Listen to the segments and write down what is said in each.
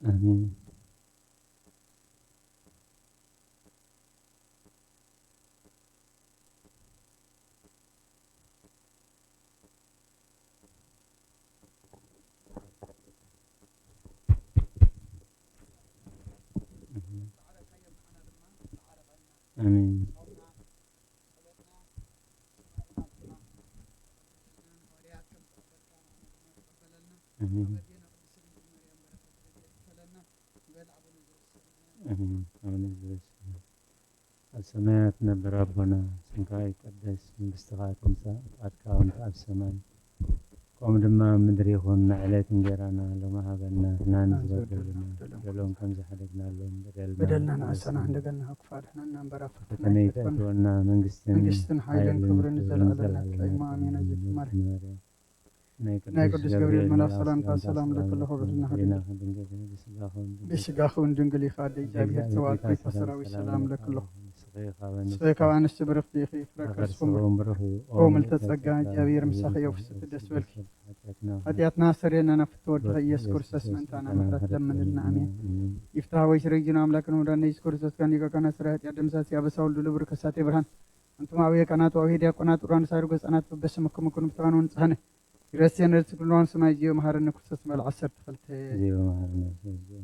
ኣሜን። ኣሜን። ኣሜን። ኣሜን። ኣቡነ ዘበሰማያት። ኣብ ሰማያት ትነብር ኣቦና፣ ስምካ ይቀደስ፣ መንግስትኻ ትምጻእ፣ ፍቃድካ ከምቲ ኣብ ሰማይ ከምኡ ድማ ኣብ ምድሪ ይኹን። ንዕለት እንጀራና ሎሚ ሃበና፣ ንሕና ንዝበደሉና በደሎም ከም ዝሓደግናሎም በደልና በደልና ንኣሰና፣ ንኣሰና። እንደገና ካብ ክፉእ ኣድሕነና እምበር ኣብ ፈተና ፈተና ኣይተእትወና። ኣይተእትወና። መንግስትን መንግስትን ሓይልን ሓይልን ክብርን ክብርን ንዘለኣለም ዘለኣለም ናትካ እዩ። ኣሜን። ኣሜን። ኣዝዩ ማርያም ናይ ናይ ቅዱስ ቅዱስ ገብርኤል ገብርኤል መልኣክ መልኣክ ሰላምታ ሰላምታ ሰላም ሰላም ልክልኹ፣ ለኪ፣ ብድና ብድና ክንድንግል ብስጋኹም ድንግል። ብስጋኹም ድንግል ኢኻ፣ ኣደ እግዚኣብሔር ጸባኦት ጌታ ሰራዊት ሰላም ለክልኹ። ንስኺ ካብ ኣንስቲ ብርኽቲ ኢኺ፣ ፍረ ከርስኹም ብሩኽ እዩ። ኦ ምልዕተ ጸጋ፣ እግዚኣብሔር ምሳኺ እዩ። ፍስቲ ደስ በልኪ። ሓጢኣትና ኣስተሰርየልና፣ ናብ ፍትወ ወድኻ ኢየሱስ ክርስቶስ ምእንታና ምሕረት ለምንልና። ኣሜን። ይፍታህ ወይ ስረጅና ኣምላክን ወዳና ኢየሱስ ክርስቶስ ካን ሊቀ ካህናት ስራይ ኃጢአት ደምሳሲ ኣበሳ ወልዱ ልብሩ ከሳቴ ብርሃን። ኣንቱም ኣውየ ካህናት ወአውየ ዲያቆናት ዑራን ሳይርጎ ህፃናት በበስምኩም ኩኑ ብትኻን ወንጽሐነ። ይረሴን ርእሲ ኩሉ ሰማይ ዚዮ መሐረነ ክርስቶስ መል ዓሰርተ ክልተ። ዚዮ መሐረነ ክርስቶስ ዚዮ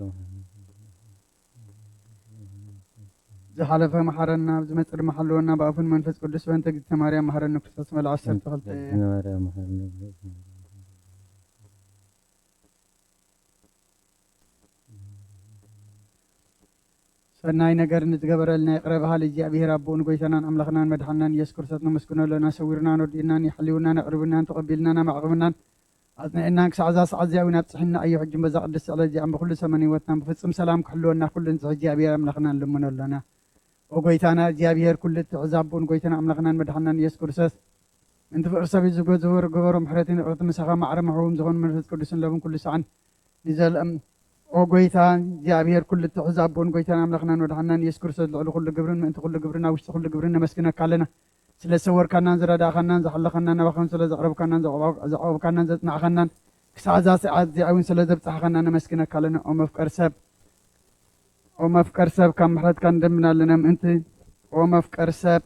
መሐረነ። ዝሓለፈ መሓረና፣ ኣብ ዝመጽእ ድማ ሓለወና፣ ብኣፉን መንፈስ ቅዱስ በእንተ እግዝእተ ማርያም መሓረኒ ክርስቶስ መል ዓሰርተ ክልተ። እግዝእትነ ማርያም መሓረኒ። ሰናይ ነገር ንዝገበረልና ይቕረ በሃል እግዚኣብሔር ኣቦኡን ጎይታናን ኣምላኽናን መድሓንናን ኢየሱስ ክርስቶስ ነመስግኖ ኣለና። ሰዊርናን ወዲእናን፣ የሕልውናን፣ ኣቕሪቡናን፣ ተቐቢልናን፣ ኣማዕቕብናን፣ ኣጽኒዕናን ክሳዕ እዛ ሰዓት እዚኣ እውን ኣብጽሕና እዩ። ሕጂ በዛ ቅድስቲ ዕለት እዚኣ ብኹሉ ዘመን ህይወትና ብፍጹም ሰላም ክሕልወና ኩሉ ንጽህ እግዚኣብሔር ኣምላኽና ንልምኖ ኣለና። ኦ ጎይታና እግዚኣብሔር ኩሉ እትሕዝ ኣቦን ጎይታና ኣምላኽናን መድሓንናን ኢየሱስ ክርስቶስ፣ ምእንቲ ፍቕሪ ሰብ እዩ ዝገ-፣ ዝገበሮ ምሕረትን ይቕረትን ምሳኻ ማዕረ መሕውም ዝኾኑ መንፈስ ቅዱስን ለብን ኩሉ ሰዓን ንዘልኣም። ኦ ጎይታ እግዚኣብሔር ኩሉ እትሕዝ ኣቦን ጎይታን ኣምላኽናን መድሓንናን ኢየሱስ ክርስቶስ፣ ልዕሊ ኩሉ ግብርን ምእንቲ ኩሉ ግብርን ኣብ ውሽጢ ኩሉ ግብርን ነመስግነካ ኣለና። ስለ ዝሰወርካናን ዝረዳእኻናን ዝሓለኻናን ናባኻን ስለ ዘቕረብካናን ዘቕረብ-፣ ዘቕረብካናን ዘጽናዕኻናን ክሳዕ እዛ ሰዓት እዚኣ እውን ስለ ዘብጻሕኻና ነመስግነካ ኣለና። ኦ መፍቀር ሰብ፣ ኦ መፍቀር ሰብ ካብ ምሕረትካ ንደምና ኣለና ምእንቲ ኦ መፍቀር ሰብ።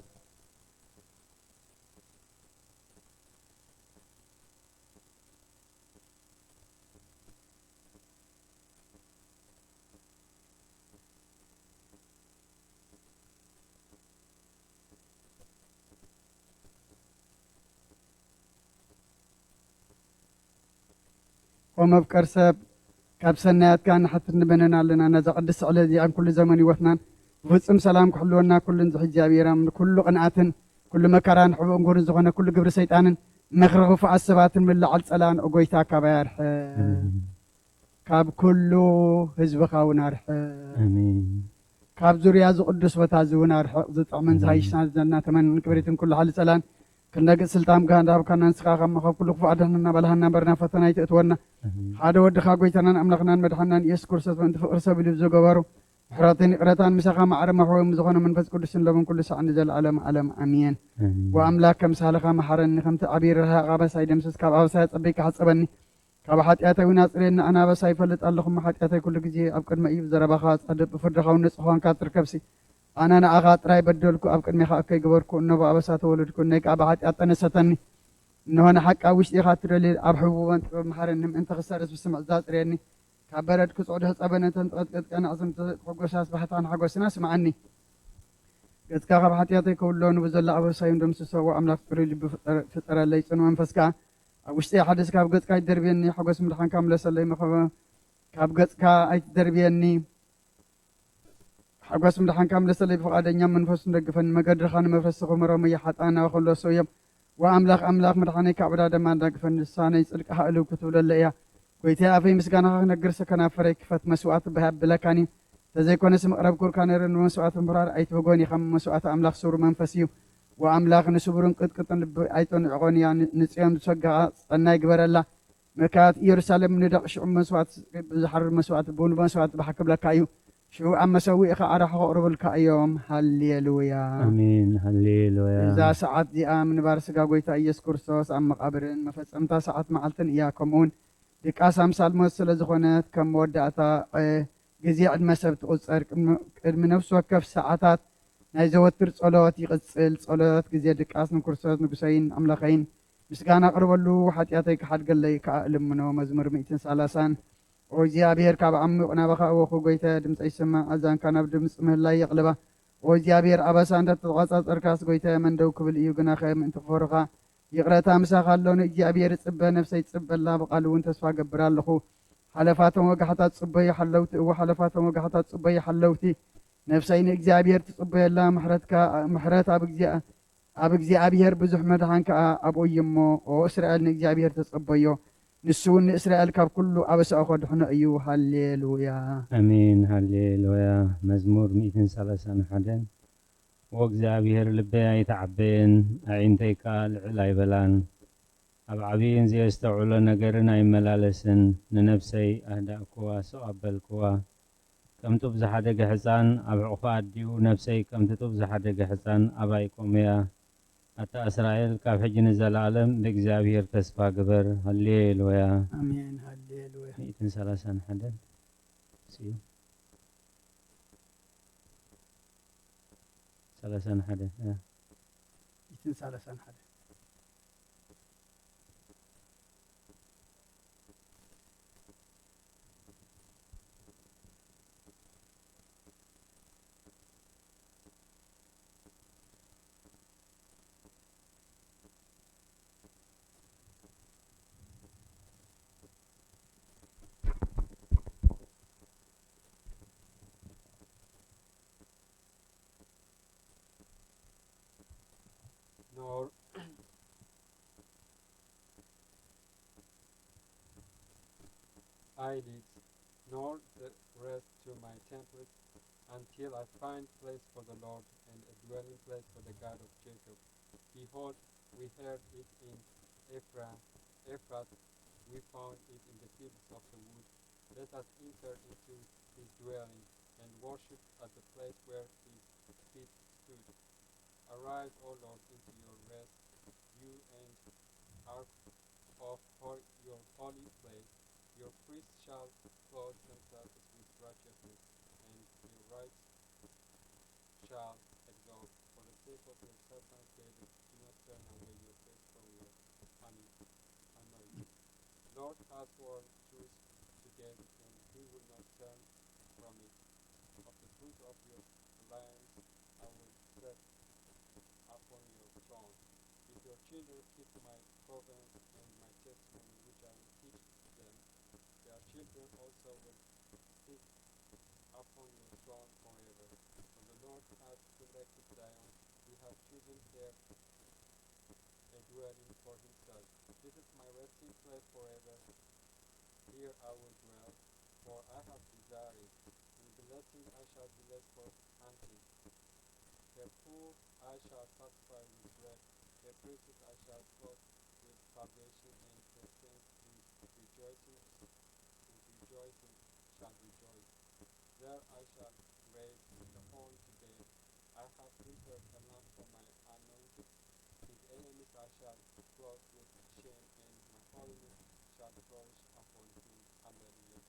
ኦ መፍቀር ሰብ፣ ካብ ሰናያትካ ንሓትት ንበነና ኣለና። ነዛ ቅድስቲ ዕለት እዚኣን ኩሉ ዘመን ህይወትናን ብፍጹም ሰላም ክሕልወና ኩሉ ንዝሕ እግዚኣብሔር ኣም-፣ ኩሉ ቅንኣትን ኩሉ መከራን ሕቡእ እንጉርን ዝኾነ ኩሉ ግብሪ ሰይጣንን ምኽሪ ክፉኣት ሰባትን ምልዓል ጸላን ኦ ጎይታ ካባይ ኣርሕቕ። ኣሜን። ካብ ኩሉ ህዝብኻ እውን ኣርሕቕ። ኣሜን። ካብ ዙርያ እዚ ቅዱስ ቦታ እዚ እውን ኣርሕቕ። ዝጥዕምን ኣሜን። ዝሃይሽና ዘለና ተመንን ክብሪትን ኩሉ ሓሊ ጸላን ክነግእ ስልጣን ጋህን ዳብካና ንስኻ ካብ መኸብ ኩሉ ክፉእ ኣድሕነና በልሃና እምበርና ፈተና ኣይትእትወና። ኣሜን። ሓደ ወድኻ ጎይታናን ኣምላኽናን መድሓናን ኢየሱስ ክርስቶስ ምእንቲ ፍቕሪ ሰብ ኢሉ ዝገበሩ ምሕረትን ይቕረታን ምሳኻ ማዕረ መሕወም ዝኾነ መንፈስ ቅዱስን ሎምን ኩሉ ሳዕ ንዘለኣለም ዓለም ኣሜን። ኣሜን። ወኣምላክ ከምሳልኻ መሓረኒ፣ ከምቲ ዓብዪ ርህራሄኻ ኣበሳይ ደምስስ፣ ካብ ኣበሳይ ኣጸቢቅካ ሕጸበኒ፣ ካብ ሓጢኣተይ እውን ኣጽርየኒ። ኣነ ኣበሳይ ይፈልጥ ኣለኹ፣ እሞ ሓጢኣተይ ኩሉ ግዜ ኣብ ቅድመ እዩ። ብዘረባኻ ጻድቕ፣ ብፍርድኻ እውን ንጹሕ ኳንካ ትርከብሲ። ኣነ ንኣኻ ጥራይ በደልኩ፣ ኣብ ቅድሜኻ እከይ ገበርኩ፣ እነሆ ብኣበሳ ተወለድኩ፣ እነይ ከኣ ብሓጢኣት ጠነሰተኒ። እንሆ ንሓቂ ኣብ ውሽጢ ኢኻ እትደሊ፣ ኣብ ሕቡበን ጥበብ መሓረኒ፣ ምእንቲ ክሰርስ ብስምዕ እዛ ኣጽርየኒ። ካብ በረድ ክጽዕዱ ሕጸበኒ፣ እተን ዝቐጥቀጥካኒ ኣዕጽምቲ ክሕጎሳ፣ ስባሕታን ሓጎስን ኣስምዓኒ። ገጽካ ካብ ሓጢኣተይ ከውሎ፣ ንብዘላ ኣበሳዮም ደምስሶ። ኣምላኽ ጽሩይ ልቢ ፍጠረ-፣ ፍጠረለይ፣ ጽኑዕ መንፈስ ከኣ ኣብ ውሽጠይ ሓድስ። ካብ ገጽካ ኣይትደርብየኒ፣ ሓጎስ ምድሓንካ ምለሰለይ፣ መኸበ ካብ ገጽካ ኣይትደርብየኒ። ሓጎስ ምድሓንካ ምለሰለይ፣ ብፍቓደኛ መንፈስ ንደግፈኒ። መገድኻ ንመፍረሲ ክመሮም እየ፣ ሓጥኣን ናባኻ ክምለሱ እዮም። ወኣምላኽ ኣምላኽ መድሓነይ ካብ ዕዳ ደማ ኣዳግፈኒ። ልሳነይ ጽድቅኻ እልው ክትብለለ እያ። ጐይታየ፣ ኣፈይ ምስጋናኻ ክነግር፣ ከናፍረይ ክፈት። መስዋእቲ ብሃብ ብለካኒ፣ እንተዘይኮነስ ምቕረብኩልካ ነይረ። ንመስዋእቲ ምብራር ኣይትብጎን ኢኻ። መስዋእቲ ኣምላኽ ስሩር መንፈስ እዩ። ወኣምላኽ ንስቡርን ቅጥቅጥን ልቢ ኣይጠንዕቖን እያ። ን-፣ ንጽዮን ዝሰግኣ ጸናይ ግበረላ። መካት ኢየሩሳሌም ንደቕ ሽዑ መስዋእቲ ዝሓርር መስዋእቲ ብኡ መስዋእቲ ባሕ ክብለካ እዩ። ሽዑ ኣብ መሰውኢኻ ኣራሕ ከቕርቡልካ እዮም። ሃሌሉያ። ኣሜን። ሃሌሉያ። እዛ ሰዓት እዚኣ ምንባር ስጋ ጎይታ ኢየሱስ ክርስቶስ ኣብ መቓብርን መፈጸምታ ሰዓት መዓልትን እያ። ከምኡውን ድቃስ ኣምሳል ሞት ስለ ዝኾነት ከም መወዳእታ እ፣ ግዜ ዕድመ ሰብ ትቑጸር። ቅድሚ ቅድሚ ነፍሲ ወከፍ ሰዓታት ናይ ዘወትር ጸሎት ይቕጽል። ጸሎት ግዜ ድቃስ ንክርስቶስ ንጉሰይን ኣምላኸይን ምስጋና ኣቕርበሉ፣ ሓጢኣተይ ክሓድገለይ ከኣ እልምኖ። መዝሙር ሚእትን ሰላሳን። ኦ እግዚኣብሔር፣ ካብ ዓሚቕ ናባኻ እወኹ፣ ጎይታየ፣ ድምፀይ ይስማዕ፣ ኣዛንካ ናብ ድምፂ ምህላይ የቕልባ። ኦ እግዚኣብሔር፣ ኣበሳ እንዳተቆጻጸርካስ፣ ጎይታየ፣ መን ደው ክብል እዩ? ግናኸ ምእንቲ ክፈሩኻ ይቕረታ ምሳኻ ኣሎ። ንእግዚኣብሔር እጽበ፣ ነፍሰይ ትጽበላ፣ ብቓሉ እውን ተስፋ እገብር ኣለኹ። ሓለፋቶም ወጋሕታት ጽበዩ ሓለውቲ፣ እወ፣ ሓለፋቶም ወጋሕታት ጽበዩ ሓለውቲ። ነፍሰይ ንእግዚኣብሔር ትጽበየላ፣ ምሕረትካ፣ ምሕረት ኣብ እግዚኣብ ኣብ እግዚኣብሔር ብዙሕ መድሓን ከኣ ኣብኡ እዩ እሞ፣ ኦ እስራኤል ንእግዚኣብሔር ተጸበዮ፣ ንሱ እውን ንእስራኤል ካብ ኩሉ ኣበሳኡ ከድሕኖ እዩ። ሃሌሉያ። ኣሜን። ሃሌሉያ። መዝሙር ሚእትን ሰላሳን ሓደን። ኦ እግዚኣብሔር፣ ልበይ ኣይተዓበየን፣ ኣዒንተይ ከኣ ልዕል ኣይበላን። ኣብ ዓብይን ዘየስተውዕሎ ነገርን ኣይመላለስን። ንነፍሰይ ኣህዳእክዋ፣ ስቕ ኣበልክዋ። ከም ጡብ ዝሓደገ ሕፃን ኣብ ሕቑፋ ኣዲኡ፣ ነፍሰይ ከምቲ ጡብ ዝሓደገ ሕፃን ኣባይ ኮሙያ። ኣታ እስራኤል፣ ካብ ሕጂ ንዘለኣለም ብእግዚኣብሔር ተስፋ ግበር። ሃሌሉያ። ኣሜን። ሃሌሉያ። ሚእትን ሰላሳን ሓደን ስዩ። ሰላሳን ሓደን፣ እ። ሚእትን ሰላሳን ሓደ። Nor eyelids, nor the rest to my temple, until I find place for the Lord and a dwelling place for the God of Jacob. Behold, we heard it in Ephra-, Ephrath, we found it in the fields of the wood. Let us enter into his dwelling and worship at the place where his feet stood. Arise, O Lord, into your rest, you and ark of hol-, your holy place. Your priests shall clothe themselves with righteousness, and your rights shall exalt. For the sake of your servant David, do not turn away your face from your anointed. Lord has sworn truth to David, and he will not turn from it. Of the fruit of your loins I will set upon your throne. If your children keep my covenant and my testimony, which I will teach them, their children also will sit upon your throne forever. For the Lord has selected Zion, he has chosen her a dwelling for himself. This is my resting place forever. Here I will dwell, for I have desired it. In blessing I shall be led for hunting. Her pool I shall satisfy with bread, her praises I shall clothe with salvation, and her strength with rejoicing, with rejoicing shall rejoice. There I shall raise a horn to David. I have prepared a lamp for my anointed. His enemies I shall clothe with shame, and my holiness shall flourish upon him. Hallelujah.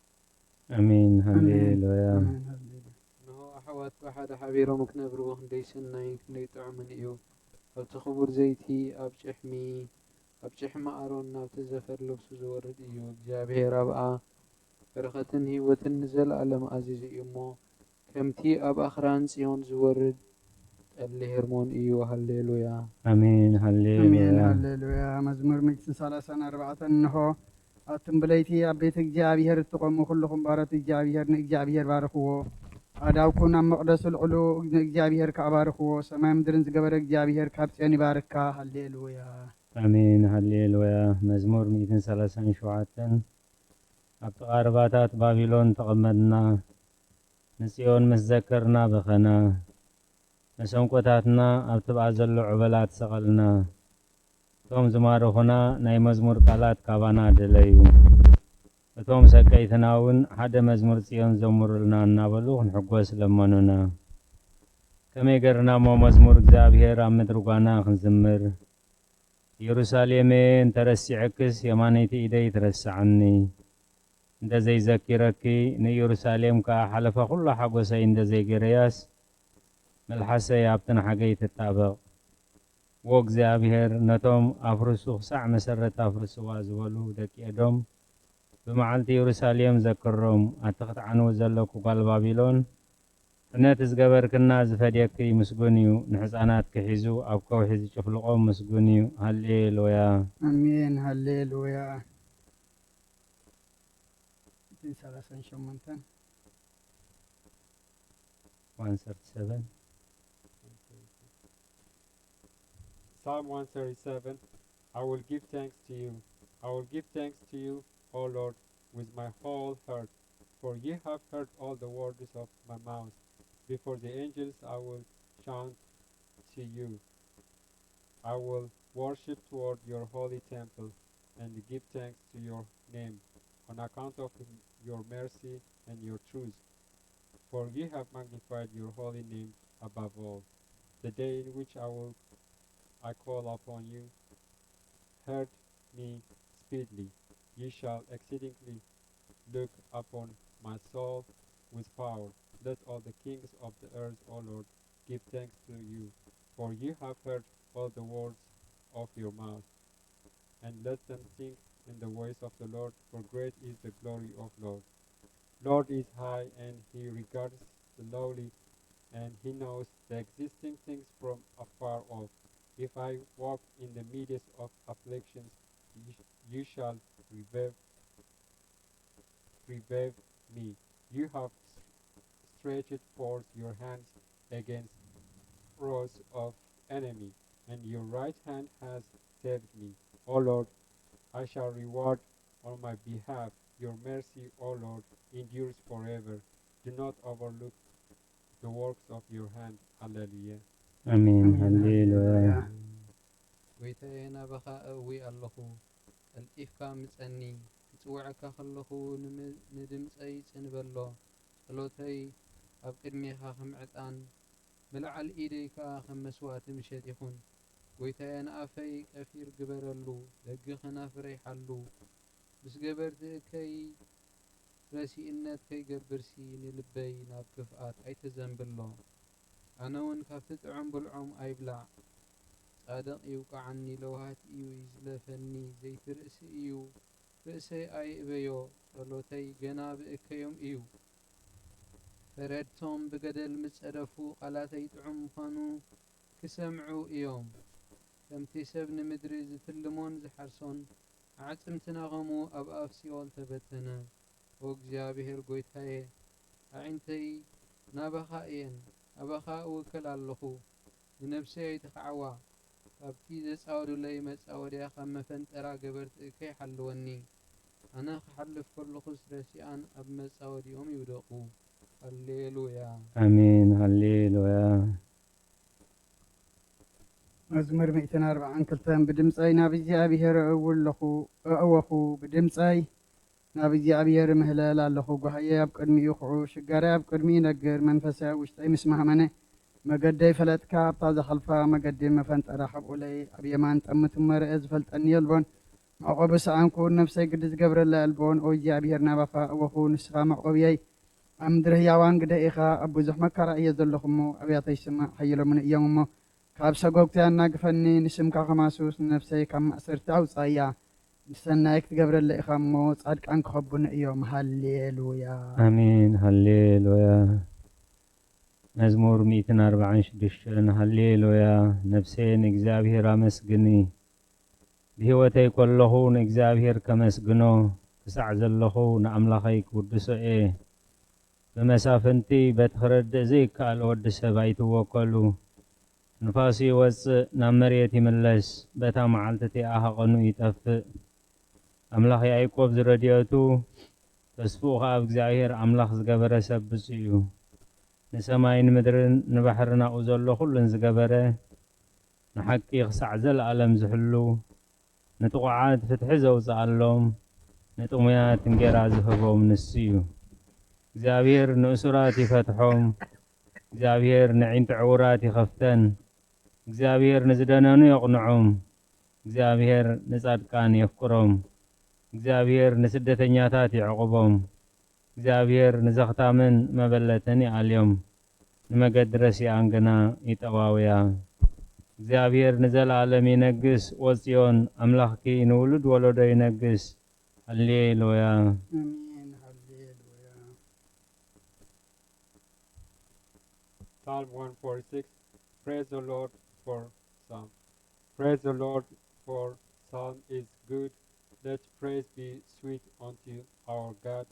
ኣሜን። ሃሌሉያ። ኣሜን። ሃሌሉያ። እንሆ ኣሕዋት ብሓደ ሓቢሮም ክነብርዎ ክንደይ ሰናይን ክንደይ ጥዑምን እዩ። ኣብቲ ክቡር ዘይቲ ኣብ ጭሕሚ ኣብ ጭሕሚ ኣሮን ናብቲ ዘፈር ልብሱ ዝወርድ እዩ። እግዚኣብሔር ኣብኣ በረኸትን ህይወትን ንዘለኣለም ኣዚዙ እዩ እሞ ከምቲ ኣብ ኣኽራን ጽዮን ዝወርድ ጠሊ ሄርሞን እዩ። ሃሌሉያ። ኣሜን። ኣሜን። ሃሌሉያ። ሃሌሉያ። መዝሙር ሚእትን ሰላሳን ኣርባዕተን። እንሆ ኣቱም ብለይቲ ኣብ ቤት እግዚኣብሔር እትቖሙ ኩልኹም ባሮት እግዚኣብሔር ንእግዚኣብሔር ባርኽዎ። ኣእዳውኩም ናብ መቕደሱ ልዕሉ ንእግዚኣብሔር ከኣ ባርኽዎ። ሰማይ ምድርን ዝገበረ እግዚኣብሔር ካብ ጽዮን ይባርካ። ሃሌሉያ። ኣሜን። ሃሌሉያ። መዝሙር ሚእትን ሰላሳን ሸውዓተን። ኣብ ጥቓ ርባታት ባቢሎን ተቐመጥና፣ ንጽዮን ምስ ዘከርና በኸና። መሰንቆታትና ኣብ ትብኣ ዘሎ ዑበላት ሰቐልና። እቶም ዝማርኹና ናይ መዝሙር ቃላት ካባና ደለዩ። እቶም ሰቀይትና እውን ሓደ መዝሙር ጽዮን ዘምሩልና እናበሉ ክንሕጎስ ለመኑና። ከመይ ገርና እሞ መዝሙር እግዚኣብሔር ኣብ ምድሪ ጓና ክንዝምር? ኢየሩሳሌሜ እንተረሲዐክስ የማነይቲ ኢደይ ትረስዓኒ። እንተ ዘይዘኪረኪ ንኢየሩሳሌም ከኣ ሓለፋ ኩሉ ሓጎሰይ እንተ ዘይገረያስ መልሓሰይ ኣብቲ ንሓገይ ትጣበቕ። ዎ እግዚኣብሔር ነቶም ኣፍርሱ ክሳዕ መሰረት ኣፍርስዋ ዝበሉ ደቂ ኤዶም ብመዓልቲ ኢየሩሳሌም ዘክሮም። ኣቲ ክትዓንዊ ዘለኩ ጓል ባቢሎን ሕነት ዝገበርክና ዝፈድየኪ ምስጉን እዩ። ንሕፃናት ክሒዙ ኣብ ከውሒ ዝጭፍልቖም ምስጉን እዩ። ሃሌሉያ። ኣሜን ሃሌሉያ። እትን ሰላሳን ሸሞንተን one thirty-seven. Psalm one thirty-seven. I will give thanks to you. I will give thanks to you, O Lord, with my whole heart, for you have heard all the words of my mouth. Before the angels I will chant to you. I will worship toward your holy temple and give thanks to your name on account of your mercy and your truth. For you have magnified your holy name above all. The day in which I will I call upon you, heard me speedily. You shall exceedingly look upon my soul with power. Let all the kings of the earth, O Lord, give thanks to you, for you have heard all the words of your mouth. And let them sing in the ways of the Lord, for great is the glory of Lord. Lord is high, and he regards the lowly, and he knows the existing things from afar off. If I walk in the midst of afflictions, you, you shall revive, revive me. You have stretched forth your hands against wrath of enemy, and your right hand has saved me. O Lord, I shall reward on my behalf. Your mercy, O Lord, endures forever. Do not overlook the works of your hand. Hallelujah. ኣሜን። ሃሌሉያ። ጎይታየ፣ ናባኻ እእዊ ኣለኹ፣ ቀልጢፍካ ምጸኒ። ክጽውዐካ ከለኹ፣ ንድምጸይ ጽን በሎ። ጸሎተይ ኣብ ቅድሜኻ ከም ዕጣን፣ ምልዓል ኢደይ ከኣ ከም መስዋእቲ ምሸት ይኹን። ጎይታየ፣ ንኣፈይ ቀፊር ግበረሉ፣ ደጊ ኸናፍረይ ሓሉ። ምስ ገበርቲ እከይ ረሲእነት ከይገብርሲ፣ ንልበይ ናብ ክፍኣት ኣይተዘንብሎ። ኣነ እውን ካብቲ ጥዑም ብልዖም ኣይብላዕ። ጻድቕ ይውቅዓኒ፣ ለውሃት እዩ ይዝለፈኒ፣ ዘይትርእሲ እዩ፣ ርእሰይ ኣይእበዮ፣ ጸሎተይ ገና ብእከዮም እዩ። ፈረድቶም ብገደል ምስ ጸደፉ፣ ቃላተይ ጥዑም ምዃኑ ክሰምዑ እዮም። ከምቲ ሰብ ንምድሪ ዝትልሞን ዝሓርሶን፣ ኣዕጽምትና ኸምኡ ኣብ ኣፍ ሲኦል ተበተነ። ኦ እግዚኣብሔር ጐይታየ፣ ኣዒንተይ ናባኻ እየን፣ ኣባኻ እውከል ኣለኹ። ንነፍሰይ ኣይትኽዓዋ፣ ካብቲ ዘጻወዱለይ መጻወድያ፣ ካብ መፈንጠራ ገበርቲ እከይ ሓልወኒ። ኣነ ክሓልፍ ከለኹስ ረሲኣን ኣብ መጻወድያኦም ይውደቑ። ሃሌሉያ። ኣሜን። ሃሌሉያ። መዝሙር ሚእትን ኣርብዓን ክልተን። ብድምጸይ ናብ እግዚኣብሔር እእዊ ኣለኹ፣ እእወኹ፣ ብድምጸይ ናብ እግዚኣብሔር እምህለል ኣለኹ። ጓህየይ ኣብ ቅድሚኡ ይኹዑ፣ ሽጋራይ ኣብ ቅድሚኡ ይነግር፣ መንፈሰይ ኣብ ውሽጠይ ምስ ማህመነ። መገደይ ፈለጥካ፣ ኣብታ ዝኸልፋ መገዲ መፈንጠራ ሓብኡለይ፣ ኣብ የማን ጠምት እሞ ርኤ ዝፈልጠኒ የልቦን። መዕቆቢ ሰኣንኩ፣ ነፍሰይ ግዲ ዝገብረላ የልቦን። ኦ እግዚኣብሔር ናባኻ እወኹ፣ ንስኻ መዕቆብየይ፣ ኣብ ምድሪ ህያዋን ግደ ኢኻ። ኣብ ብዙሕ መከራ እየ ዘለኹ እሞ፣ ኣብያተይ ስማዕ፣ ሓይሎምን እዮም እሞ፣ ካብ ሰጎግተይ ኣናግፈኒ። ንስምካ ከማሱስ፣ ንነፍሰይ ካብ ማእሰርቲ ኣውጻእያ። ንሰናይ ክትገብረለይ ኢኻ እሞ፣ ጻድቃን ክኸቡኒ እዮም። ሃሌሉያ። ኣሜን። ሃሌሉያ። መዝሙር ሚእትን ኣርብዓን ሽዱሽተን። ሃሌሉያ። ነፍሰየ ንእግዚኣብሔር ኣመስግኒ። ብህይወተይ ከለኹ ንእግዚኣብሔር ከመስግኖ፣ ክሳዕ ዘለኹ ንኣምላኸይ ክውድሶ እየ። ብመሳፍንቲ በቲ ክረድእ ዘይከኣል ወዲ ሰብ ኣይትወከሉ። ንፋስ ይወጽእ፣ ናብ መሬት ይምለስ፣ በታ መዓልቲ እቲኣ ሃቐኑ ይጠፍእ። ኣምላኽ ያዕቆብ ዝረድኤቱ፣ ተስፍኡ ኸኣ ኣብ እግዚኣብሔር ኣምላኽ ዝገበረ ሰብ ብጹእ እዩ። ንሰማይን ምድርን ንባሕርን ኣብኡ ዘሎ ኹሉን ዝገበረ፣ ንሓቂ ኽሳዕ ዘለኣለም ዝሕሉ፣ ንጥቑዓት ፍትሒ ዘውጽኣሎም፣ ንጥሙያት እንጌራ ዝህቦም ንሱ እዩ። እግዚኣብሔር ንእሱራት ይፈትሖም። እግዚኣብሔር ንዒንቱ ዕውራት ይኸፍተን። እግዚኣብሔር ንዝደነኑ የቕንዖም። እግዚኣብሔር ንጻድቃን የፍቅሮም። እግዚኣብሔር ንስደተኛታት ይዕቕቦም። እግዚኣብሔር ንዘኽታምን መበለትን ይኣልዮም። ንመገዲ ረሲኣን ግና ይጠዋውያ። እግዚኣብሔር ንዘለኣለም ይነግስ። ወጽዮን ኣምላኽኪ ንውሉድ ወለዶ ይነግስ። ሃሌሉያ። ኣሜን። ሃሌሉያ። Psalm one forty-six. Praise the Lord for Psalm. Praise the Lord for Psalm is good. Let praise be sweet unto our God.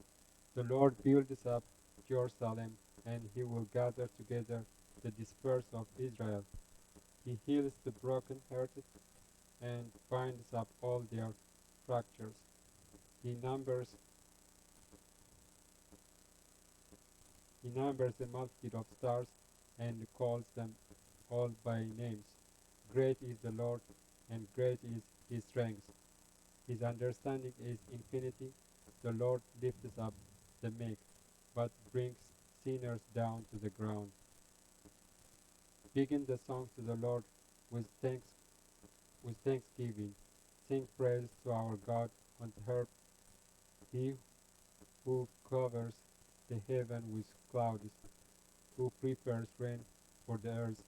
The Lord builds up Jerusalem, and he will gather together the dispersed of Israel. He heals the broken hearted and binds up all their fractures. He numbers he numbers the multitude of stars and calls them all by names. Great is the Lord, and great is his strength. His understanding is infinity. The Lord lifts up the meek, but brings sinners down to the ground. Begin the song to the Lord with thanks with thanksgiving. Sing praise to our God on the harp. He who covers the heaven with clouds, who prepares rain for the earth,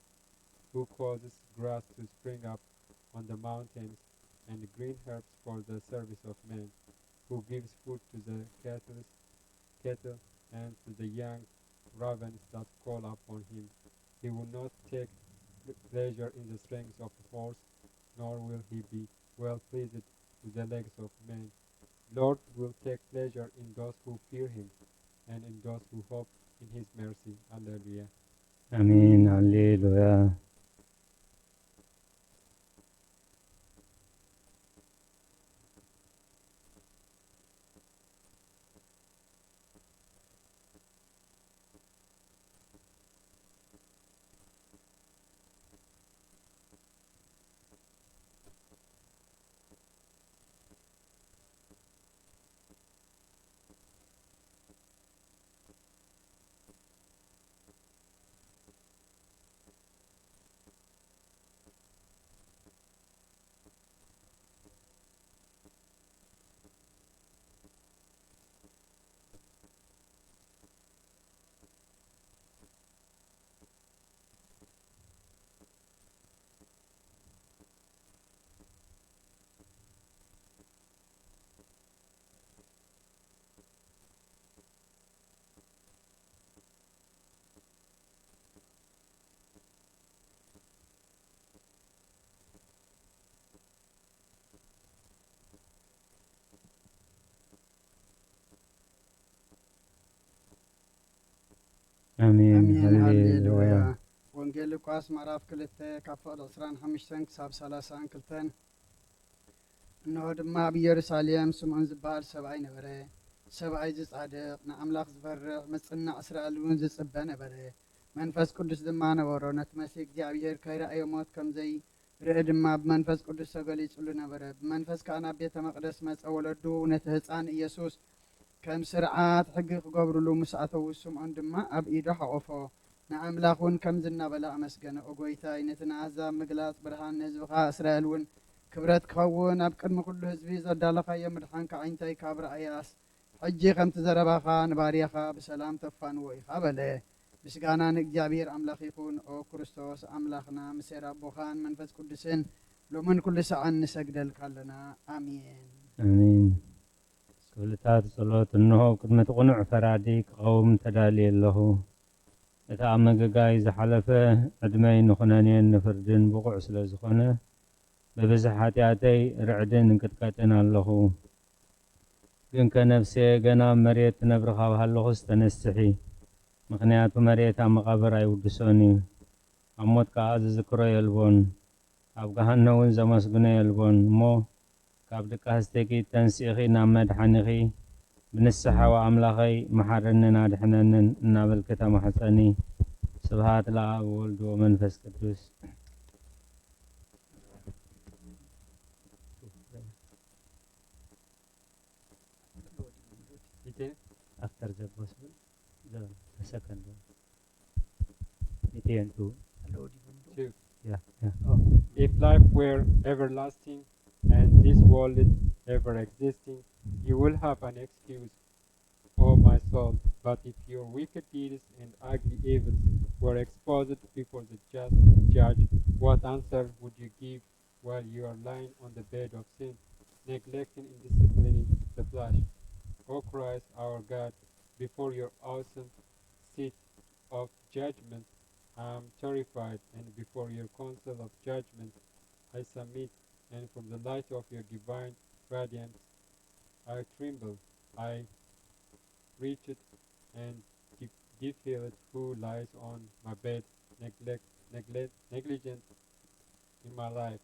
who causes grass to spring up on the mountains and green herbs for the service of men, who gives food to the cattle, cattle and to the young ravens that call upon him. He will not take pleasure in the strength of a horse, nor will he be well pleased with the legs of men. Lord will take pleasure in those who fear him and in those who hope in his mercy. Alleluia. ኣሜን። ሃሌሉያ። ኣሜን። ኣሜን። ሃሌሉያ። ሃሌሉያ። ወንጌል ሉቃስ ምዕራፍ ክልተ ካብ ፍቕዲ ዕስራን ሓሙሽተን ክሳብ ሰላሳን ክልተን። እንሆ ድማ ኣብ ኢየሩሳሌም ስምዖን ዝበሃል ሰብኣይ ነበረ። ሰብኣይ ዝጻድቕ ንኣምላኽ ዝፈርሕ መጽናዕ እስራኤል እውን ዝጽበ ነበረ። መንፈስ ቅዱስ ድማ ነበሮ። ነቲ መሲህ እግዚኣብሔር ከይረኣዮ ሞት ከም ዘይርኢ ድማ ብመንፈስ ቅዱስ ተገሊጹሉ ነበረ። ብመንፈስ ከኣ ናብ ቤተ መቕደስ መጸ። ወለዱ ነቲ ህጻን ኢየሱስ ከም ስርዓት ሕጊ ክገብሩሉ ምስ ኣተዉ፣ ስምዖን ድማ ኣብ ኢዱ ሓቖፎ። ንኣምላኽ እውን ከምዚ እናበለ ኣመስገነ፣ "ኦ ጐይታይ፣ ነቲ ንኣህዛብ ምግላጽ ብርሃን፣ ንህዝብኻ እስራኤል እውን ክብረት ክኸውን፣ ኣብ ቅድሚ ኩሉ ህዝቢ ዘዳለኻዮ ምድሓንካ ኣዒንተይ ካብ ረኣያስ፣ ሕጂ ከምቲ ዘረባኻ ንባርያኻ ብሰላም ተፋንዎ ኢኻ" በለ። ምስጋና ንእግዚኣብሔር ኣምላኽ ይኹን። ኦ ክርስቶስ ኣምላኽና፣ ምስ ኣቦኻን መንፈስ ቅዱስን ሎምን ኩሉ ሰዓን ንሰግደልካ ኣለና። ኣሜን። ኣሜን። ክፍልታት ጸሎት። እንሆ፣ ኣብ ቅድሚ እቲ ቅኑዕ ፈራዲ ክቐውም ተዳልየ ኣለኹ። እቲ ኣብ መገጋይ ዝሓለፈ ዕድመይ ንኹነኔን ንፍርድን ብቑዕ ስለ ዝኾነ፣ ብብዝሒ ሓጢኣተይ ርዕድን እንቅጥቀጥን ኣለኹ። ግንከ ነፍሰየ ገና ኣብ መሬት ትነብሪ ካብ ሃለኹስ ተነስሒ፣ ምኽንያቱ መሬት ኣብ መቓብር ኣይውድሶን እዩ፣ ኣብ ሞት ከኣ ዝዝክሮ የልቦን። ኣብ ገሃነ እውን ዘመስግኖ የልቦን እሞ፣ ካብ ድቃስትኪ ተንሲእኺ ናብ መድሓኒኺ ብንስሓ "ወኣምላኸይ መሓረንን ኣድሕነንን" እናበልኪ ተማሕጸኒ። ስብሃት ለኣብ ወወልድ ወመንፈስ ቅዱስ። The gospel, the, the second one. Nitiyentu. ኣለዎ ድዩ? Yeah, yeah. If life were everlasting and this world ever existing, you will have an excuse, O my soul. But if your wicked deeds and ugly evils were exposed before the just judge, what answer would you give while you are lying on the bed of sin, neglecting and disciplining the flesh? O Christ our God, before your awesome seat of judgment I am terrified, and before your council of judgment I submit, and from the light of your divine radiance I tremble. I wretched and de- defiled who lies on my bed, neglect, neglect, negligent in my life.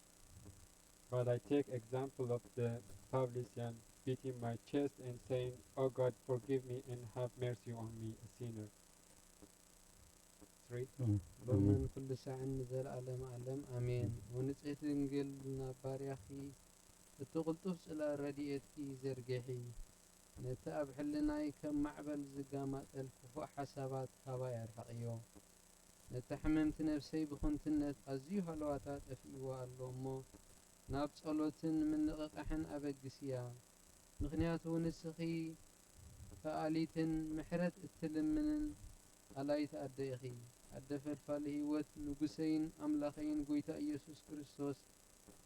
But I take example of the publican, beating my chest and saying, O God, forgive me and have mercy on me, a sinner. Three. Mm. ሎምን ኩሉ ሳዕን ንዘለኣለም ኣለም ኣሜን። ወንጽሕቲ ድንግል ናብ ባርያኺ እቲ ቅልጡፍ ጽላል ረድኤትኪ ዘርግሒ። ነቲ ኣብ ሕልናይ ከም ማዕበል ዝጋማጠል ክፉእ ሓሳባት ካባይ ኣርሕቕዮ። ነታ ሕምምቲ ነፍሰይ ብኽንቱነት ኣዝዩ ሃለዋታ ጠፊእዋ ኣሎ እሞ ናብ ጸሎትን ምንቕቓሕን ኣበግስያ። ምኽንያቱ ንስኺ ከኣሊትን ምሕረት እትልምንን ኣላይት ኣደ ኢኺ። ኣደ ፈልፋሊ ህይወት፣ ንጉሰይን ኣምላኸይን ጎይታ ኢየሱስ ክርስቶስ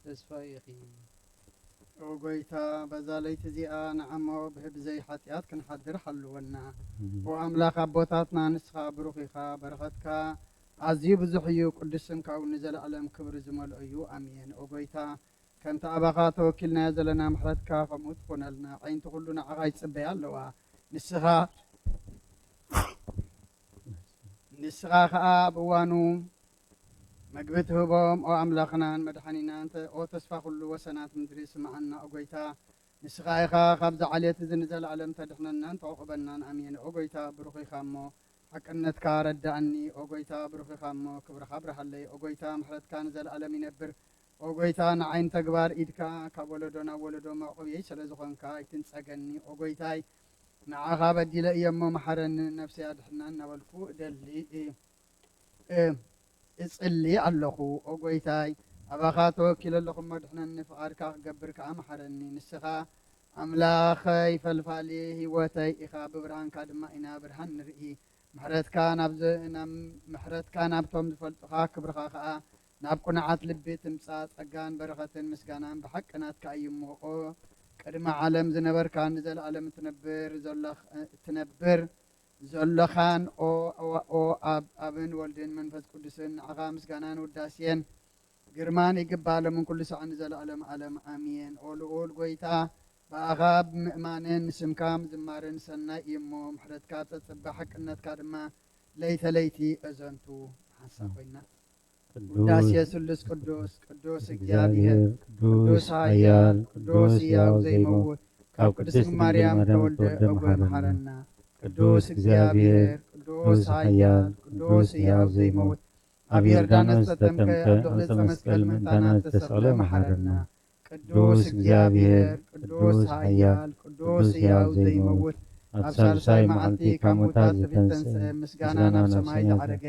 ተስፋይ ኢኺ። ኦ ጎይታ፣ በዛ ለይቲ እዚኣ ንዓሞ ብብዘይ ሓጢኣት ክንሓድር ሓልወና። ኦ ኣምላኽ ኣቦታትና፣ ንስኻ ብሩኽ ኢኻ፣ በረኸትካ ኣዝዩ ብዙሕ እዩ፣ ቅዱስ ስምካ እውን ንዘለኣለም ክብሪ ዝመልኦ እዩ። ኣሜን። ኦ ጎይታ፣ ከምቲ ኣባኻ ተወኪልናዮ ዘለና ምሕረትካ ከምኡ ትኹነልና። ዓይንቲ ኩሉ ንዓኻ ይጽበያ ኣለዋ። ንስኻ ንስኻ ኸኣ ኣብ እዋኑ መግቢ ትህቦም። ኦ ኣምላኽናን መድሓኒናን፣ ተ- ኦ ተስፋ ኩሉ ወሰናት ምድሪ፣ ስምዓና ኦ ጎይታ። ንስኻ ኢኻ ካብዚ ዓሌት እዚ ንዘለኣለም ተድሕነናን ተዕቑበናን። ኣሜን። ኦ ጎይታ፣ ብሩኽ ኢኻ እሞ ሓቅነትካ ረዳእኒ። ኦ ጎይታ፣ ብሩኽ ኢኻ እሞ ክብርኻ ኣብርሃለይ። ኦ ጎይታ፣ ምሕረትካ ንዘለኣለም ይነብር። ኦ ጎይታ፣ ንዓይ ንተግባር ኢድካ ካብ ወለዶ ናብ ወለዶ መዕቆብየይ ስለ ዝኾንካ ኣይትንጸገኒ። ኦ ጎይታይ፣ ንዓኻ በዲለ እየ እሞ መሓረኒ፣ ነፍሰይ ኣድሕና እናበልኩ እደሊ እ- እ- እጽሊ ኣለኹ። ኦ ጎይታይ፣ ኣባኻ ተወኪለ ኣለኹ እሞ ድሕነኒ፣ ፍቓድካ ክገብር ከኣ መሓረኒ። ንስኻ ኣምላኸይ ፈልፋሊ ህይወተይ ኢኻ፣ ብብርሃንካ ድማ ኢና ብርሃን ንርኢ። ምሕረትካ ናብ ዝ- ናብ- ምሕረትካ ናብቶም ዝፈልጡኻ፣ ክብርኻ ከኣ ናብ ቅኑዓት ልቢ ትምጻእ። ጸጋን በረኸትን ምስጋናን ብሓቂ ናትካ እዩ እሞ፣ ኦ ቅድሚ ዓለም ዝነበርካ፣ ንዘለኣለም እትነብር ዘለኽ- እትነብር ዘለኻን፣ ኦ ኦ- ኦ ኣብ ኣብን ወልድን መንፈስ ቅዱስን፣ ንዓኻ ምስጋናን ውዳሴን ግርማን ይግባእ፣ ሎምን ኩሉ ሳዕ ንዘለኣለም ዓለም። ኣሜን። ኦ ልኡል ጎይታ፣ ብኣኻ ብምእማንን ንስምካ ምዝማርን ሰናይ እዩ እሞ፣ ምሕረትካ ጸጽበ፣ ሓቅነትካ ድማ ለይተ ለይቲ እዘንቱ። ሓንሳእ ኮይና። ውዳሴ ስሉስ ቅዱስ፣ ቅዱስ እግዚኣብሔር፣ ቅዱስ ኃያል፣ ቅዱስ ሕያው ዘይመውት፣ ካብ ቅድስት ድንግል ማርያም ተወልደ፣ ኦጎ መሓረና። ቅዱስ እግዚኣብሔር፣ ቅዱስ ኃያል፣ ቅዱስ ሕያው ዘይመውት፣ ኣብ ዮርዳኖስ ዝተጠምቀ፣ ኣብ ዕፀ መስቀል ምእንታና ዝተሰቕለ መሓረና። ቅዱስ እግዚኣብሔር፣ ቅዱስ ኃያል፣ ቅዱስ ሕያው ዘይመውት፣ ኣብ ሳልሳይ መዓልቲ ካብ ሙታት ዝተንስአ፣ ምስጋና ናብ ሰማይ ዝዓረገ፣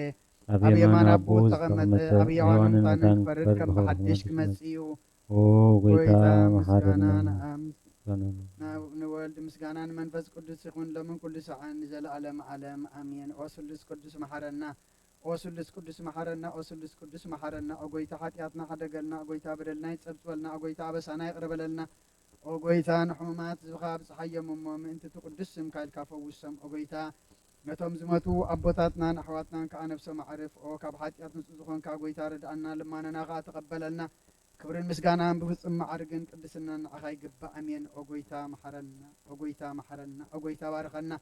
ኣብ የማን ኣቦኡ ዝተቐመጠ፣ ኣብ ሕያዋንን ሙታንን ክፈርድ ከም ብሓድሽ ክመጽእ እዩ። ኦ ጎይታ፣ ጎይታ፣ መሓረና። ምስጋና ንኣብ፣ ንወልድ፣ ምስጋና ንመንፈስ ቅዱስ ይኹን፣ ሎምን ኩሉ ሰዓን ንዘለኣለም ዓለም። ኣሜን። ኦ ስሉስ ቅዱስ መሓረና። ኦ ስሉስ ቅዱስ መሓረና። ኦ ስሉስ ቅዱስ መሓረና። ኦ ጎይታ፣ ሓጢኣትና ሕደገልና። ኦ ጎይታ፣ በደልና ይጸብጽበልና። ኦ ጎይታ፣ ኣበሳና ይቕረ በለልና። ኦ ጎይታ፣ ንሕሙማት ህዝብኻ ኣብጽሓዮም እሞ፣ ምእንቲ እቲ ቅዱስ ስምካ ኢልካ ፈውሶም። ኦ ጎይታ፣ ነቶም ዝመቱ ኣቦታትናን ኣሕዋትናን ከኣ ነብሶም ኣዕርፍ። ኦ ካብ ሓጢኣት ንጹህ ዝኾንካ ጎይታ፣ ርድኣና፣ ልማነና ከኣ ተቐበለልና። ክብርን ምስጋናን ብፍጹም ማዕርግን ቅድስናን ንዓኻ ይግባእ። ኣሜን። ኦ ጎይታ፣ መሓረና። ኦ ጎይታ፣ መሓረና። ኦ ጎይታ፣ ባርኸና።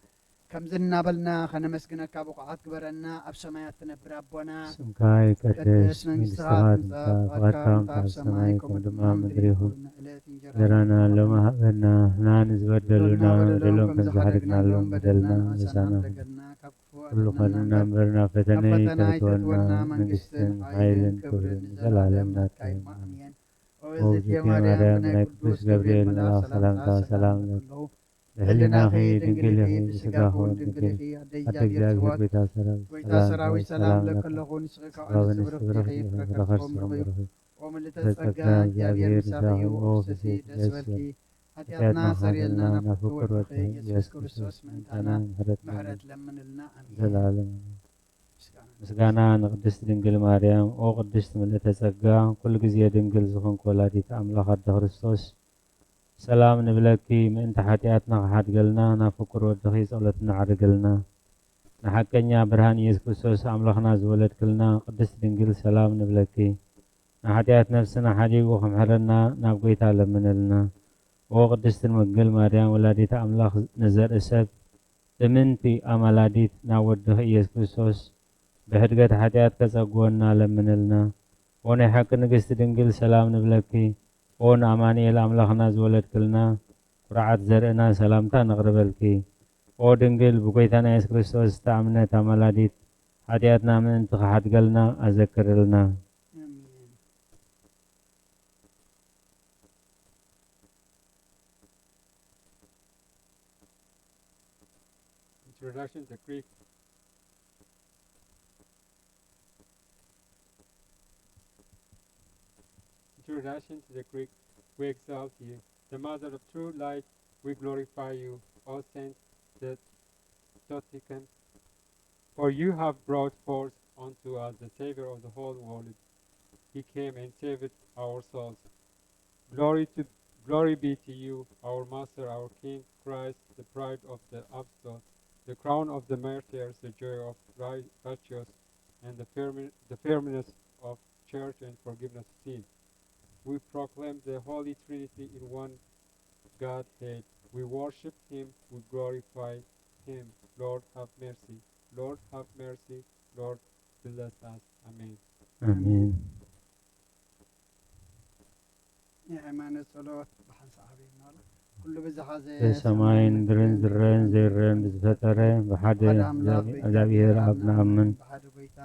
ከምዚ እናበልና ኸነመስግነካ ብቑዓት ግበረና። ኣብ ሰማያት ትነብር ኣቦና፣ ስምካ ይቀደስ፣ መንግስትኻ ትምጻእ፣ ፍቓድካ ከምታ ኣብ ሰማይ ከምኡ ድማ ኣብ ምድሪ ይኹን። ዕለት እንጀራና ሎሚ ሃበና፣ ንሕና ንዝበደሉና በደሎም ከም ዝሓደግናሎም በደልና ምሳና። ካብ ክፉእ ኩሉ ኣድሕነና፣ ከድና እምበር ናብ ፈተነ ኣይተእትወና፣ መንግስትን ሓይልን ክብርን ንዘለኣለም ናትካ እዩ። ኣሜን። ኦ እግዝእትየ ማርያም፣ ብናይ ቅዱስ ገብርኤል መልኣኽ ሰላምታ ሰላም እብለኪ። ብሕሊናኺ ድንግል ኢኺ፣ ብስጋኺ እውን ድንግል ኢኺ። ኣደ እግዚኣብሔር፣ ጎይታ ሰራዊት፣ ጎይታ ሰራዊት፣ ሰላም ለኪ ኣለኹ። ንስኺ ካብ ኣንስቲ ብሩኽቲ ኢኺ፣ ፍረ ከርስኺ እውን ብሩኽ እዩ። ኦ ምልዕተ ጸጋ፣ እግዚኣብሔር ምሳኺ እዩ። ኦ ፍስሕቲ ደስ በልኪ፣ ሓጢኣትና ሰሪልና ናብ ፍቁር ወድኺ ኢየሱስ ክርስቶስ ምእንታና ምሕረት ለምንልና። ኣሜን። ዘላለም ምስጋና ንቅድስት ድንግል ማርያም። ኦ ቅድስት ምልእተ ጸጋ፣ ኩሉ ግዜ ድንግል ዝኾንክ ወላዲት ኣምላኽ ኣደ ክርስቶስ፣ ሰላም ንብለኪ። ምእንቲ ሓጢኣትና ክሓድገልና፣ ናብ ፍቁር ወድኺ ጸሎትና ዓርግልና። ንሓቀኛ ብርሃን ኢየሱስ ክርስቶስ ኣምላኽና ዝወለድክልና ቅድስት ድንግል፣ ሰላም ንብለኪ። ንሓጢኣት ነፍስና ሓዲጉ ክምሕረና ናብ ጎይታ ለምንልና። ኦ ቅድስት ድንግል ማርያም ወላዲት ኣምላኽ፣ ንዘርኢ ሰብ እምንቲ ኣማላዲት ናብ ወድኺ ኢየሱስ ክርስቶስ ብሕድገት ሓጢኣት ከጸግወና ለምንልና። ኦ ናይ ሓቂ ንግስቲ ድንግል፣ ሰላም ንብለኪ። ኦ ንኣማኑኤል ኣምላኽና ዝወለድክልና፣ ኩርዓት ዘርእና፣ ሰላምታ ነቕርበልኪ። ኦ ድንግል፣ ብጎይታና ኢየሱስ ክርስቶስ ዝተኣምነት ኣማላዲት፣ ሓጢኣትና ምእንቲ ክሓድገልና ኣዘክርልና። ኣሜን። Introduction to Greek. Introduction to the Greek. We exalt you, the mother of true light. We glorify you, O Saint Dotican, for you have brought forth unto us the Savior of the whole world. He came and saved our souls. Glory to, glory be to you, our Master, our King, Christ, the pride of the apostles, the crown of the martyrs, the joy of ri-, righteous, and the firm-, the firmness of church and forgiveness of sin. We proclaim the Holy Trinity in one Godhead. We worship him, we glorify him. Lord, have mercy. Lord, have mercy. Lord, bless us. Amen. ኣሜን። ናይ ሃይማኖት ጸሎት ብሓንሳእ ሃበየና ኣሎ። ኩሉ ብዝሓዘ ብሰማይን ምድርን ዝረአን ዘይረአን ብዝፈጠረ ብሓደ ብሓደ ኣምላኽ ብእግዚኣብሔር ብእግዚኣብሔር ኣብ ኣብ ንኣምን። ብሓደ ጎይታ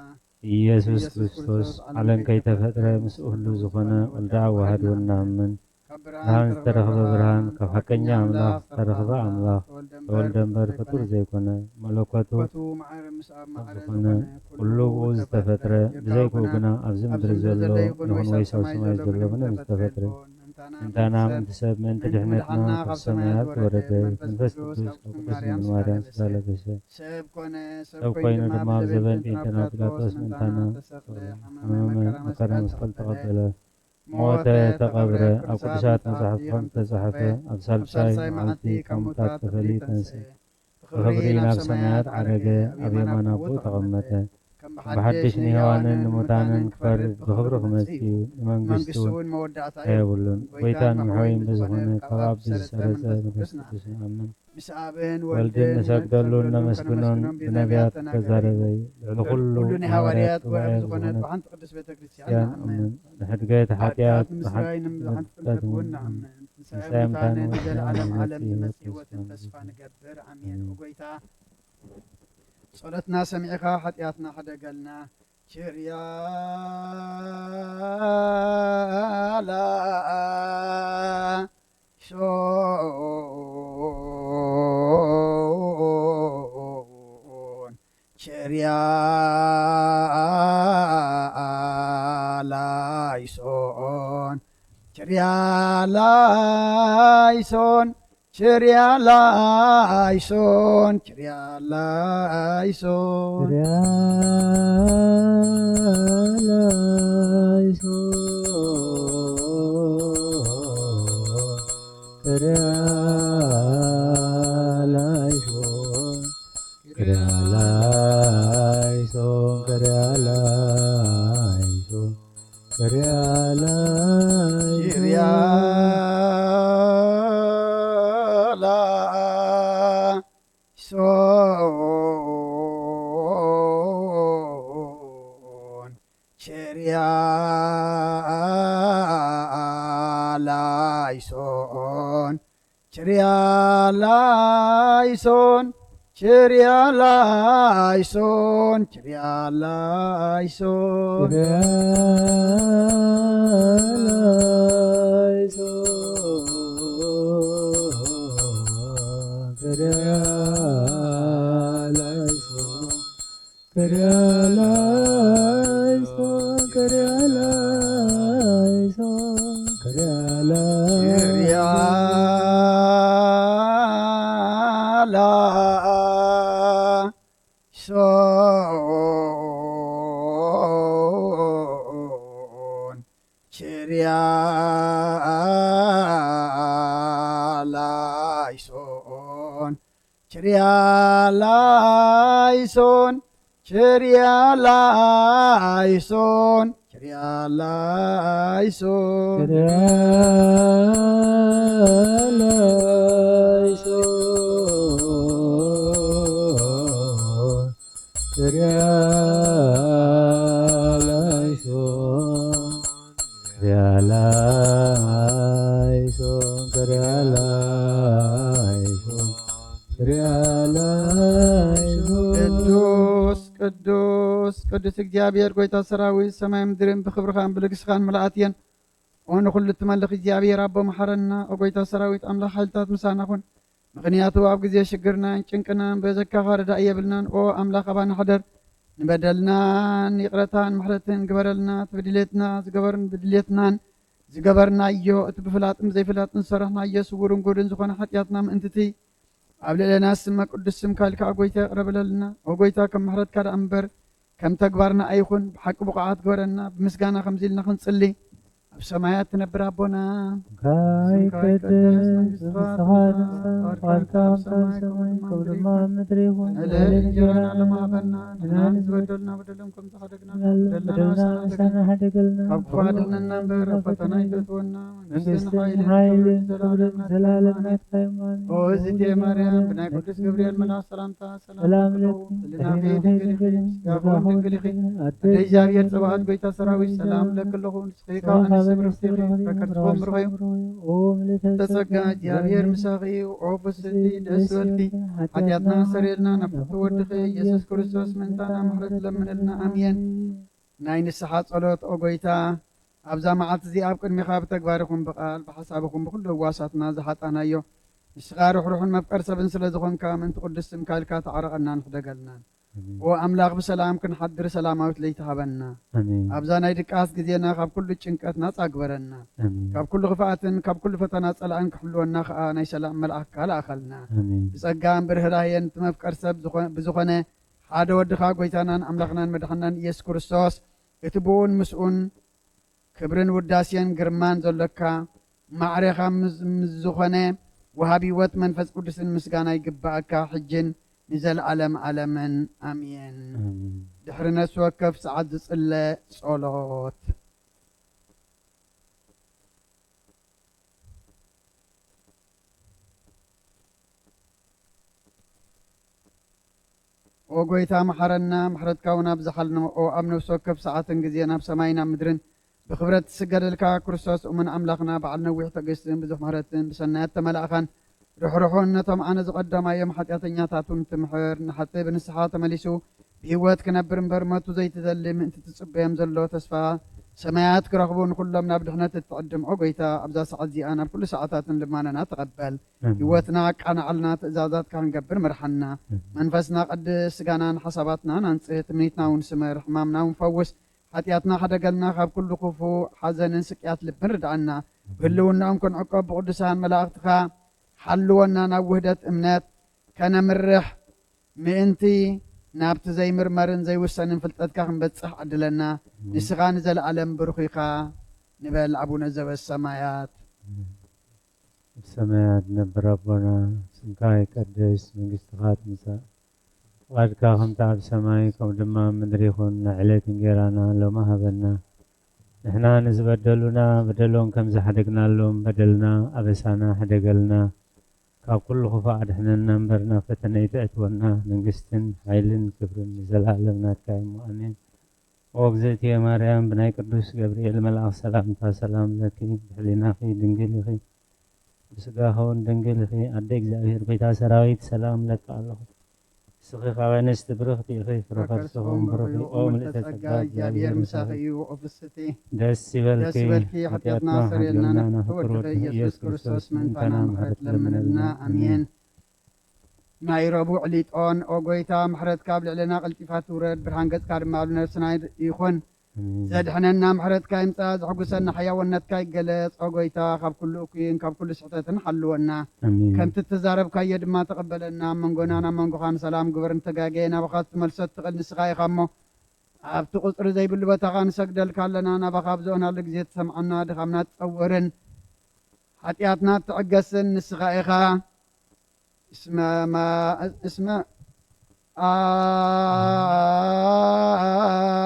ኢየሱስ ኢየሱስ ክርስቶስ ክርስቶስ ዓለም ዓለም ከይተፈጥረ ከይተፈጥረ ምስኡ ህሉው ዝኾነ ወልደ ኣዋህድ እውን ንኣምን። ካብ ብርሃን ብርሃን ዝተረኽበ ዝተረኽበ ብርሃን፣ ካብ ሓቀኛ ኣምላኽ ዝተረኽበ ኣምላኽ፣ ተወልደ እምበር ፍጡር ዘይኮነ፣ መለኮቱ መለኮቱ ማዕረ ምስ ኣብ ማዕረ ዝኾነ፣ ዝኾነ፣ ኩሉ ኩሉ ብኡ ብኡ ዝተፈጥረ፣ ዝተፈጥረ፣ ብዘይብኡ ግና ኣብዚ ምድሪ ዘሎ ይኹን ወይስ ኣብ ሰማይ ዘሎ ምንም ዝተፈጥረ፣ ምእንታና ምእንቲ ሰብ፣ ምእንቲ ድሕነትና ካብ ሰማያት ዝወረደ መንፈስ ቅዱስ ካብ ቅድስት ድንግል ማርያም ስጋ ለበሰ። ሰብ ኮይኑ ድማ ኣብ ዘበን ጴንጤና ጲላጦስ ምእንታና ተሰቕለ፣ ሓመመ፣ መከራ መስቀል ተቐበለ። ሞተ፣ ተቐብረ፣ ኣብ ቅዱሳት መጻሕፍቲ ከም ዝተጻሕፈ፣ ኣብ ሳልሳይ መዓልቲ ካብ ሙታት ተፈልዩ ተንስአ። ብኽብሪ ናብ ሰማያት ዓረገ፣ ኣብ የማን ኣቦኡ ተቐመጠ። ከም ብሓድሽ ንሕያዋንን ንሙታንን ክፈርድ ብኽብሪ ክመጽእ እዩ። ንመንግስቱ እውን መወዳእታ የብሉን። ጎይታን መሕወይን ብዝኾነ ካብ ኣብ ብዝሰረጸ መንፈስ ቅዱስ ንኣምን። ምስ ኣብን ወልድን ወልድን ንሰግደሉን ነመስግኖን ብነቢያት ተዛረበ እዩ። ልዕሊ ኩሉ ኩሉ ናይ ሃዋርያት ጉባኤ ዝኾነት ብሓንቲ ቅድስት ቤተ ክርስቲያን ንኣምን። ንሕድገት ሓጢኣት ብሓንቲ ጥምቀት እውን ንኣምን። ትንሳኤ ሙታንን ንዘለዓለም ዓለም ዝመጽእ ህይወትን ተስፋ ንገብር። ኣሜን። ኦ ጎይታ፣ ጸሎትና ሰሚዕኻ ሓጢኣትና ሕደገልና። ችርያ ላይሶን፣ ችርያ ላይሶን፣ ችርያ ላይሶን፣ ችርያ ላይሶን፣ ችርያ ላይሶን። ችርያ ላይሶን፣ ችርያ ላይሶን፣ ችርያ ላይሶን፣ ችርያ ላይሶን። ችርያ ላይሶን። ችርያ ላይሶን፣ ችርያ ላይሶን፣ ችርያ ላይሶን፣ ችርያ ላይሶን፣ ችርያ ላይሶን። ችርያ ላይሶን፣ ክርያላይሶን፣ ክርያላይሶን፣ ክርያላይሶን። ክርያላይሶን፣ ክርያላይሶን። ችርያላይሶን፣ ችርያላይሶን፣ ችርያላይሶን። ችርያላይሶን፣ ችርያላይሶን። ክርያላይሶን፣ ክርያላይሶን፣ ክርያላይሶን። ቅዱስ፣ ቅዱስ፣ ቅዱስ እግዚኣብሔር ጎይታ ሰራዊት፣ ሰማይ ምድርን ብክብርኻን ብልግስኻን ምልኣት እየን። ኦ ንኹሉ እትመልኽ እግዚኣብሔር ኣቦ፣ መሓረና። ኦ ጎይታ ሰራዊት ኣምላኽ፣ ሓይልታት ምሳና ኩን። ምኽንያቱ ኣብ ግዜ ሽግርናን ጭንቅናን በዘካኻ ረዳኢ የብልናን። ኦ ኣምላኽ፣ ኣባና ሕደር። ንበደልናን ይቕረታን ምሕረትን ግበረልና። እቲ ብድሌትና ዝገበርን ብድሌትናን ዝገበርናዮ፣ እቲ ብፍላጥን ብዘይፍላጥን ዝሰራሕናዮ ስውርን ጉድን ዝኾነ ሓጢኣትና ምእንትቲ ኣብ ልዕሌና ስመ ቅዱስ ስምካ ኢልካ፣ ኦ ጎይታ፣ ይቕረ በለልና። ኦ ጎይታ፣ ከም ምሕረትካ ደኣ እምበር ከም ተግባርና ኣይኹን። ብሓቂ ብቑዓት ግበረና። ብምስጋና ከምዚ ኢልና ክንጽሊ፣ ኣብ ሰማያት ትነብር ኣቦና፣ ስምካ ይቀደስ፣ መንግስትኻ ትምጻእ፣ ፍቓድካ ኣብ ሰማይ ከምኡ ድማ ኣብ ምድሪ ይኹን። ዕለት እንጀራና ሎሚ ሃበና። ንሕና ንዝበደሉና በደሎም ከም ዝሓደግና፣ በደልና ንበደልና ንሳና ሓደገልና፣ ካብ ክፉእ ኣድሕነና እምበር ኣብ ፈተና ኣይተእትወና። መንግስትን ሓይልን ክብርን ዘለኣለም ናትካ እዩ። ኣሜን። ኦ እግዝእትየ ማርያም፣ ብናይ ቅዱስ ገብርኤል መልኣኽ ሰላምታ ሰላም ለኪ፣ ህሊናኺ ድንግል ኢኺ፣ ስጋኺ እውን ድንግል ኢኺ። ኣደ እግዚኣብሔር ጸባኦት ጎይታ ሰራዊት ሰላም ለኪ ኣለኹ። ንስኺ ካብ ኣንስቲ ብርኽቲ ኢኺ፣ ፍረ ከርሲ እውን ብሩኽ እዩ። ኦ ምልዕተ ጸጋ፣ እግዚኣብሔር ምሳኺ እዩ። ኦ ፍስሕቲ ደስ በልኪ፣ ሓጢኣትና ሰሪልና ናብ ፍትሒ ወድኺ ኢየሱስ ክርስቶስ ምእንታና ምሕረት ለምንልና። ኣሜን። ናይ ንስሓ ጸሎት። ኦ ጎይታ፣ ኣብዛ መዓልቲ እዚኣ ኣብ ቅድሚኻ ብተግባር ይኹን ብቓል ብሓሳብ ይኹን ብኹሉ ህዋሳትና ዝሓጣናዮ፣ ንስኻ ርሕሩሕን መፍቀር ሰብን ስለ ዝኾንካ፣ ምእንቲ ቅዱስ ስምካ ኢልካ ተዓረቐናን ሕደገልናን። ኣሜን። ኦ ኣምላኽ፣ ብሰላም ክንሓድር ሰላማዊት ለይቲ ሃበና። ኣሜን። ኣብዛ ናይ ድቃስ ግዜና ካብ ኩሉ ጭንቀት ናጻ ግበረና። ኣሜን። ካብ ኩሉ ክፍኣትን ካብ ኩሉ ፈተና ጸላእን ክሕልወና ኸኣ ናይ ሰላም መልኣኽካ ለኣኸልና። ኣሜን። ብጸጋን ብርህራሄን እቲ መፍቀር ሰብ ዝኾ-፣ ብዝኾነ ሓደ ወድኻ ጎይታናን ኣምላኽናን መድሓናን ኢየሱስ ክርስቶስ፣ እቲ ብኡን ምስኡን ክብርን ውዳሴን ግርማን ዘሎካ፣ ማዕሬኻ ምስ፣ ምስ ዝኾነ ወሃቢ ህይወት መንፈስ ቅዱስን ምስጋና ይግብኣካ፣ ሕጅን ንዘለኣለም ኣለምን። ኣሜን። ኣሜን። ድሕሪ ነፍሲ ወከፍ ሰዓት ዝጽለ ጸሎት። ኦ ጎይታ፣ መሓረና፣ ምሕረትካ እውን ኣብዝሓልና። ኦ ኣብ ነፍሲ ወከፍ ሰዓትን ግዜን ኣብ ሰማይን ኣብ ምድርን ብኽብረት ትስገደልካ ክርስቶስ እሙን ኣምላኽና፣ በዓል ነዊሕ ትዕግስትን ብዙሕ ምሕረትን ብሰናያት ተመላእኻን ርሕሩሑን፣ ነቶም ኣነ ዝቐደማዮም ሓጢኣተኛታት እውን ትምሕር፣ ንሓጥእ ብንስሓ ተመሊሱ ብህይወት ክነብር እምበር መቱ ዘይትደሊ ምእንቲ ትጽበዮም ዘሎ ተስፋ ሰማያት ክረኽቡ ንኹሎም ናብ ድሕነት እትዕድም፣ ኦ ጎይታ፣ ኣብዛ ሰዓት እዚኣ ናብ ኩሉ ሰዓታትን ልማነና ተቐበል። ኣሜን። ህይወትና ኣቃናዓልና፣ ትእዛዛትካ ክንገብር ምርሓና። ኣሜን። መንፈስና ቀድስ፣ ስጋናን ሓሳባትናን ኣንጽህ፣ ትምኒትና እውን ስመር፣ ሕማምና እውን ፈውስ፣ ሓጢኣትና ሓደገልና፣ ካብ ኩሉ ክፉእ ሓዘንን ስቅያት ልብን ርድኣና። ኣሜን። ብህልውናኦም ክንዕቆብ ብቅዱሳን መላእኽትኻ ሓልወና፣ ናብ ውህደት እምነት ከነምርሕ ምእንቲ ናብቲ ዘይምርመርን ዘይውሰንን ፍልጠትካ ክንበጽሕ ዓድለና። ኣሜን። ንስኻ ንዘለኣለም ብሩኽ ኢኻ። ንበል ኣቡነ ዘበሰማያት። ኣሜን። ኣብ ሰማያት ነብር ኣቦና፣ ስምካ ይቀደስ፣ መንግስትኻ ትምጻእ፣ ፍቓድካ ከምቲ ኣብ ሰማይ ከምኡ ድማ ኣብ ምድሪ ይኹን። ናይ ዕለት እንጌራና ሎሚ ሃበና። ንሕና ንዝበደሉና በደሎም ከም ዝሓደግናሎም በደልና ኣበሳና ሕደገልና። ካብ ኩሉ ክፉእ ኣድሕነና እምበር ናብ ፈተነ ኣይተእትወና። መንግስትን ሓይልን ክብርን ንዘለኣለም ናትካ እዩ። ኣሜን። ኦ እግዝእትየ ማርያም፣ ብናይ ቅዱስ ገብርኤል መልኣኽ ሰላምታ ሰላም ለኪ፣ ብሕሊናኺ ድንግል ኢኺ፣ ብስጋኺ እውን ድንግል ኢኺ። ኣደ እግዚኣብሔር፣ ጎይታ ሰራዊት፣ ሰላም ለኪ ኣለኹ። ንስኺ ካብ ኣንስቲ ብርኽቲ ኢኺ፣ ፍረ ከርስኺ እውን ብሩኽ እዩ። ኦ ምልዕተ ጸጋ፣ እግዚኣብሔር ምሳኺ እዩ። ኦ ፍስሕቲ፣ ደስ ይበልኪ፣ ደስ ይበልኪ፣ ሓጢኣትና ሓጢኣትና ሰሪልና፣ ሓዲግና፣ ናብ ፍቅሪ ወድኺ ኢየሱስ ክርስቶስ ምእንታና ምሕረት ለምንልና። ኣሜን። ናይ ረቡዕ ሊጦን። ኦ ጎይታ፣ ምሕረትካ ኣብ ልዕሌና ቀልጢፋ ትውረድ፣ ብርሃን ገጽካ ድማ ኣብ ነፍስና ይኹን። ኣሜን። ዘድሕነና ምሕረትካ ይምጻእ፣ ዘሐጉሰና ሕያውነትካ ይገለጽ። ኦ ጎይታ፣ ካብ ኩሉ እኩይን ካብ ኩሉ ስሕተትን ሓልወና። ኣሜን። ከምቲ እተዛረብካዮ ድማ ተቐበለና። ኣብ መንጎና ናብ መንጎኻ ንሰላም ግበር፣ ንተጋገየ ናባኻ ክትመልሶ እትኽእል ንስኻ ኢኻ እሞ፣ ኣብቲ ቁጽሪ ዘይብሉ ቦታ ኸኣ ንሰግደልካ ኣለና። ናባኻ ኣብ ዝኦናሉ ግዜ ትሰምዓና፣ ድኻምና ትጸውርን ሓጢኣትና ትዕገስን ንስኻ ኢኻ። እስመ ማ-፣ እስመ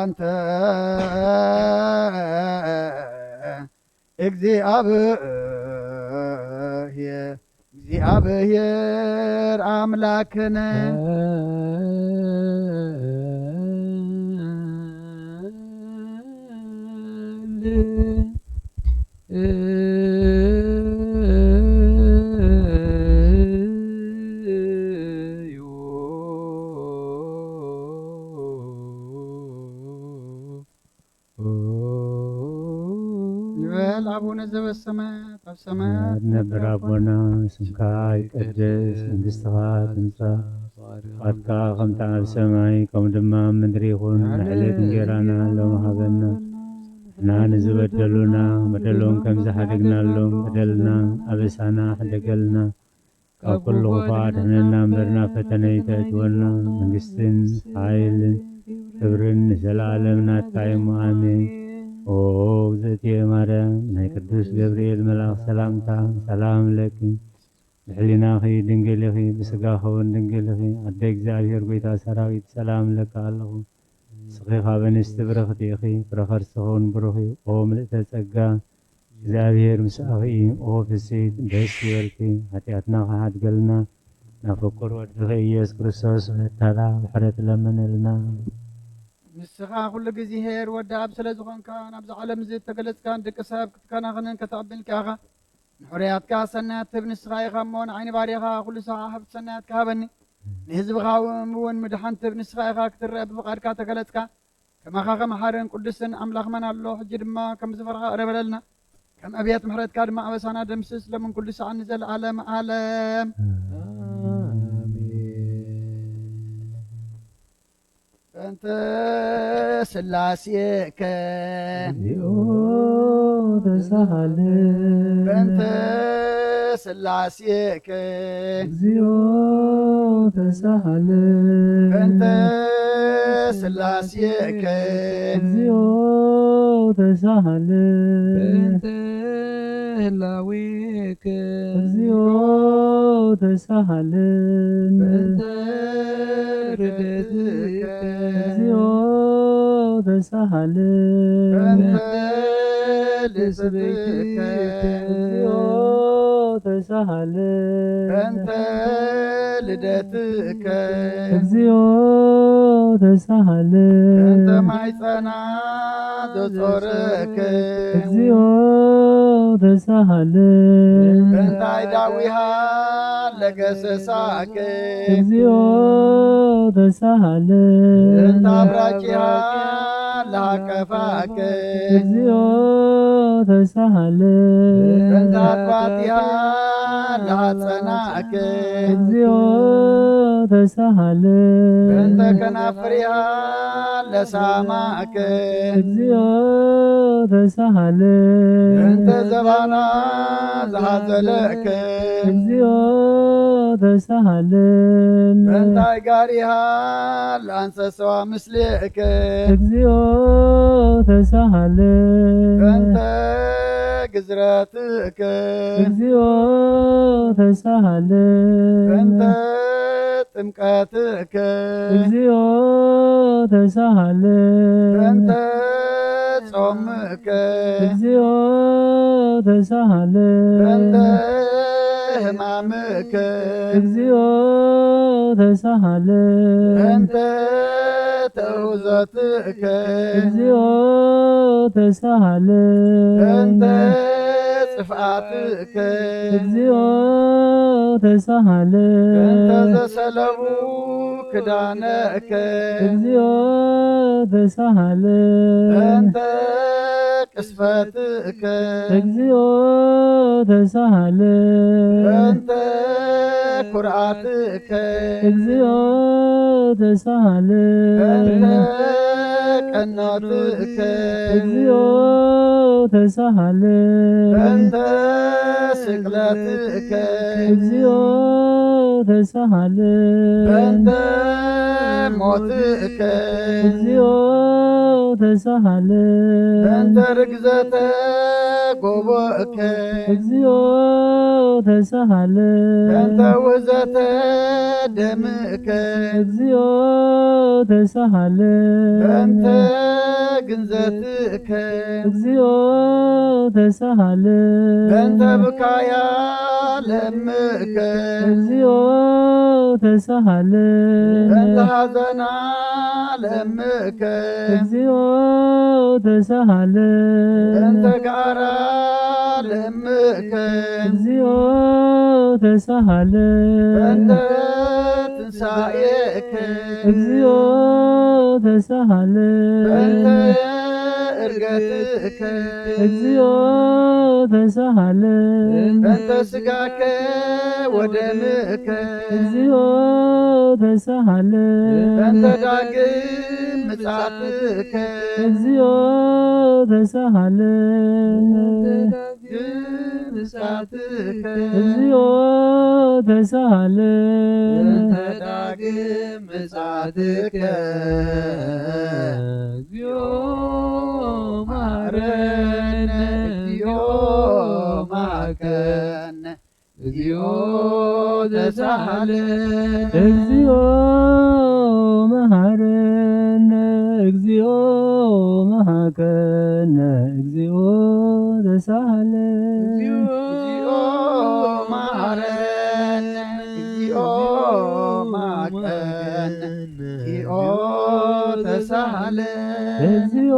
ኣንተ እግዚኣብሔር፣ እግዚኣብሔር ኣምላክነ። ንበል። ኣቡነ ዘበሰማያት፣ ኣብ ሰማያት እትነብር ኣቦና፣ ስምካ ይቀደስ፣ መንግስትኻ ትምጻእ፣ ፍቓድካ ከምታ ኣብ ሰማይ ከምኡ ድማ ኣብ ምድሪ ይኹን። ናይ ዕለት እንጀራና ሎሚ ሃበና፣ ንሕና ንዝበደሉና በደሎም ከም ዝሓደግናሎም በደልና ኣበሳና ሕደገልና፣ ካብ ኩሉ ክፉእ ኣድሕነና እምበር ናብ ፈተነ ኣይተእትወና። መንግስትን ሓይልን ክብርን ንዘለኣለም ናትካ እዩ እሞ ኣሜን። ኦ እግዝእትየ ማርያም፣ ናይ ቅዱስ ገብርኤል መልኣኽ ሰላምታ ሰላም ለኪ፣ ብሕሊናኺ ድንግል ኢኺ፣ ብስጋኺ እውን ድንግል ኢኺ። ኣደ እግዚኣብሔር፣ ጎይታ ሰራዊት፣ ሰላም እለኪ ኣለኹ። ንስኺ ካብ ኣንስቲ ብርኽቲ ኢኺ፣ ፍረ ከርስኺ እውን ብሩኽ እዩ። ኦ ምልእተ ጸጋ፣ እግዚኣብሔር ምሳኺ እዩ። ኦ ፍስሕቲ፣ ደስ ይበልኪ፣ ሓጢኣትና ክሓድገልና፣ ናብ ፍቁር ወድኺ ኢየሱስ ክርስቶስ መታላ ምሕረት ለምንልና። ንስኻ ኩሉ ግዜ ኄር ወዲ ኣብ ስለ ዝኾንካ፣ ናብዛ ዓለም እዚ እተገለጽካን ደቂ ሰብ ክትከናኸንን ከተዕብን ኪኣኻ። ንሕሩያትካ ሰናያት ትህብ ንስኻ ኢኻ እሞ፣ ንዓይ ንባርያኻ ኩሉ ሳዕ ሃብቲ ሰናያትካ ሃበኒ። ንህዝብኻ እውን ምድሓን ትህብ ንስኻ ኢኻ፣ ክትረአ ብፍቓድካ ተገለጽካ። ከማኻ ከመ ሓርን ቅዱስን ኣምላኽ መን ኣሎ? ሕጂ ድማ ከም ዝፈርኻ ቅረ በለልና። ከም ኣብያት ምሕረትካ ድማ ኣበሳና ደምስስ፣ ሎምን ኩሉ ሰዓት ንዘለዓለም ዓለም። ኣሜን። በእንተ ስላሴከ። እግዚኦ ተሳሃለ። በእንተ ስላሴከ። እግዚኦ ተሳሃለ። በእንተ ስላሴከ። እግዚኦ ተሳሃለ። በእንተ ህላዌከ። እግዚኦ ተሳሃልን። በእንተ ርደትከ። እግዚኦ ተሳሃልን። በእንተ ልደትከ። እግዚኦ ተሳሃልን። በእንተ ልደትከ። እግዚኦ ተሳሃልን። በእንተ ማይጸና ዘጾረከ። እግዚኦ ተሳሃልን። በእንተ ኣእዳዊሃ ለገሰሳከ። እግዚኦ ተሳሃልን። በእንተ ኣብራኪሃ ለሃቀፋከ። እግዚኦ ተሳሃልን። በእንተ ኣድባቲሃ ለሃጸናከ። እግዚኦ ተሳሃልን። በእንተ ከናፍሪሃ ለሳማከ። እግዚኦ ተሳሃልን። በእንተ ዘባና ዝሃዘለከ። እግዚኦ ተሳሃልን። በእንተ ኣይጋሪሃ ለኣንሰሰዋ ምስሌከ። እግዚኦ ተሳሃልን። በእንተ ግዝረትከ። እግዚኦ ተሳሃልን። በእንተ ጥምቀትከ። እግዚኦ ተሳሃልን። በእንተ ጾምከ። እግዚኦ ተሳሃልን። በእንተ ሕማምከ። እግዚኦ ተሳሃልን። በእንተ ተውዘትከ። እግዚኦ ተሳሃልን። በእንተ ጥፍኣትከ እግዚኦ ተሳሃለ እንተ ዘሰለቡ ክዳነከ እግዚኦ ተሳሃለ እንተ ቅስፈትከ እግዚኦ ተሳሃለ እንተ ኩርዓትከ እግዚኦ ተሳሃለ እንተ ቀኖትከ እግዚኦ ተሳሃለ እንተ ስቅለትከ እግዚኦ ተሳሃለ እንተ ሞትከ እግዚኦ ተሳሃለ እንተ ርግዘተ ጎቦእከ እግዚኦ ተሳሃለ እንተ ውህዘተ ደምእከ እግዚኦ ተሳሃለ እንተ ግንዘትእከ እግዚኦ ተሳሃለ እንተ ብካያ ለምእከ እግዚኦ ተሳሃለ እንተ ሃዘና ለምእከ እግዚኦ ተሳሃለ እንተ ጋራ ለምእከ እግዚኦ ተሳሃለ እንተ ትንሳኤእከ እግዚኦ ተሳሃለ እንተ እርገትእከ እግዚኦ ተሳሃለ እንተ ስጋከ ወደምእከ እግዚኦ ተሳሃለ እንተ ዳግም ምጻትከ እግዚኦ ተሳሃለ ግምጻትከ እግዚኦ ተሳሃለ እንተ ዳግም ምጻትከ እግዚኦ ማረነ እግዚኦ ማከነ እግዚኦ ተሳሃለ እግዚኦ መሃረነ እግዚኦ መሃከነ እግዚኦ ተሳሃለ እግዚኦ መሃረነ እግዚኦ ማከነ እግዚኦ ተሳሃለ እግዚኦ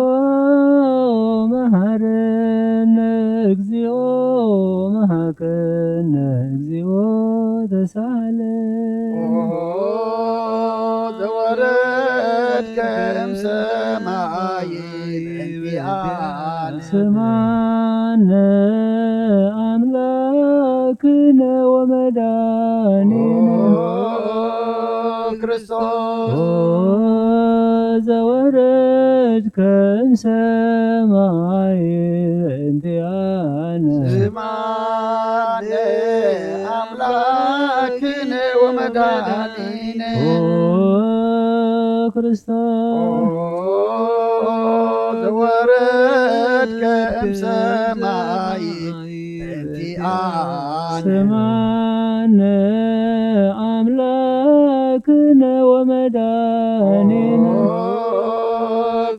መሃረነ እግዚኦ መሃከነ እግዚኦ ተሳሃለ ኦ ዘወረድከ እምሰማይ በእንቲኣነ ስማነ ኣምላክነ ወመድኃኒነ ክርስቶስ ኦ ዘወረድከ እምሰማይ በእንቲኣነ ስማነ ኣምላክነ ወመድኃኒነ ኦ ክርስቶስ ዘወረድከ እምሰማይ በእንቲኣነ ስማነ ኣምላክነ ወመድኃኒነ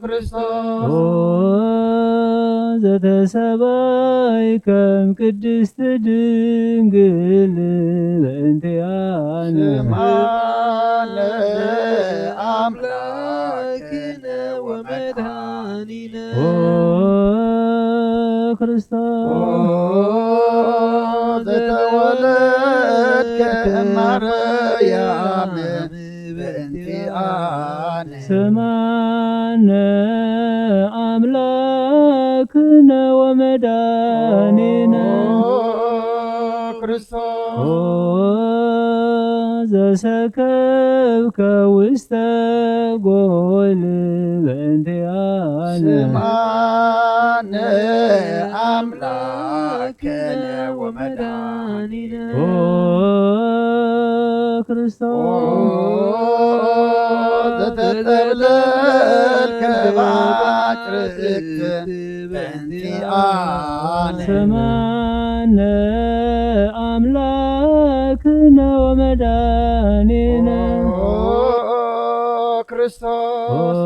ክርስቶስ ኦ ዘተሰባይ ከም ቅድስት ድንግል በእንቲኣነ ስማነ ኣምላክነ ወመድኃኒነ ኦ ክርስቶስ ዘተወለድከ እማርያም በእንቲኣነ ስማነ ኣምላክነ ወመድኃኒነ ክርስቶስ ኦ ዘሰከብከ ውስተ ጎል በእንቲኣነ ስማነ ኣምላክነ ወመድኃኒነ ኦ ክርስቶስ ዘተጠብለልከ ባጭርክት በእንቲኣነ ስማነ ኣምላክነ ወመድኃኒነ ኦ ክርስቶስ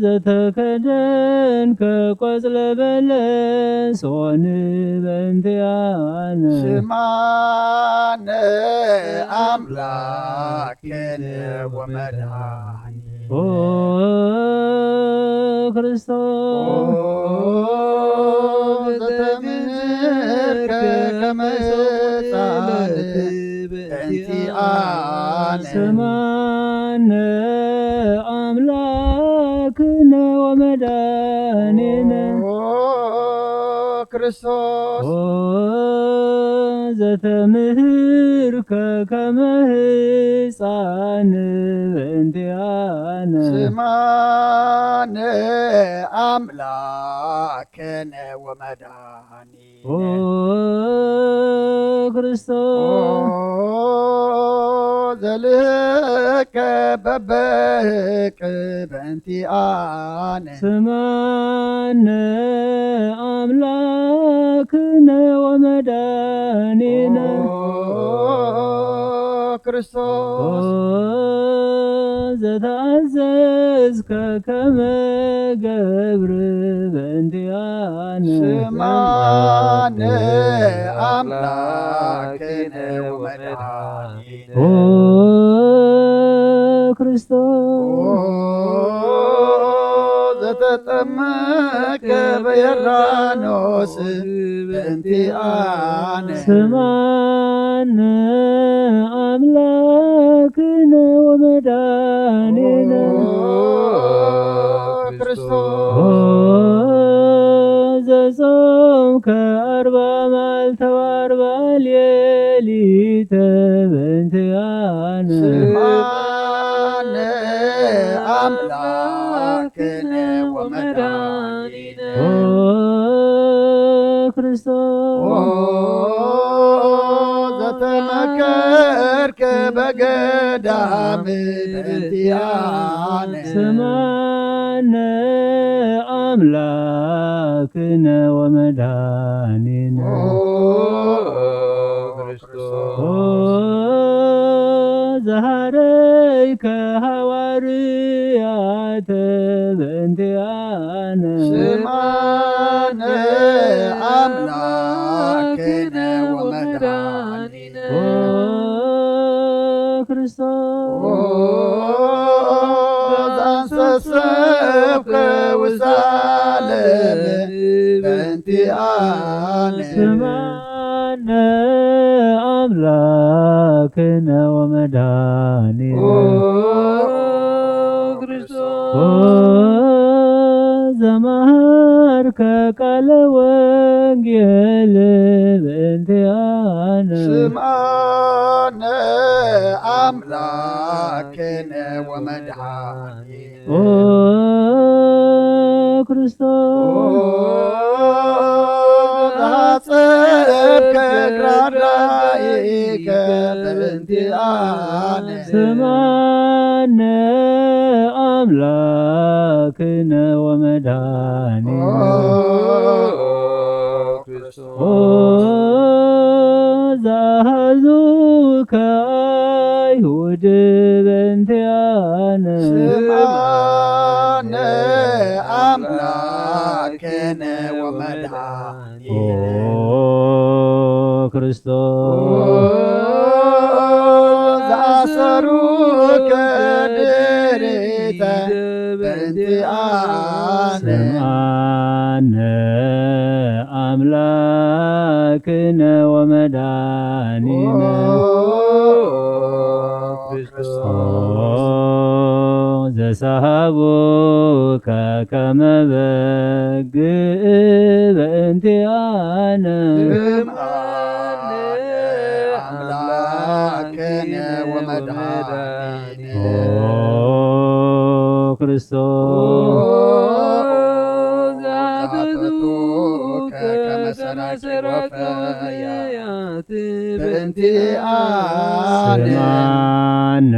ዘተከደንከ ቆጽለ በለስ ኦን በእንቲኣነ ስማነ ኣምላክነ ወመድኃኒ ኦ ክርስቶስ ዘተምን መጻን በእንቲኣነ። ስማነ ኣምላክነ ወመድኃኒነ። ኦ ክርስቶስ። ኦ ዘተምህርከ ከመ ህፃን በእንቲኣነ። ስማነ ኣምላክነ ወመድኃኒነ። ኦ ክርስቶስ። ኦ ዘልህከ በበህቅ በእንቲኣነ። ስማነ ኣምላክነ ወመድኃኒነ። ኦ ክርስቶስ። ኦ ዘተኣዘዝከ ከመ ገብር በእንቲኣነ። ስማነ ኣምላክነ ወመድኃኒነ። ኦ ክርስቶስ። ኦ ዘተጠመቀ በዮርዳኖስ በእንቲኣነ። ስማነ ኣምላክነ ወመድኃኒነ። ኦ ክርስቶስ። ኦ ዘጾምከ ኣርባ መዓልተ ወኣርባ ሌሊተ በእንቲኣነ። ስማነ ኣምላክነ ወመድኃኒነ። ኦ ክርስቶስ። ኦ ዘተመከርከ በገዳም በእንቲኣነ። ስማነ ኣምላክነ ወመድኃኒነ። ኦ ክርስቶስ። ኦ ዘሃረይከ ሃዋርያተ በእንቲኣነ። ስማነ ኣምላክነ ወመድኃኒነ። ኦ ክርስቶስ። ኦ ዘንሰሰብከ ውስተ ዓለም በእንቲኣነ። ስማነ ኣምላክነ ወመድኃኒነ። ኦ ክርስቶስ። ኦ ዘመሃርከ ቃለ ወንጌል በእንቲኣነ። ስምዓነ ኣምላክነ ወመድኃኒነ። ኦ ክርስቶስ። ኦ ዘሐጸብከ እግረ ኣርዳኢከ በእንቲኣነ። ስምዓነ ኣምላክነ ወመድኃኒነ። ኦ ክርስቶስ። ኦ ዘአሐዙከ አይሁድ በእንቲአነ። ስምዓነ አምላክነ ወመድኃኒነ። ኦ ክርስቶስ። ኦ ዘአሰሩከ ድሪተ በእንቲአነ። ስምዓነ አምላክነ ወመድኃኒነ። ኦ ክርስቶስ። ኦ ዘሰሃቡከ ከመ በግ በእንቲአነ። ስምዓነ አምላክነ ወመድኃኒነ። ኦ ክርስቶስ። ኦ ዘአትቱከ ከመ ሰራቂ ወፈያት በእንቲአነ። ስምዓነ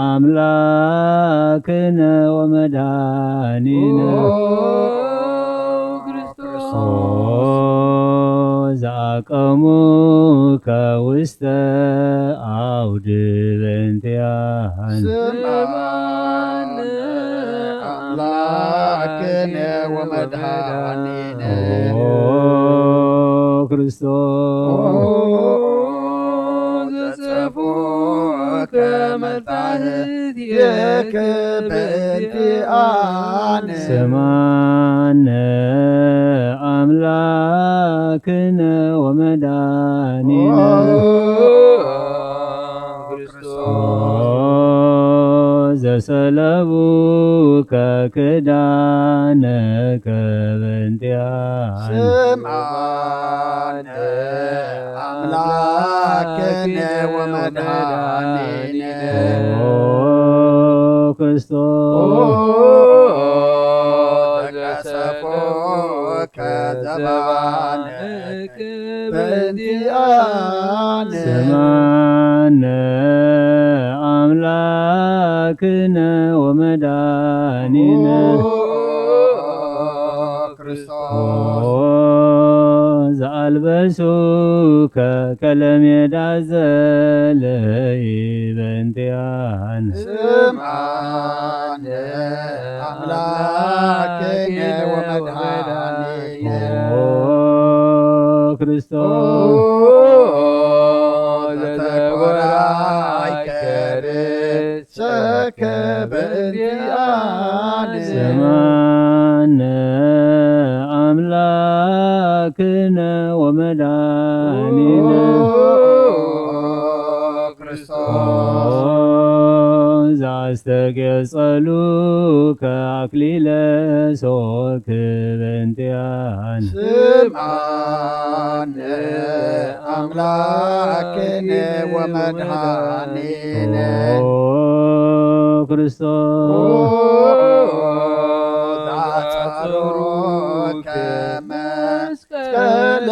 አምላክነ ወመድኃኒነ። ኦ ክርስቶስ። ኦ ዘአቀሙከ ውስተ አውድ በእንቲአነ። ስምዓነ አምላክነ ወመድኃኒነ። ኦ ክርስቶስ። ኦ ዘጸፍዑከ መታህት የከ በእንቲአነ። ስምዓነ አምላክ ክነ ወመድኃኒነ። ኦ ክርስቶስ ኦ ዘሰለቡከ ክዳነከ በእንቲአነ። ስምዓነ ኣምላክነ ወመድኃኒነ። ኦ ኦ ክርስቶስ ዘቀሰፎከ ዘባነከ በእንቲአነ። ስምዓነ ኣምላክነ ወመድኃኒነ። ኦ ክርስቶስ ኦ ዘአልበሱከ ከለሜዳ ዘለይ በእንቲአነ። ስምዓነ ኣምላክነ ወመድኃኒነ። ኦ ክርስቶስ ዘተቆራይከ ርእሰከ በእንቲአነ። ስምዓነ ኣምላክነ ወመድኃኒነ። ክርስቶስ ዘአስተጌጸሉከ አክሊለ ሶክ በእንቲአነ። ስምዓነ ኣምላክነ ወመድኃኒነ። ኦ ክርስቶስ ዘአጽሩከ መስቀለ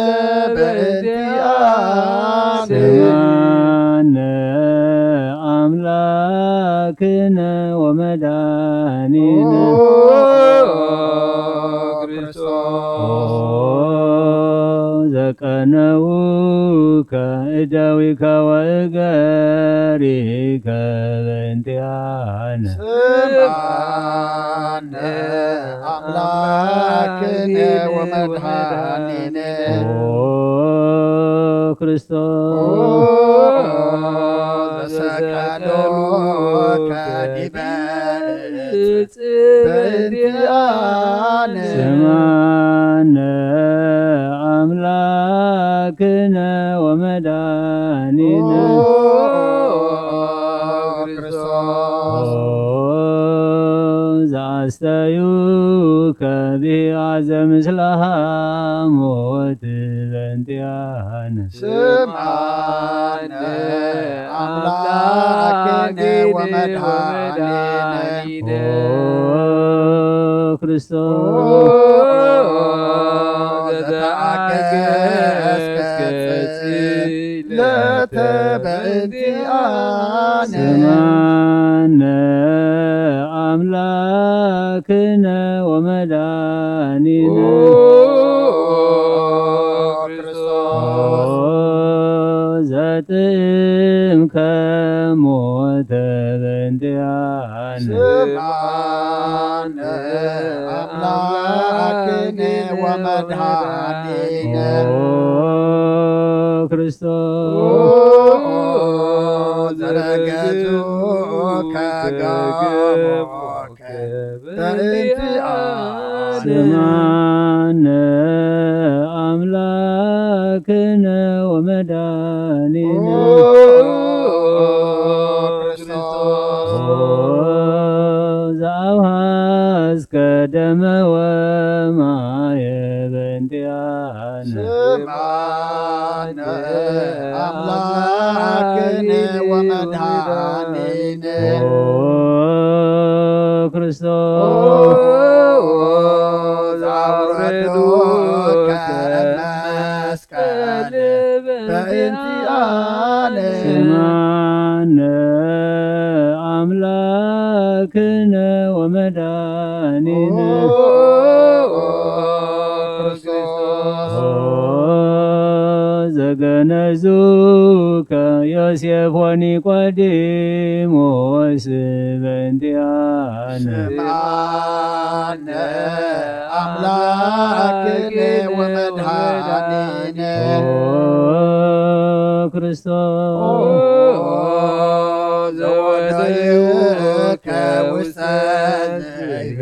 በእንቲአነ። ስምዓነ ኣምላክነ ወመድኃኒነ። ክርስቶስ ዘቀነውከ እደዊከ ወእገሪከ በእንቲአነ። ስምዓነ ኣምላክነ ወመድኃኒነ። ኦ ክርስቶስ ዘሰቀሎከ ዲበ እጽ በእንቲአነ። ስምዓነ ኣምላክነ ወመድኃኒነ። ክርስቶስ ዘአስተዩከ ብሂአዘ ምስለ ሐሞት በእንቲአነ። ስምዓነ ኣምላክነ ወመድኃኒነ። ኦ ክርስቶስ ዘተአገስከ ጽለተ በእንቲአነ። ስምዓነ ኣምላክነ ወመድኃኒነ። ክርስቶስ ዘጥዕምከ ሞተ በእንቲአነ። ስምዓነ ኣምላክነ ወመድኃኒነ። ኦ ክርስቶስ ዘረገጹከ ገቦከ በእንቲአነ። ስምዓነ ኣምላክነ ወመድኃኒነ። ክርስቶስ ኦ ዘአውሃዝከ ደመ ወማየ በእንቲአነ። ስምዓነ ኣምላክነ ወመድኃኒነ። ኦ ክርስቶስ ዘአውረዱከ መስቀል በእንቲአነ። ስምዓነ ኣምላክነ ወመድኃኒነ። ክርስቶስ ኦ ዘገነዙከ ዮሴፍ ወኒቆዲሞስ በእንቲአነ። ስምዓነ ኣምላክነ ወመድኃኒነ። ኦ ክርስቶስ ዘወደዩከ ውስተ ዘይብ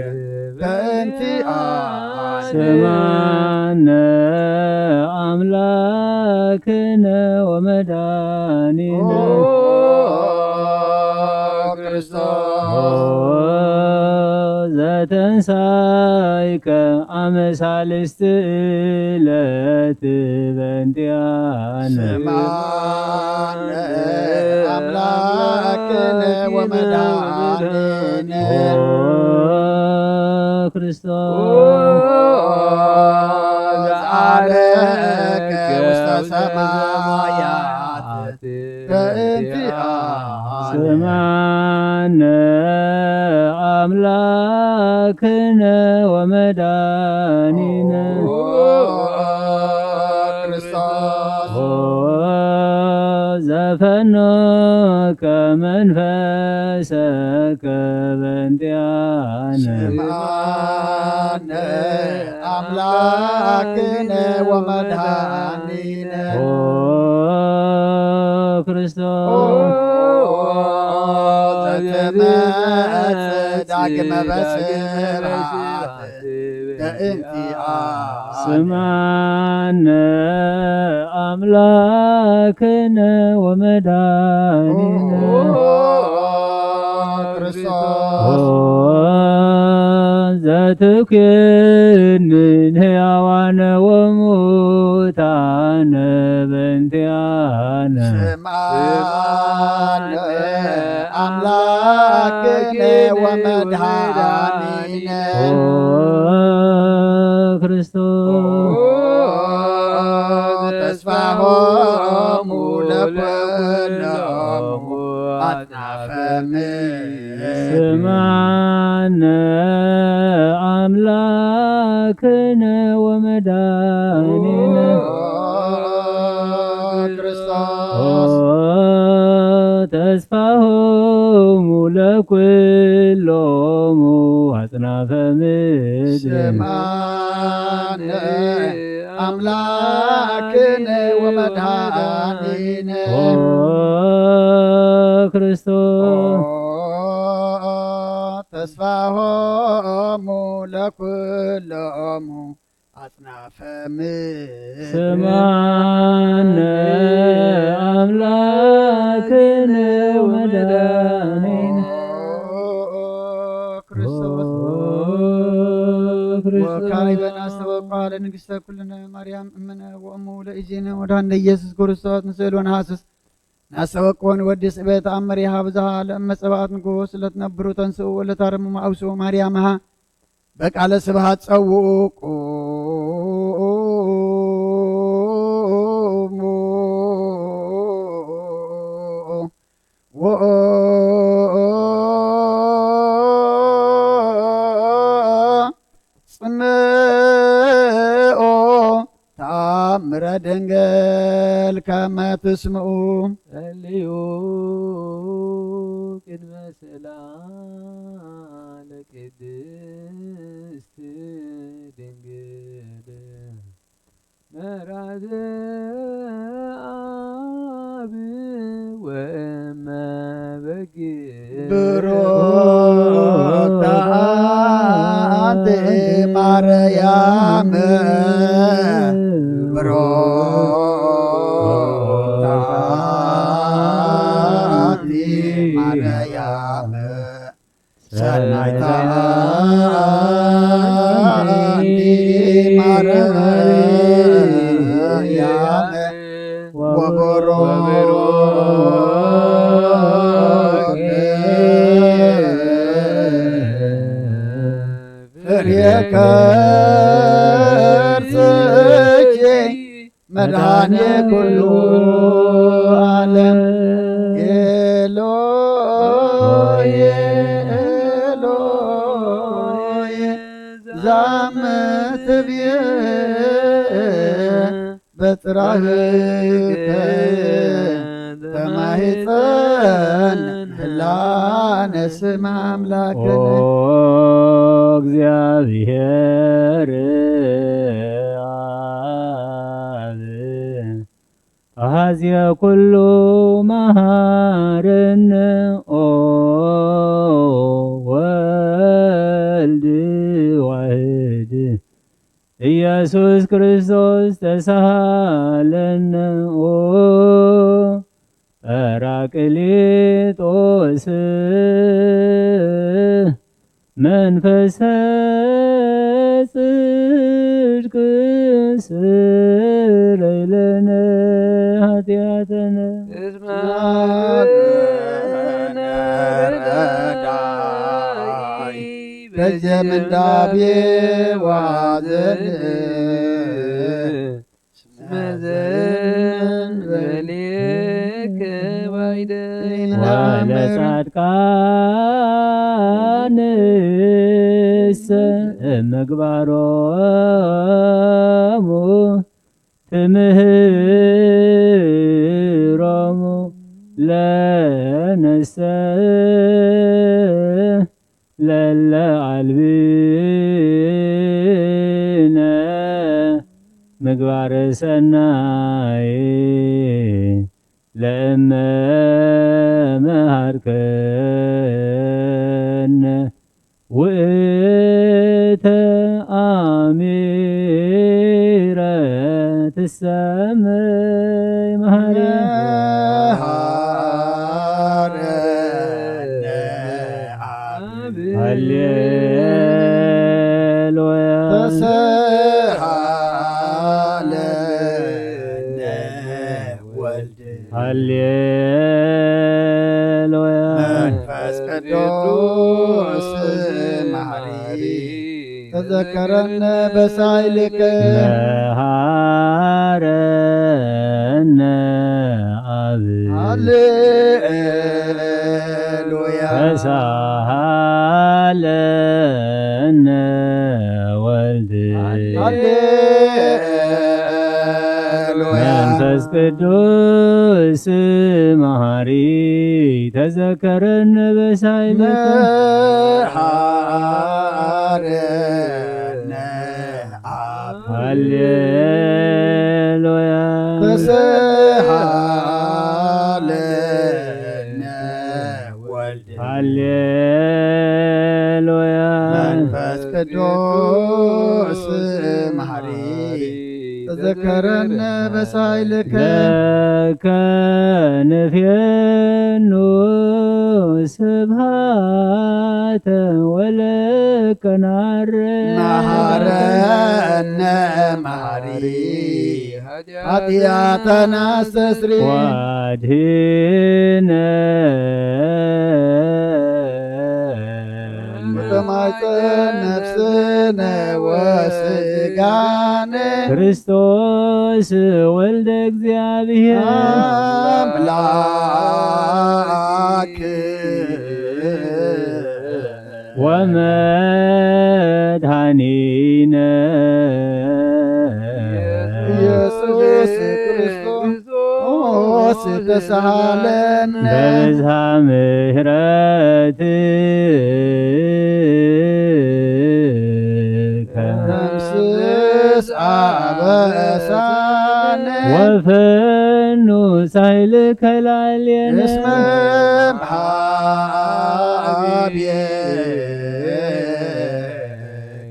በእንቲአነ። ስምዓነ ክነ ወመድኃኒነ ኦ ክርስቶስ። ኦ ዘተንሳይከ አመ ሳልስት ዕለት በእንቲአነ። ስምዓነ አምላክነ ወመድኃኒነ ኦ ክርስቶስ። ኦ ዘዓረገ ውስተ ሰማያት በእንቲአነ። ስምዓነ አምላክነ ወመድኃኒነ ኦ ክርስቶስ። ኦ ዘፈኖከ መንፈሰከ በእንቲአነ። ስምዓነ አምላክነ ወመድኃኒነ ኦ ክርስቶስ። ኦ ዘትመጽእ ዳግመ በስብሐት በእንቲአነ። ስምዓነ አምላክነ ወመድኃኒነ ኦ ክርስቶስ። ኦ ዘትኩንን ሕያዋነ ወሙታነ በእንቲአነ። ስምዓነ አምላክነ ወመድኃኒነ ኦ ክርስቶስ። ኦ ተስፋሆሙ ለኩሎሙ አጽናፈ ምድር። ስምዓነ አምላክነ ወመድኃኒነ ኦ ክርስቶስ። ኦ ተስፋሆሙ ለኩሎሙ አጽናፈ ምድር። ስምዓነ አምላክነ ወመድኃኒነ ኦ ክርስቶስ። ኦ ተስፋሆሙ ለኩሎሙ አጽናፈ ምድር። ስምዓነ አምላክነ ወመድኃኒነ ኦ ክርስቶስ። ኦ ክርስቶስ። ወካዕበ ናስተበቁ ለንግሥተ ኩልነ ማርያም እምነ ወእሙ ለእዜነ ወዳንደ ኢየሱስ ክርስቶስ ንስእል ወነሃስስ ናስተበቁ ወንወድስ እበ ተአምር የሃብዝሃ ለእመ ጸባኦት ንጉሥ ለትነብሩ ተንስኡ ወለታርሙ ማእብሱ ማርያምሃ በቃለ ስብሐት ጸውኡ ቁሙ ወጽምኦ ተአምረ ድንግል ከመ ትስምኡ። ጸልዩ ቅድመ ስእላ ለቅድስት ድንግል መራዘ አብ ወእመ በግ ብሩክተ አንቲ ማርያም፣ ብሩክተ አንቲ ማርያም፣ ሰናይተ አንቲ ማርያም፣ ወቡሩክ ፍሬ ከርሥኪ መድኃኔ ኩሉ ዓለም። ኤሎሄ ኤሎሄ ዛመ ትቤ በጽራህከ ተማሂፀን ህላነ ስም አምላክነ። ኦ እግዚአብሔር አብ አሐዜ ኩሉ መሐረነ። ኦ ወልድ ዋሕድ ኢየሱስ ክርስቶስ ተሳሃለነ። ኦ ጳራቅሊጦስ መንፈሰ ጽድቅ ስረይ ለነ ኃጢአተነ። እስመ ረዳኢ በጀ ምንዳቤ ዋዘን መዘን በሌከ ባይደ። ወለጻድቃንሰ እምግባሮሙ ትምህሮሙ ለነሰ ለለ አልብነ ምግባር ሰናይ ለእመ መሃርከነ ውእተ አሚረ ትሰመይ መሃሪ። መሃረነ አብ። ሃሌሉያ። ተሰሃለነ ወልድ። ሃሌሉያ። መንፈስ ቅዱስ መሐሪ። ተዘከረነ በሳይልከ። መሃረነ አብ። ሃሌሉያ። ተሳሃለነ ወልድ። ሃሌሉያ። መንፈስ ቅዱስ መሐሪ ተዘከረነ በሳይልከ። መሐረነ አብ። ሃሌሉያ። ተሰሃለነ ወልድ። ሃሌሉያ። መንፈስ ቅዱስ መሐሪ ተዘከረነ በሳይልከ። ለከ ንፌኑ ስብሃተ ወለከ ናረ። መሐረነ መሐሪ ኃጢአተነ አስተስሪ። ወአድህነ ከማይፀን ነፍስነ ወስጋነ። ክርስቶስ ወልደ እግዚአብሔር። አምላክ ወመድኃኒነ ኢየሱስ ክርስቶስ ተሳሃለነ። በብዝሃ ምሕረትከ ደምስስ አበሳነ። ወፈኑ ሳይልከ ላዕሌነ። እስመ እምሃቤ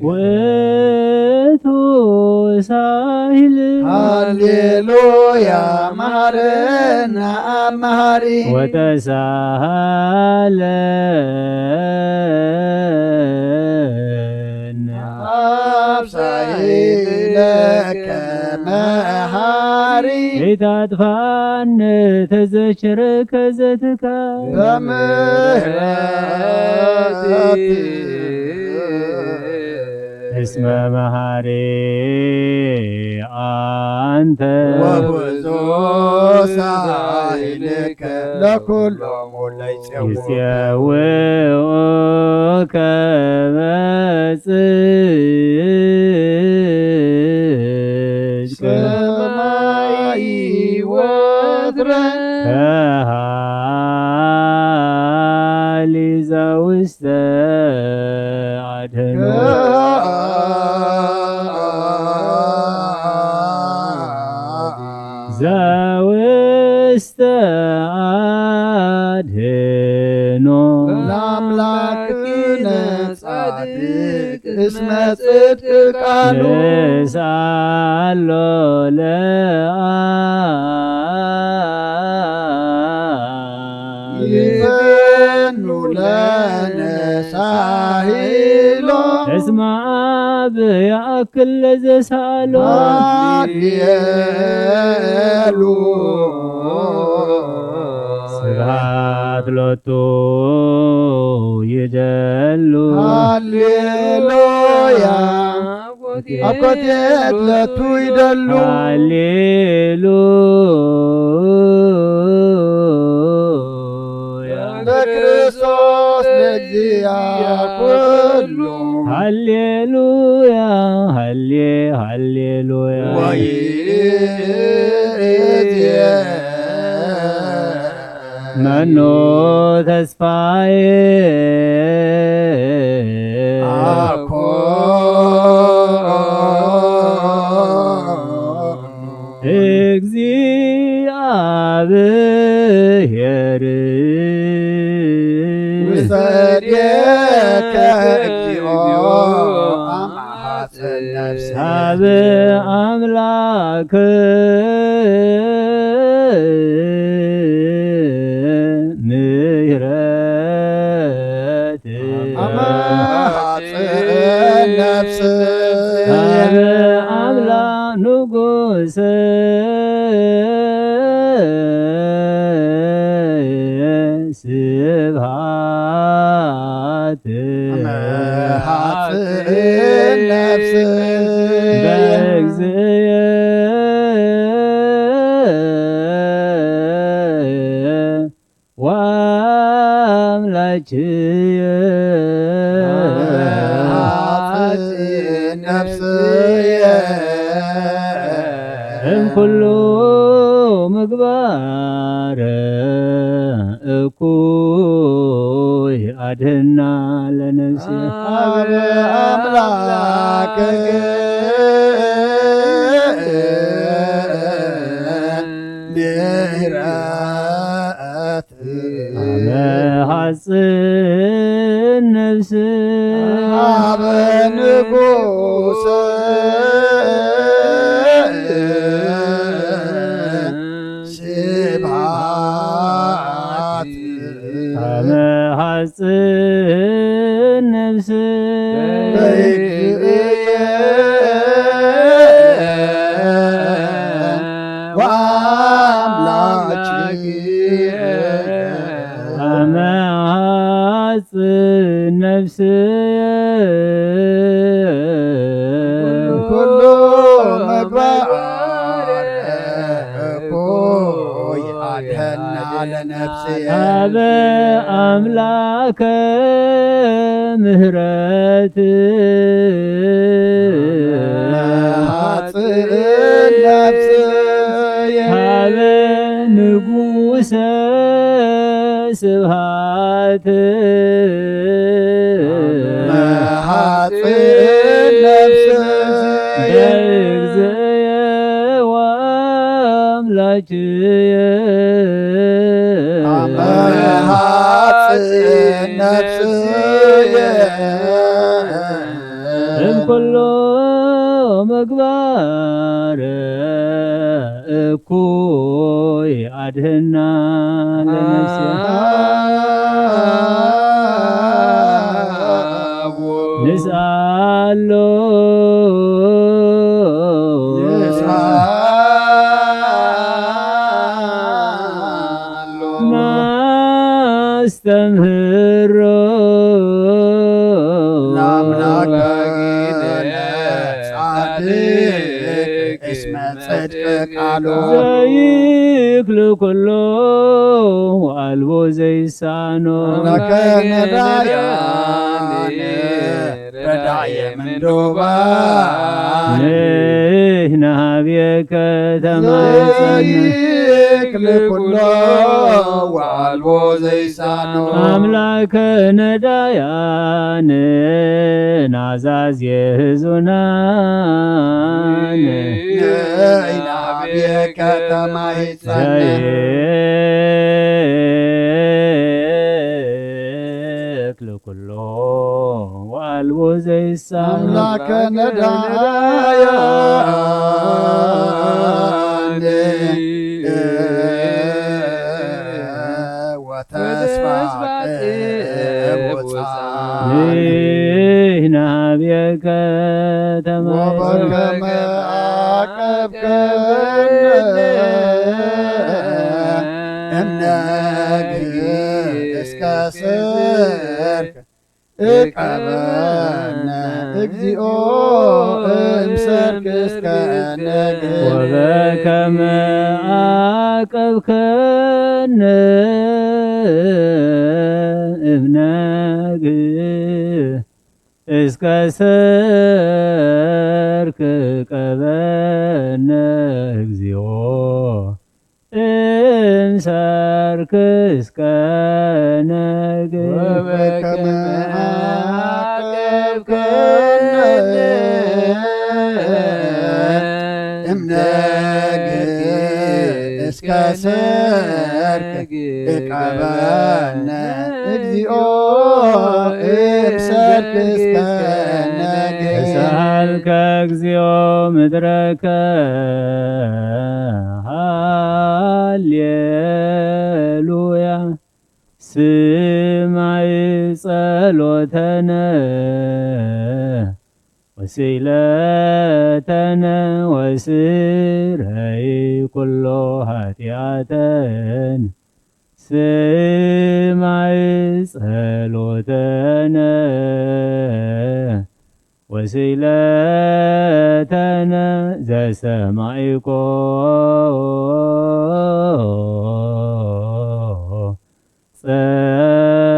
ውእቱ ሳይል። ሃሌሉያ መሐረነ አብ መሐሪ። ወተሳሃለነ አብ ሳይለከ መሐሪ። ኢታጥፋነ ተዘክረ ከዘትካ። በምህረት እስመ መሐሪ አንተ። ወብዙ ሳይልከ ለኩሎሙ ለይጼውዑ። ይጼውዑከ በጽድቅ። ሰማይ ወትረ። ከሃሊ ዘውስተ አድህኖ። ዘውስተ አድህኖ። ለአምላክነ ጻድቅ እስመ ጽድቅ ቃሉ ንስኣሎ ለአብ ይፈኑ ለነ ሳሂሎ እስመ አብ ያእክል ለዘሳሎ ሃሌሉ ስብሐት ሎቱ ይደሉ ሃሌሉያ አኮቴት ለቱ ይደሉ ሃሌሉያ በክርስቶስ ለእግዚአ ኩሉ ሃሌሉያ ሃሌ ሃሌሉያ ወይእዜ መኖ ተስፋዬ አኮ እግዚአብሔር ውሰዴከ እግዚኦ አማሐፀን ነፍሴ ሀበ አምላክ ምህረት አማሐፅን ነፍሴ ሀበ አምላክ ንጉሰ ስብሐት መሃጽን ነፍስየ በእግዚእየ ወአምላክየ መሃጽን ነፍስየ እምኩሉ ምግባር እኩይ አድህና ለነፍስየ አብ አምላክ ምሕረት አመ ሐጽን ነፍስ ሀበ ንጉስ ስብሐት አመ ሐጽን ነፍስ በእግዚእየ ወአምላክየ አመ ሐጽን ነፍስ ኩሉ ምግባር እኩይ አድህና ለነፍስየ ሀበ አምላከ ምህረት ሐጽን ነፍስየ ሀበ ንጉሰ ስብሐት መሃጽን ነፍስየ በእግዚእየ ወአምላክየ መሃጽን ነፍስየ እምኩሉ ምግባር እኩይ አድህና ለነፍስያ ንስአሎ ናስተምህሮ ለአምላከ ጻድቅ እስመ ጽድቅ ቃሉ ዘይክል ኩሎ ወአልቦ ዘይሳኖ ለከ ነዳያን ረዳየ ምንዱባን ንሕና ሀብየከ ተማሕፀና ዘይክል ኩሎ ወአልቦ ዘይሳኖ አምላከ ነዳያን ናዛዝ የህዙናን ንሕና ሀብየከ ተማሕፀና ዘይክል ኩሎ ኣልቦ ዘይሳን ኣምላከ ነዳያን ወተስፋ ቅቡጻን ንሕና ብከተማ ወበከመ ዓቀብከነ እምነግህ እስከ ስር እቀበነ እግዚኦ እምሰርክ እስከ ነግህ ወበከመ ዓቀብከነ እምነግህ እስከ ሰርክ ቀበነ እግዚኦ እምሰርክ እስከ ነግህ ወበከመ ዓቀብከነ እምነግህ እስከ ሰርክ እቀበነ እግዚኦ እምሰርክ እስከ ነግህ ተሳሃልከ እግዚኦ ምድረከ ሃሌሉያ ስማይ ጸሎተነ ወስእለተነ ወስረይ ኩሎ ኃጢኣተን ስማይ ጸሎተነ ወስእለተነ ዘሰማዒኮ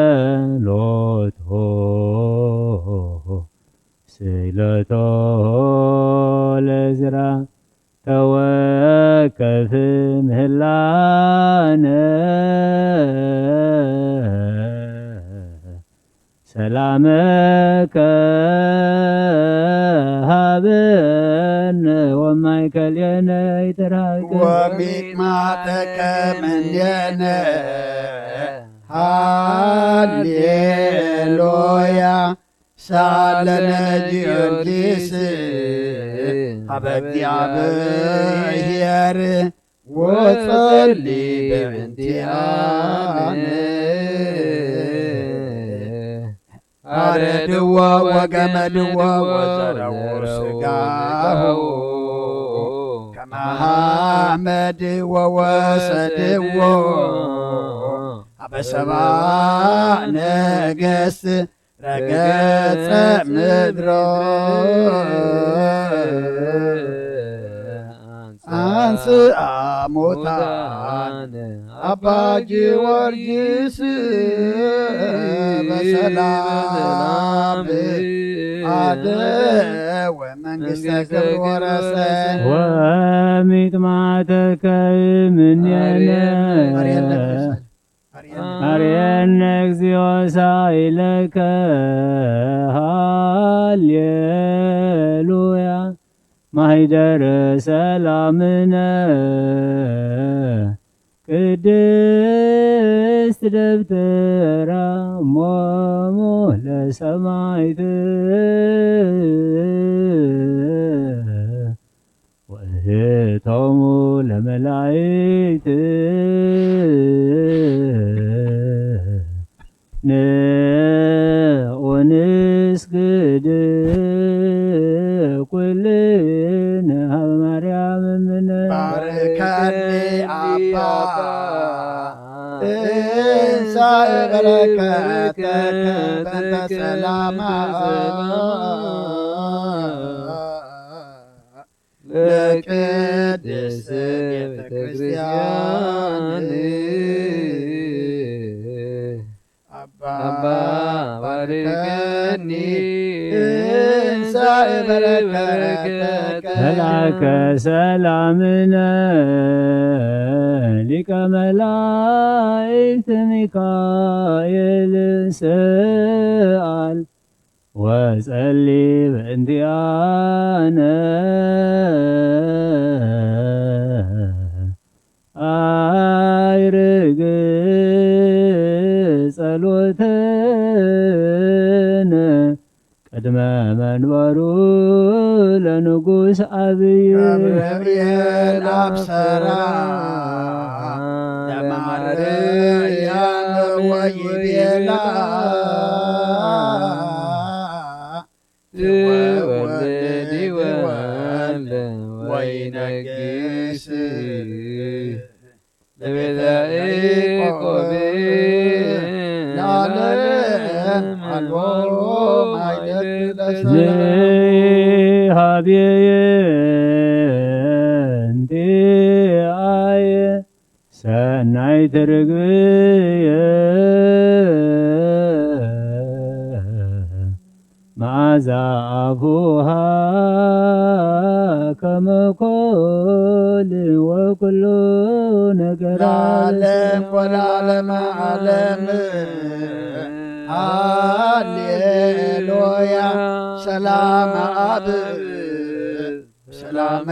ጸሎቶ ስእለቶ ለዝራ ተወከፍ ምህላነ ሰላመከ ሃበነ ወማእከሌነ ይትርሃገ ወሚጥማተከ ምኔነ ሃሌሉያ ሳለነ ጊዮርጊስ ሀበ እግዚአብሔር ወጸሊ በእንቲአነ አረድዎ ወገመድዎ ወዘረው ስጋሁ ከመ ሐመድ ወወሰድዎ ሀበ ሰባ ነገስት ረገጸ ምድሮ አንስአ ሙታነ አባ ጊዮርጊስ በሰላም አደወ መንግስተ ክብር ወረሰ ወሚጥማተከ ምኔነ አርየነ እግዚኦ ሳይለከ ሃሌሉያ ማሂደረ ሰላምነ ቅድስት ደብተራ ሞሙ ለሰማይት ወእህቶሙ ለመላእክት ንዑ ንስግድ ኩልነ ሀበ ማርያም እምነ ባርከኒ ኣባ እንሳእ በረከተከ በእንተ ሰላማ ለቅድስት ቤተ ክርስቲያን አባ ባርከኒ እንሳእ በረከተከ መልአከ ሰላምነ ሊቀ መላእክት ሚካኤል ስኣል ወጸሊ በእንቲኣነ ኣይርግ ጸሎተነ ቅድመ መንበሩ ለንጉስ ኣብይ ገብርኤል ኣብሰራ ለማርያም ወይቤላ ትወልድ ይወልድ ወይነግስ ለቤተ ያዕቆብ ለዓለም ለዓለም አይደል ለሰላም። ዝሃብየ እንቲአየ ሰናይት ርግብየ መዓዛ ኣፉሃ ከመ ኮል ወኩሉ ነገር ለዓለም ወለዓለመ ዓለም። ሃሌሉያ። ሰላም አብ ሰላም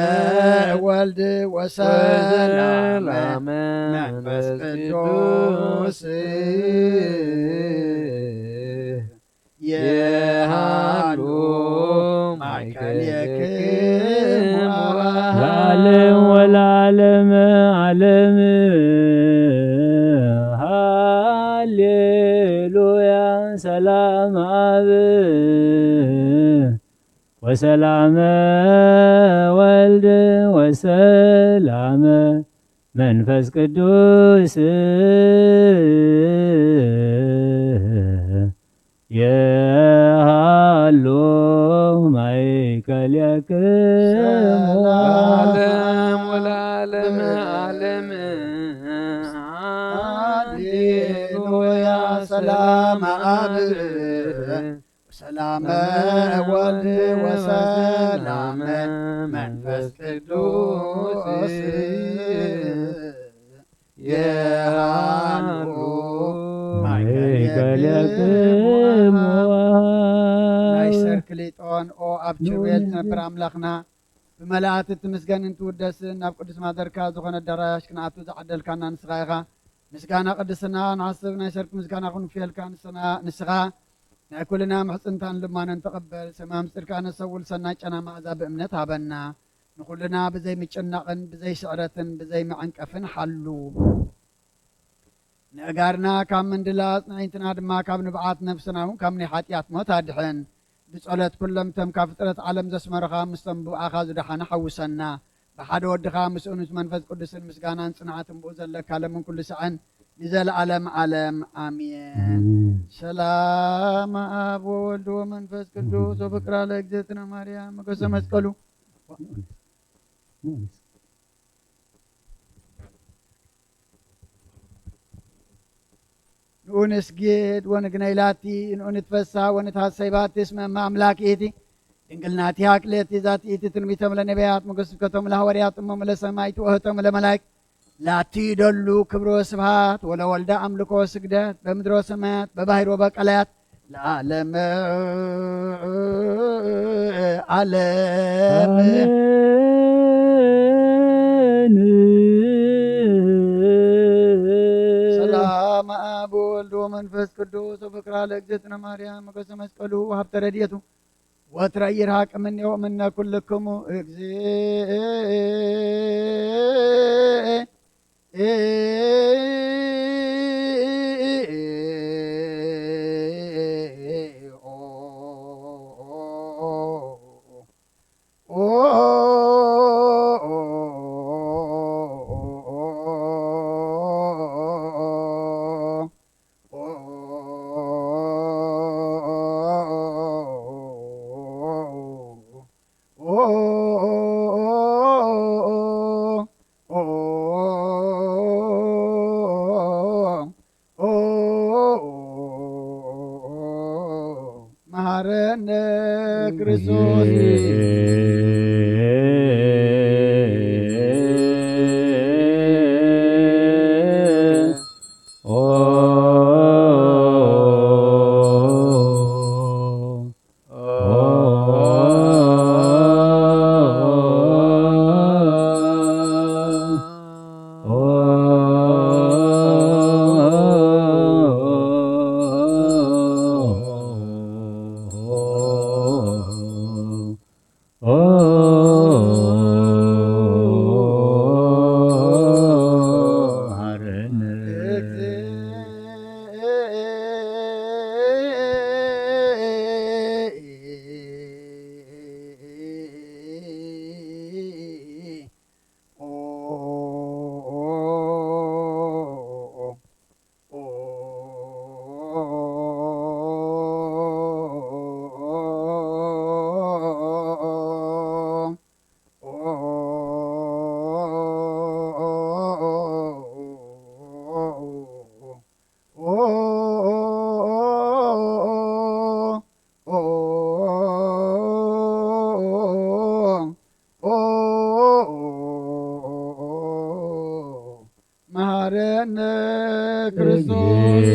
ወልድ ወሰላም መንፈስ ቅዱስ የሃሉ ማእከሌክሙ ለዓለም ወለዓለመ ዓለም። ሃሌሉያ። ሰላም አብ ወሰላመ ወልድ ወሰላመ መንፈስ ቅዱስ የሃሉ ማእከሌክሙ። ለዓለም ወለዓለመ ዓለም። ሃሌሉያ። ሰላም አብ ሰላም ወልድ ወሰላም መንፈስ ቅዱስ የሃሉ ማእከሌክሙ። ናይ ሰርክ ሊጦን ኦ ኣብ ችቤል ትነብር ኣምላኽና ብመላእቲ ትምስገንን ትውደስን ናብ ቅዱስ ማደርካ ዝኾነ ኣዳራሽ ክንኣቱ ዝዓደልካና ንስኻ ኢኻ። ምስጋና ቅድስና ንዓስብ ናይ ሰርክ ምስጋና ክንፍየልካ ንስና-፣ ንስኻ ናይ ኩልና ምሕጽንታን ልማነን ተቐበል። ሰማም ጽድቃ ነሰውል ሰናይ ጨና መኣዛ ብእምነት ሃበና። ንኹልና ብዘይ ምጭናቕን ብዘይ ስዕረትን ብዘይ መዐንቀፍን ሓሉ። ንእጋርና ካብ ምንድላጽ ንኣዒንትና ድማ ካብ ንብዓት ነፍስና እውን ካብ ናይ ሓጢኣት ሞት ኣድሕን። ብጸሎት ኩሎም እቶም ካብ ፍጥረት ዓለም ዘስመሩኻ ምስቶም ብብኣኻ ዝደሓኑ ሓውሰና። ብሓደ ወድኻ ምስኡን ምስ መንፈስ ቅዱስን ምስጋናን ጽንዓትን ብኡ ዘለካ ለምን ኩሉ ሰዐን ንዘለዓለም ዓለም ኣሜን። ኣሜን። ሰላም ኣብ ወወልድ ወመንፈስ ቅዱስ ወፍቅራ ለእግዝእትነ ማርያም መገሰ መስቀሉ። ንኡ ንስጌድ ወንግነይ ላቲ፣ ንኡ ንትፈሳ ወንትሃሰይ ባቲ፣ እስመ እመ አምላክ ኢቲ። ድንግል ናቲሃ ክሌቲ ዛቲ ኢቲ ትንቢቶም ለነቢያት፣ መጎ ስብከቶም ለሐዋርያት፣ እሞም ለሰማይት ወእህቶም ለመላይክ። ላቲ ደሉ ክብሮ ስብሃት ወለወልዳ አምልኮ ስግደት፣ በምድሮ ሰማያት በባህር ወበቀላያት ለዓለመ ዓለም። አሜን። ሰላም አብ ወወልድ ወመንፈስ ቅዱስ ወፍቅራ ለእግዝእትነ ማርያም ሞገሰ መስቀሉ ወሀብተ ረድኤቱ ወትረ ይርሃቅ እምኔሁ እምነ ኩልክሙ እግዚእ። መሐረነ ክርስቶስ። መሐረነ ክርስቶስ።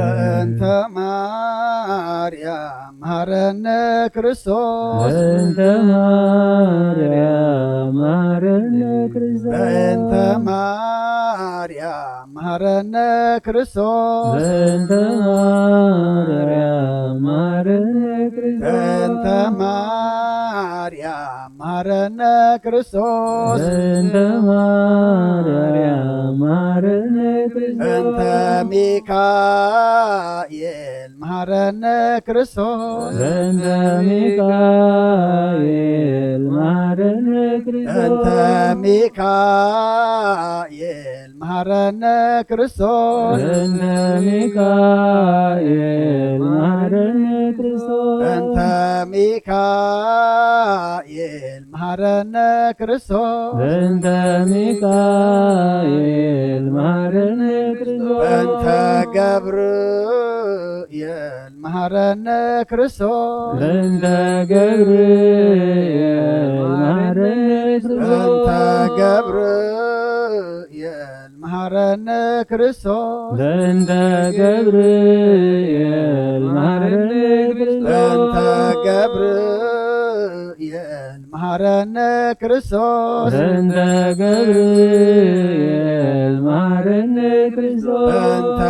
በእንተ ማርያም መሐረነ ክርስቶስ። በእንተ ማርያም መሐረነ ክርስቶስ። በእንተ ማርያም መሐረነ ክርስቶስ። በእንተ ማርያም መሐረነ ክርስቶስ። በእንተ ማርያም መሐረነ ክርስቶስ። በእንተ ማርያም መሐረነ ክርስቶስ። በእንተ ሚካኤል መሐረነ ክርስቶስ። በእንተ ሚካኤል መሐረነ ክርስቶስ። በእንተ ሚካኤል መሐረነ ክርስቶስ። በእንተ ሚካኤል መሐረነ ክርስቶስ። በእንተ ሚካኤል መሐረነ ክርስቶስ። በእንተ ሚካኤል መሐረነ ክርስቶስ። በእንተ ገብርኤል መሐረነ ክርስቶስ። በእንተ ገብርኤል መሐረነ ክርስቶስ። በእንተ ገብርኤል መሐረነ ክርስቶስ። በእንተ ገብርኤል መሐረነ ክርስቶስ። በእንተ ገብርኤል መሐረነ ክርስቶስ። በእንተ ገብርኤል መሐረነ ክርስቶስ። በእንተ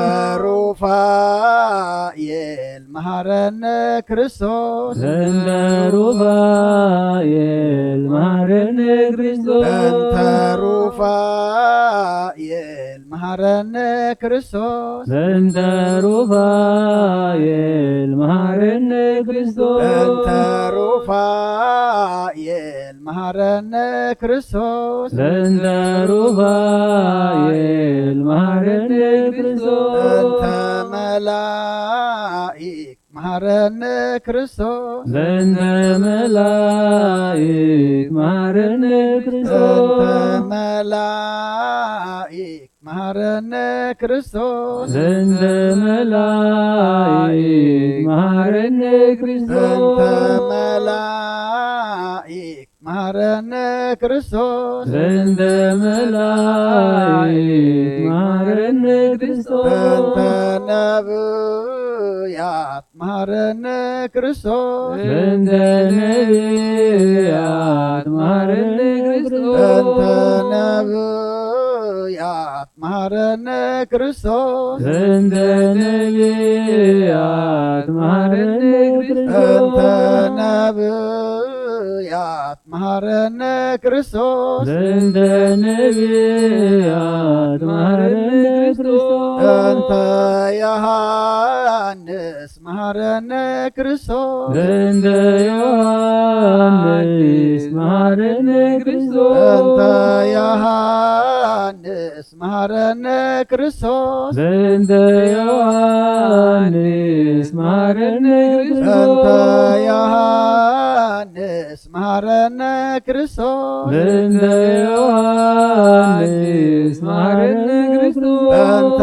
ሩፋኤል መሐረነ ክርስቶስ። በእንተ ሩፋኤል መሐረነ ክርስቶስ። በእንተ ሩፋኤል መሐረነ ክርስቶስ። በእንተ ሩፋኤል መሐረነ ክርስቶስ። በእንተ ሩፋኤል መሐረነ ክርስቶስ። በእንተ ሩፋኤል መሐረነ ክርስቶስ። በእንተ መላኢክ መሐረነ ክርስቶስ። በእንተ መላኢክ መሐረነ ክርስቶስ። በእንተ መላኢክ መሐረነ ክርስቶስ። በእንተ መላኢክ መሐረነ ክርስቶስ። በእንተ መላኢክ መሐረነ ክርስቶስ። በእንተ መላእክት መሐረነ ክርስቶስ። በእንተ ነብያት መሐረነ ክርስቶስ። በእንተ ነብያት መሐረነ ክርስቶስ። በእንተ ነብያት መሐረነ ክርስቶስ። በእንተ ነብያት መሐረነ ክርስቶስ። በእንተ ነብያት መሐረነ ክርስቶስ። በእንተ ነብያት መሐረነ ክርስቶስ። በእንተ የሃ ዮሃንስ መሃረነ ክርስቶስ። በእንተ ዮሃንስ መሃረነ ክርስቶስ። በእንተ ዮሃንስ መሃረነ ክርስቶስ። በእንተ ዮሃንስ መሃረነ ክርስቶስ። በእንተ ዮሃንስ መሃረነ ክርስቶስ። በእንተ ዮሃንስ መሃረነ ክርስቶስ። በእንተ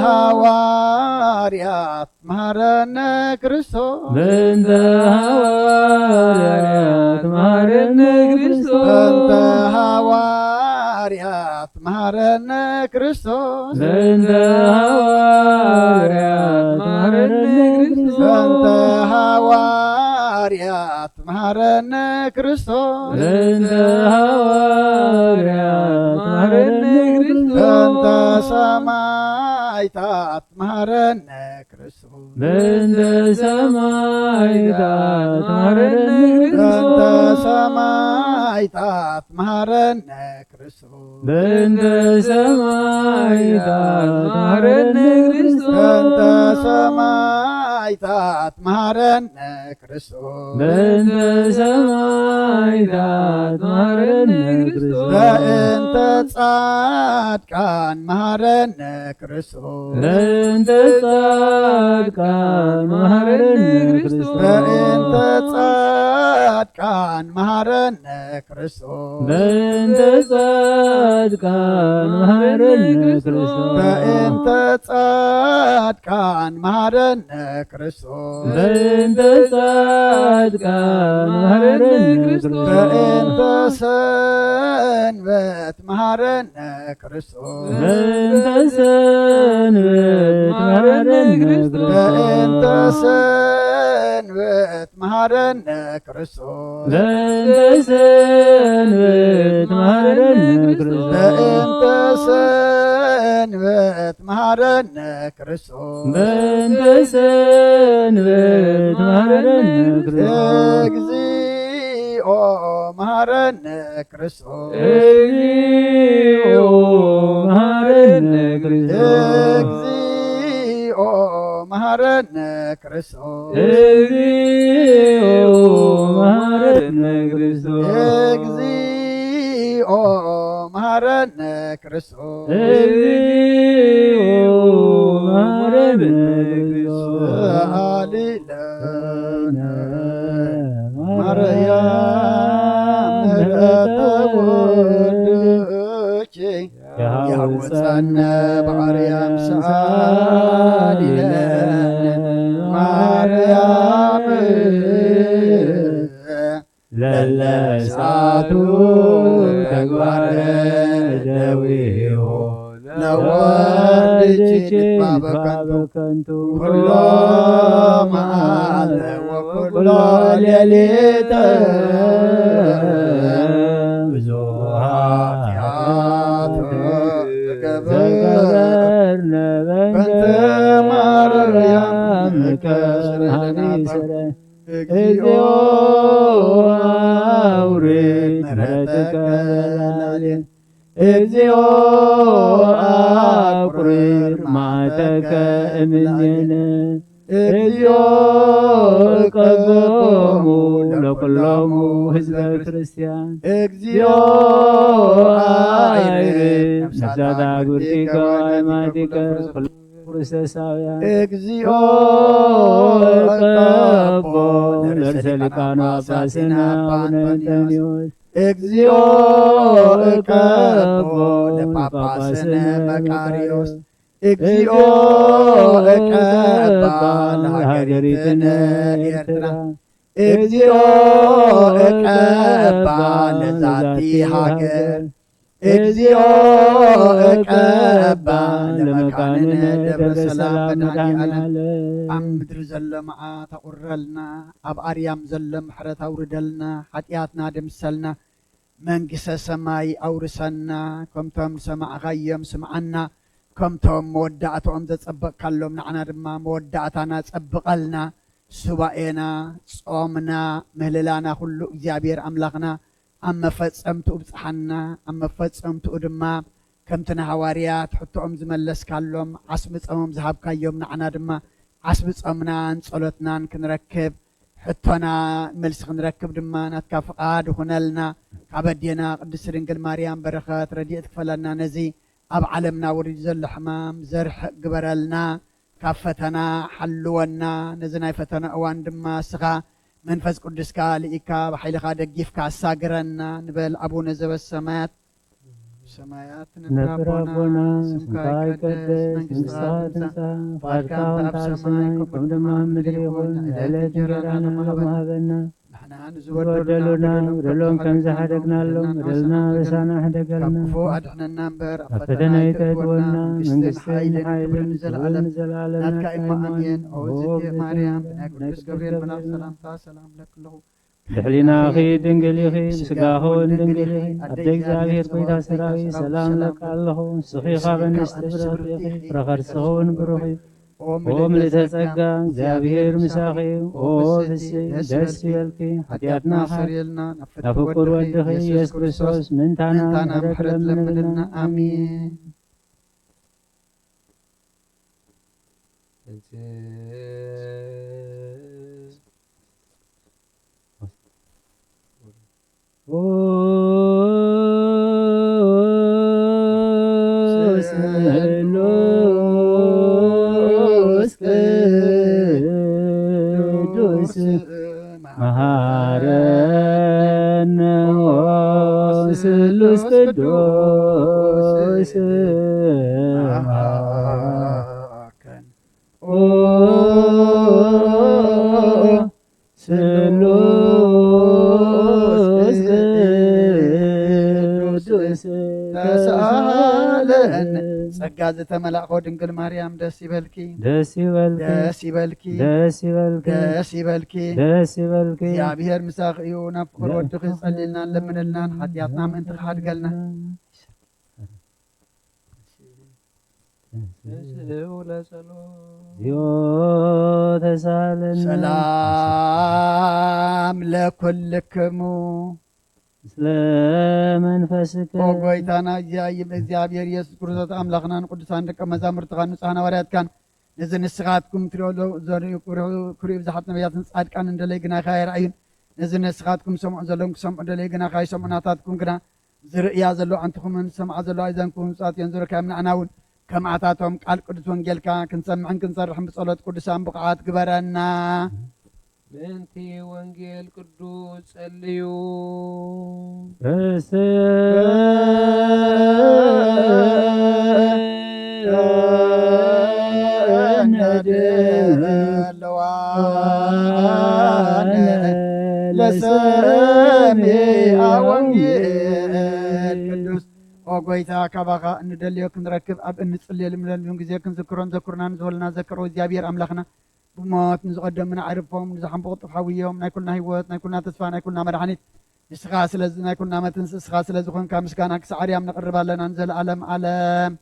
ሃዋርያት መሃረነ ክርስቶስ። በእንተ ሃዋርያት መሃረነ ክርስቶስ። በእንተ ሃዋርያት መሃረነ ክርስቶስ። በእንተ ሃዋርያት መሃረነ ክርስቶስ። በእንተ ሃዋርያት መሃረነ ክርስቶስ። በእንተ ሃዋርያት መሃረነ ክርስቶስ። በእንተ ሰማዕታት መሃረነ ክርስቶስ። በእንተ ሰማዕታት መሃረነ ክርስቶስ። በእንተ ሰማዕታት መሃረነ ክርስቶስ። በእንተ ሰማዕታት መሃረነ ክርስቶስ። በእንተ ሰማዕታት መሃረነ ክርስቶስ። በእንተ ሰማዕታት መሃረነ ክርስቶስ። በእንተ ጻድቃን መሃረነ ክርስቶስ። በእንተ ጻድቃን መሃረነ ክርስቶስ። በእንተ ጻድቃን መሃረነ ክርስቶስ። በእንተ ጻድቃን መሃረነ ክርስቶስ። በእንተ ጻድቃን መሃረነ ክርስቶስ። በእንተ ጻድቃን መሃረነ ክርስቶስ። በእንተ ሰንበት መሃረነ ክርስቶስ። በእንተ ሰንበት መሃረነ ክርስቶስ። በእንተ ሰንበት መሃረነ ክርስቶስ። በእንተ ሰንበት መሃረነ ክርስቶስ። በእንተ ሰንበት መሃረነ ክርስቶስ። በእንተ ሰንበት መሃረነ ክርስቶስ። እግዚኦ መሃረነ ክርስቶስ። እግዚኦ መሃረነ ክርስቶስ። እግዚኦ መሃረነ ክርስቶስ። እግዚኦ መሃረነ ክርስቶስ። እግዚኦ መሃረነ ክርስቶስ። እግዚኦ መሃረነ ክርስቶስ። ሰአሊ ለነ ማርያም ምሕረተ ወልድኪ ያውፀነ በአርያም ሰአሊ ለነ ማርያም ለለ ሰዓቱ ተግባረ ደዊሁ ለወልድኪ ንትባበ ከንቱ ኩሎ መዓልተ ወኩሎ ሌሊተ ብዙ ኃጢአት ገበርነ በእንተ ማርያም ከስረና እግዚኦ አውርድ ምሕረተከ ላዕሌነ። እግዚኦ አቁርር መዓተከ እምኔነ። እግዚኦ እቀቦሙ ለኩሎሙ ህዝበ ክርስቲያን። እግዚኦ አይርር ነፍሳት አግብርቲከ ወአይማቲከ ኩሉ ክርስቶሳውያን። እግዚኦ እቀቦ ለርእሰ ሊቃነ ጳጳስነ አቡነ እንጠንዮስ። እግዚኦ እቀቦ ለጳጳስነ መቃርዮስ። እግዚኦ እቀባ ለሃገሪትነ ኤርትራ። እግዚኦ እቀባ ለዛቲ ሃገር። እግዚኦ እቀባ ለመካንነ ደብረ ሰላም መድኃኔ ዓለም። ኣብ ምድሪ ዘሎ መዓት ኣቑረልና፣ ኣብ ኣርያም ዘሎ ምሕረት ኣውርደልና፣ ሓጢኣትና ደምሰልና፣ መንግስተ ሰማይ ኣውርሰና፣ ከምቶም ዝሰማዕኻዮም ስምዓና፣ ከምቶም መወዳእታኦም ዘጸበቕካሎም ንዓና ድማ መወዳእታና ጸብቐልና። ሱባኤና፣ ጾምና፣ ምህልላና ኩሉ እግዚኣብሔር ኣምላኽና ኣብ መፈጸምትኡ ብጽሓና፣ ኣብ መፈጸምትኡ ድማ ከምቲ ንሃዋርያት ሕቶኦም ዝመለስካሎም ዓስሚ ጾሞም ዝሃብካዮም ንዓና ድማ ዓስቢ ጾምናን ጸሎትናን ክንረክብ፣ ሕቶና መልሲ ክንረክብ ድማ ናትካ ፍቓድ ይኹነልና። ካብ ኣዴና ቅድስቲ ድንግል ማርያም በረኸት ረድኤት ክፈለና። ነዚ ኣብ ዓለምና ወሪዱ ዘሎ ሕማም ዘርሕቕ ግበረልና። ካብ ፈተና ሓልወና። ነዚ ናይ ፈተና እዋን ድማ እስኻ መንፈስ ቅዱስካ ልኢካ ብሓይልኻ ደጊፍካ ኣሳግረና ንበል። ኣቡነ ዘበሰማያት ሰማያት ነፍር ኣቦና፣ ስምካ ይቀደስ፣ መንግስትኻ ትምጻእ፣ ፍቃድካ ከምቲ ኣብ ሰማይ ከምኡ ድማ ኣብ ምድሪ ይኹን። ዕለት እንጀራና ሎሚ ሃበና። ንሕና ንዝበደሉና በደሎም ከም ዝሓደግናሎም በደልና ኣበሳና ሕደገልና። ካብ ክፉእ ኣድሕነና እምበር፣ ኣብ ፈተና ኣይተእትወና። መንግስትን ሓይልን ክብርን ንዘለኣለም ናትካ እሞ ኣሜን። ኦ እግዝእትየ ማርያም፣ ብናይ ቅዱስ ገብርኤል መልኣክ ሰላምታ ሰላም እብለኪ ኣለኹ። ብሕሊናኺ ድንግል ኢኺ፣ ስጋኺ እውን ድንግል ኢኺ። ኣደ እግዚኣብሔር፣ ጎይታ ሰራዊት፣ ሰላም እብለኪ ኣለኹ። ንስኺ ካብ ኣንስቲ ብርኽቲ ኢኺ፣ ፍረ ከርስኺ እውን ብሩኽ እዩ። ኦ ምልእተ ጸጋ፣ እግዚኣብሔር ምሳኺ እዩ። ኦ ፍስሒ፣ ደስ ይበልኪ፣ ሓጢኣትና ሓጢኣትና ሓር-፣ ሰሪልና፣ ናብ ፍቅር ወድኺ ኢየሱስ ክርስቶስ ምእንታና ምሕረት ለምንልና። ኣሜን። ስሉስ ቅዱስ መሃረነ። ስሉስ ቅዱስ መሃረነ። ኦ ስሉስ ቅዱስ ተሳሃለነ። ጸጋ ዝተመላእኮ ድንግል ማርያም ደስ ይበልኪ፣ ደስ ይበልኪ፣ ደስ ይበልኪ፣ ደስ ይበልኪ፣ ደስ ይበልኪ፣ ደስ ይበልኪ። እግዚኣብሔር ምሳኺ እዩ። ናብ ፍቕሪ ወድኺ ጸልይልና፣ ለምንልናን ሓጢኣትና ምእንቲ ክሓድገልና። ተንሥኡ ለጸሎት። እግዚኦ ተሳለነ። ሰላም ለኩልክሙ። ምስለ መንፈስከ። ኦ ጎይታና እግዚኣብሔር ኢየሱስ ክርስቶስ፣ ኣምላኽናን ቅዱሳን ደቀ መዛሙርትኻን ንጹሓን ሃዋርያትካን፣ ነዚ ንስኻትኩም ትሪኦ ዘ-፣ ዘርእዩ ክሪኡ፣ ክሪኡ ብዙሓት ነቢያትን ጻድቃንን ደለይ ግናኻ ኣይረኣዩን። ነዚ ንስኻትኩም ሰምዑ ዘለኹም ክሰምዑ ደለይ ግናኻ ኣይሰምዑ። ናታትኩም ግና ዝርእያ ዘለዋ ኣዕንትኹምን ዝሰምዓ ዘለዋ ኣእዛንኩም ብፁዓት እየን ዝብለካ እየን። ንዓና እውን ከምኣታቶም ቃል ቅዱስ ወንጌልካ ክንሰምዕን ክንሰርሕን ብጸሎት ቅዱሳን ብቑዓት ግበረና። ምእንቲ ወንጌል ቅዱስ ጸልዩ። ርእስነ ለሰሚዐ ወንጌል ቅዱስ። ኦ ጎይታ፣ ካባኻ እንደልዮ ክንረክብ ኣብ እንጽልየሉ እምለሉን ግዜ ክንዝክሮን ዘክሩና ንዝበሉና ዘከሮ እግዚኣብሔር ኣምላኽና፣ ብሞት ንዝቐደሙና ኣዕርፎም፣ ንዝሓምቑ ቅልጡፍ ሓውዮም፣ ናይ ኩልና ህይወት፣ ናይ ኩልና ተስፋ፣ ናይ ኩልና መድሓኒት፣ ንስኻ ስለዚ ናይ ኩልና መትንስ፣ ንስኻ ስለ ዝኾንካ ምስጋና ክሳዕ ኣርያም ነቕርብ ኣለና ንዘለኣለም ዓለም።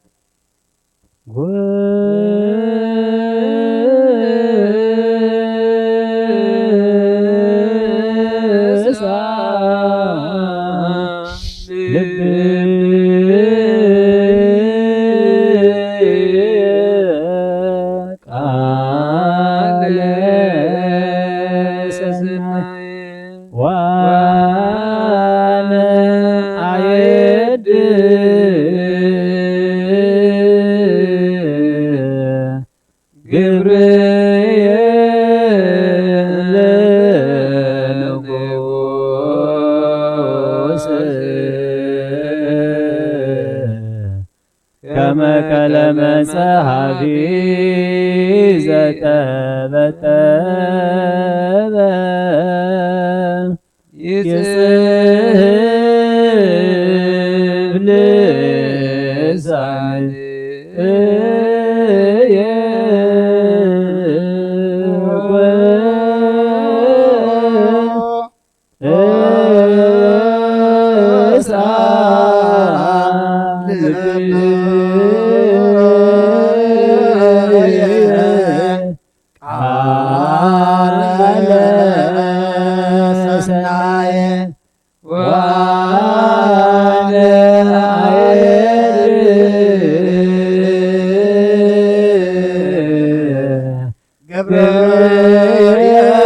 ከመ ቀለመ ጸሐፊ ዘተበተበ ይጽሕፍ ልሳንየ ወእሳ ልብየ ቃለ ሰናየ ወአነ አየድ ገብርኤል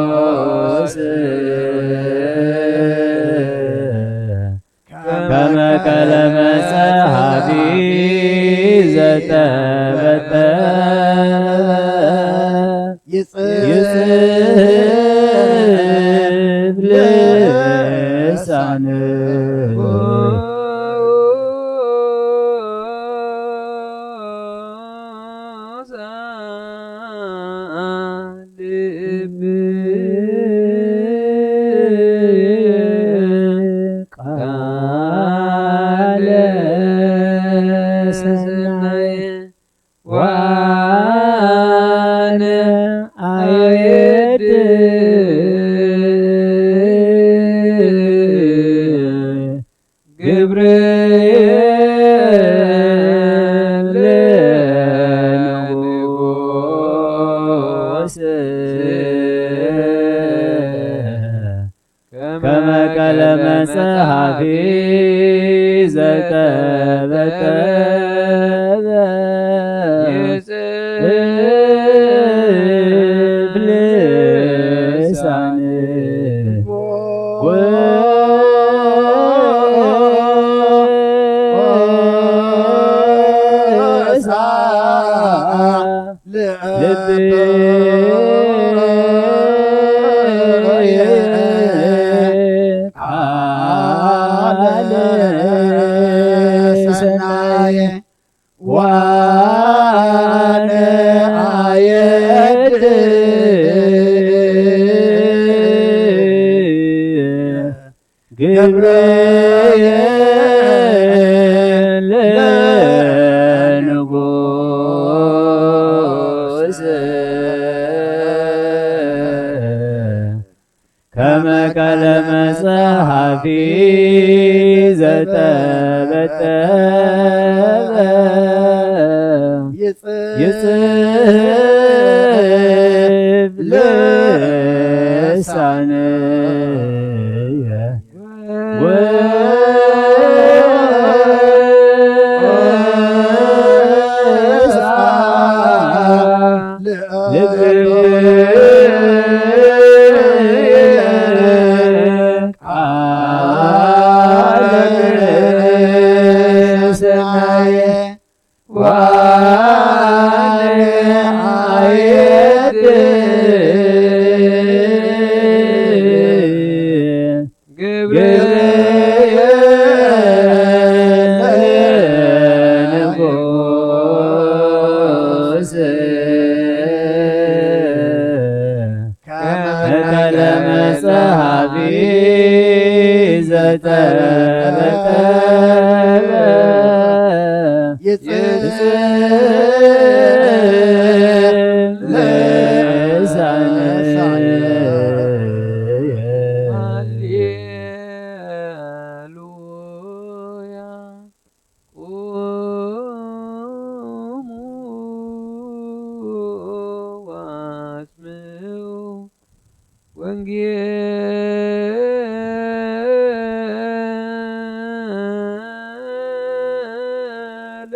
ለንጉስ ከመ ቀለመ ጸሐፊ ዘተበተበ ይጽሕፍ ልሳንህ። ቃለ ሰናየ ወአነ አየድእ ግብርየ ለንጉስ ከመ ቀለመ ጸሐፊ ዘተበተበ ይጽሕፍ ልሳንህ። ልብየ ቃለ ሰናየ ወአነ አየድእ ግብርየ ለንጉስ ከመ ቀለመ ጸሐፊ ዘተበተበ ይጽሕፍ ልሳንየ ወእስዓ ልብየ ቃለ ሰናየ ወአነ አየድእ ግብርየ ለንጉስ ከመ ቀለመ ጸሐፊ ዘተበተበ ይጽሕፍ ልሳንየ። ሃሌሉያ። ቁሙ ወአስምዑ ወንጌለ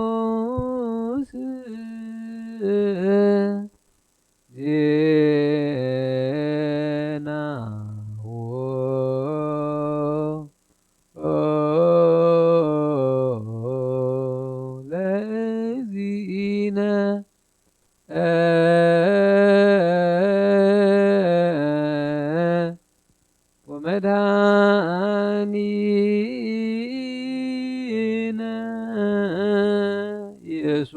ቅዱስ ዜናሁ ለእግዚእነ ወመድኃኒነ ኢየሱስ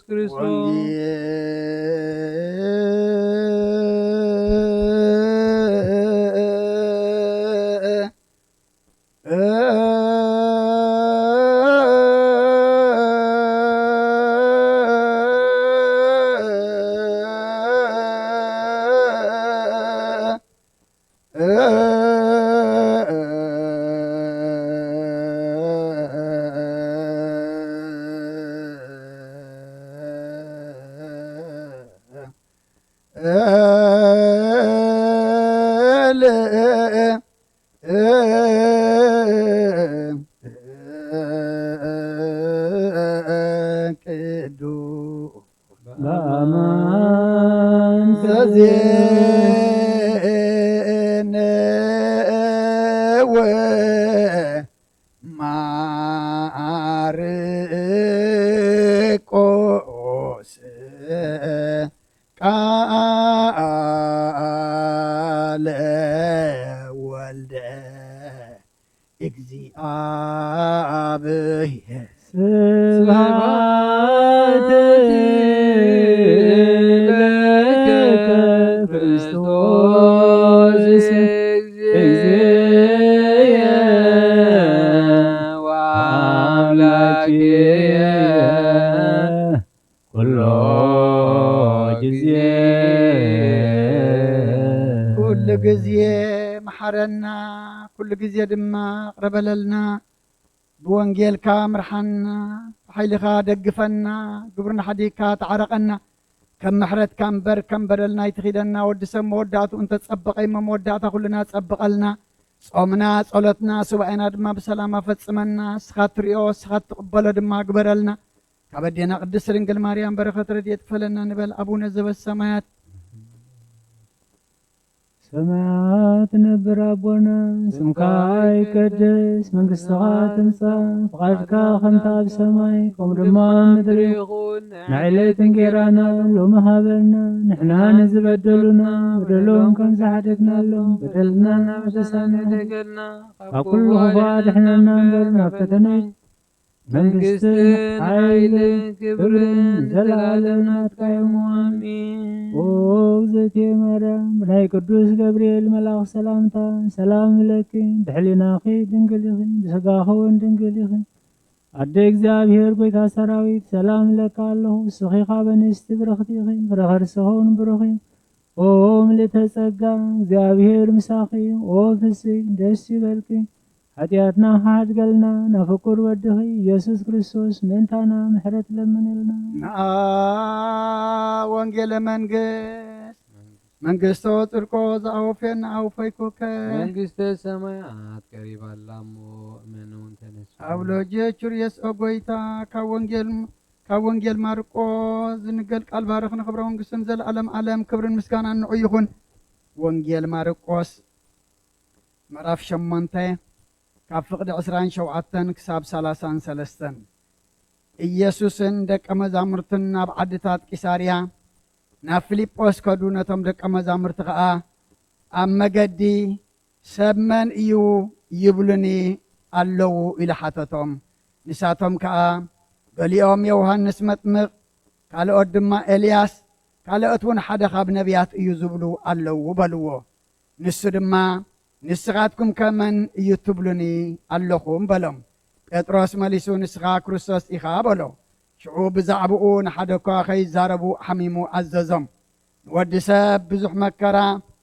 ክርስቶስ። ቅዱስ በአማን ተዜነወ ማርቆስ ቃለ ወልደ እግዚአብሔር። ስብሐት ለከ ክርስቶስ እግዚእየ ወአምላክየ ኩሎ ጊዜ። ኩሉ ግዜ መሓረና፣ ኩሉ ግዜ ድማ ቅረበለልና። ብወንጌልካ ምርሓና፣ ብሓይልኻ ደግፈና፣ ግብርና ሓዲግካ ተዓረቐና። ከም ምሕረትካ እምበር ከም በደልና ኣይትኺደና። ወዲ ሰብ መወዳእቱ እንተጸበቐ እሞ መወዳእታ ኩልና ጸብቐልና። ጾምና፣ ጸሎትና፣ ሱባኤና ድማ ብሰላም ኣፈጽመና። ንስኻ ትሪኦ፣ ንስኻ ትቕበሎ ድማ ግበረልና። ካብ ኣዴና ቅድስት ድንግል ማርያም በረኸት ረድኤት ክፈለና ንበል። ኣቡነ ዘበሰማያት። ሰማያት ነብር ኣቦና፣ ስምካ ይቀደስ፣ መንግስትኻ ትምጻእ፣ ፍቓድካ ከምታ ኣብ ሰማይ፣ ከምኡ ድማ ኣብ ምድሪ ይኹን። ንዕለት እንጌራና ሎሚ ሃበና፣ ንሕና ንዝበደሉና፣ በደሎም ከም ዝሓደግናሎም፣ በደልና እናመለስና ንደገልና፣ ካብ ኩሉ ክፉእ ኣድሕነና እምበር፣ ናብ ፈተነ መንግስትን መንግስትን ሓይልን ሓይልን ክብርን ክብርን ዘለዓለም ዘለዓለም ናትካ እዩ። ናትካ እዩ። ኣሜን። ኦ እግዝእትየ ማርያም፣ ብናይ ቅዱስ ገብርኤል መልኣኽ ሰላምታ ሰላም እብለኪ፣ ብሕሊናኺ ድንግል ኢኺ፣ ብስጋኺ እውን ድንግል ኢኺ። ኣደ እግዚኣብሔር ጐይታ ሰራዊት፣ ሰላም እብለካ ኣለኹ፣ ንስኺ ካብ ኣንስቲ ብርኽቲ ኢኺ፣ ፍረ ከርስኺ እውን ብሩኽ እዩ። ኦ ምልእተ ጸጋ፣ እግዚኣብሔር ምሳኺ፣ ኦ ፍስይ፣ ደስ ይበልኪ። ሓጢኣትና ክሓድገልና ናብ ፍቁር ወድኺ ኢየሱስ ክርስቶስ ምእንታና ምሕረት ለምንልና። ንኣ ወንጌለ መንግስት መንግስቶ ጽድቆ ዝኣወፈየና ኣውፈይኩከ። መንግስተ ሰማያት ቀሪባ ኣላ እሞ እመን እውን ተነሱ። ኣብ ሎጀ ቹርየስ ኦ ጎይታ ካብ ወንጌል ካብ ወንጌል ማርቆስ ዝንገር ቃል ባርኽ ንኽብረ መንግስትን ዘለዓለም ዓለም ክብርን ምስጋናን ንዑ ይኹን። ወንጌል ማርቆስ ምዕራፍ ሸሞንተ ካብ ፍቕዲ ዕስራን ሸውዓተን ክሳብ ሰላሳን ሰለስተን። ኢየሱስን ደቀ መዛሙርቱን ናብ ዓድታት ቂሳርያ ናብ ፊልጶስ ከዱ። ነቶም ደቀ መዛሙርቲ ኸኣ ኣብ መገዲ፣ "ሰብ መን እዩ ይብሉኒ ኣለዉ?" ኢሉ ሓተቶም። ንሳቶም ከኣ፣ "ገሊኦም ዮሃንስ መጥምቕ፣ ካልኦት ድማ ኤልያስ፣ ካልኦት እውን ሓደ ካብ ነቢያት እዩ ዝብሉ ኣለዉ" በልዎ። ንሱ ድማ፣ "ንስኻትኩም ከ መን እዩ ትብሉኒ ኣለኹም?" በሎም። ጴጥሮስ መሊሱ፣ "ንስኻ ክርስቶስ ኢኻ" በሎ። ሽዑ ብዛዕባኡ ንሓደ እኳ ከይዛረቡ ሓሚሙ ኣዘዞም። ንወዲ ሰብ ብዙሕ መከራ፣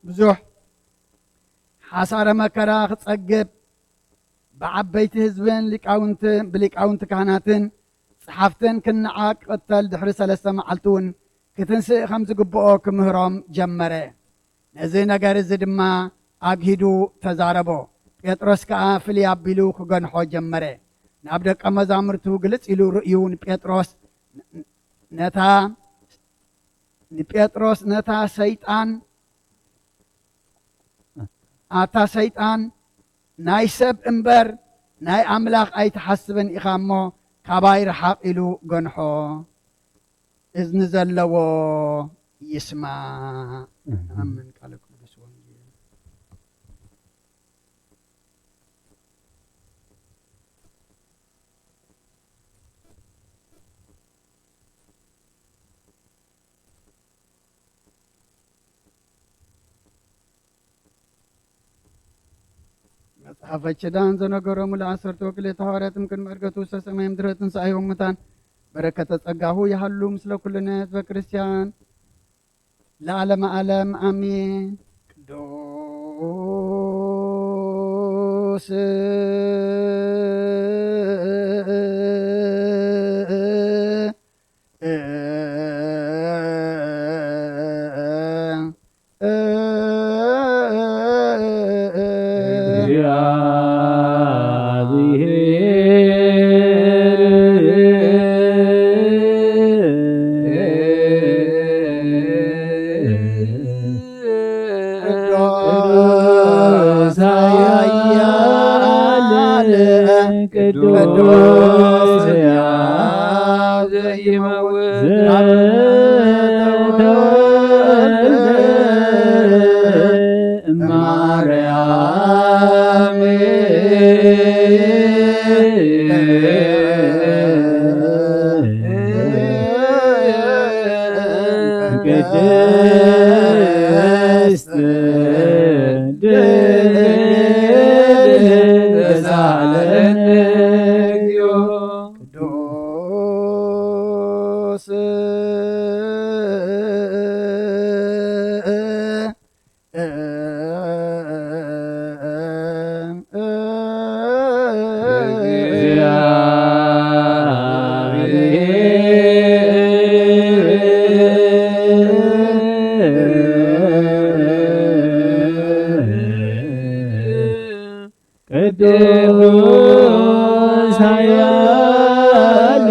ብዙሕ ሓሳረ መከራ ክጸግብ፣ ብዓበይቲ ህዝብን ሊቃውንትን፣ ብሊቃውንቲ ካህናትን ጸሓፍትን ክነዓቕ፣ ክቕተል፣ ድሕሪ ሰለስተ መዓልቲ እውን ክትንስእ ከም ዝግብኦ ክምህሮም ጀመረ። ነዚ ነገር እዚ ድማ ኣግሂዱ ተዛረቦ። ጴጥሮስ ከኣ ፍልይ ኣቢሉ ክገንሖ ጀመረ። ናብ ደቀ መዛሙርቱ ግልጽ ኢሉ ርእዩ ንጴጥሮስ ነታ፣ ንጴጥሮስ ነታ ሰይጣን፣ "ኣታ ሰይጣን፣ ናይ ሰብ እምበር ናይ ኣምላኽ ኣይትሓስብን ኢኻ እሞ ካባይ ርሓቕ" ኢሉ ገንሖ። እዝኒ ዘለዎ ይስማዕ። ኣሜን። ቃለ ቅዱስ ወንጌል። መጽሓፈ ኪዳን ዘነገሮሙ ለዓሰርተ ወክልኤተ ሃዋርያት እምቅድሚ ዕርገቱ ውስተ ሰማይ እምድረ ትንሣኤሁ እሙታን በረከተ ጸጋሁ ይሃሉ ምስለ ኩልነ ህዝበ ክርስቲያን ለዓለመ ዓለም ኣሜን። ቅዱስ እግዚአብሔር ቅዱስ ኃያል ቅዱስ ሕያው ዘይመውት ዘተወልደ ማርያም ቅድስት ድንግል ተሳለን እግዚኦ። ቅዱስ ቅዱስ ኃያል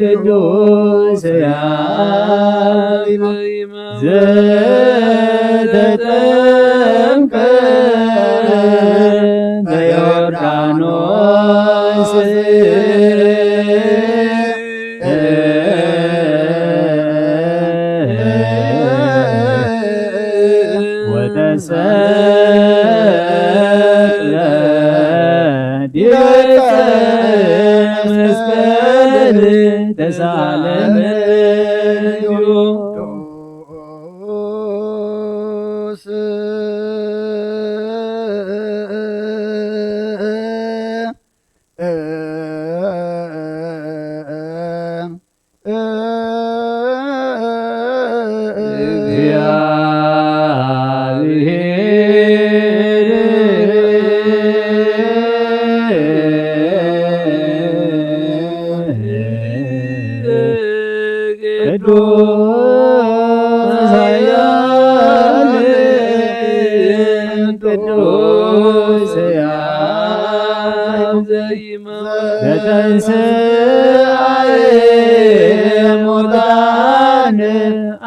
ቅዱስ ሕያው ዘተጠምቀ በዮርዳኖስ ወተሰቅለ ዲበ መስቀል ተሳለመ። ቅዱስ ኃያል ቅዱስ ሕያው ዘተንሥአ እሙታን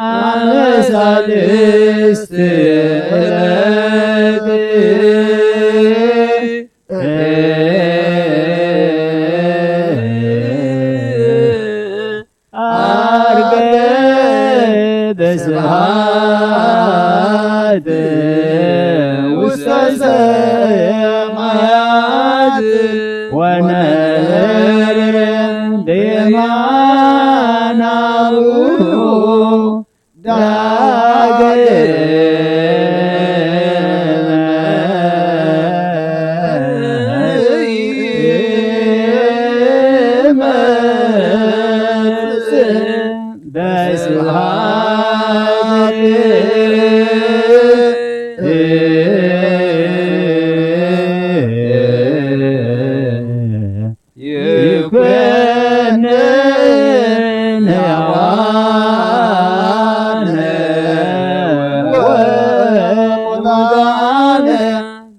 አመ ሣልስት ዕለት ዐርገ በስብሐት ውስተ ሰማያት ወነግረ በየማነ አቡሁ ዳግመ ይመጽእ በስብሐት ይኩነን ሕያዋነ ወሙታነ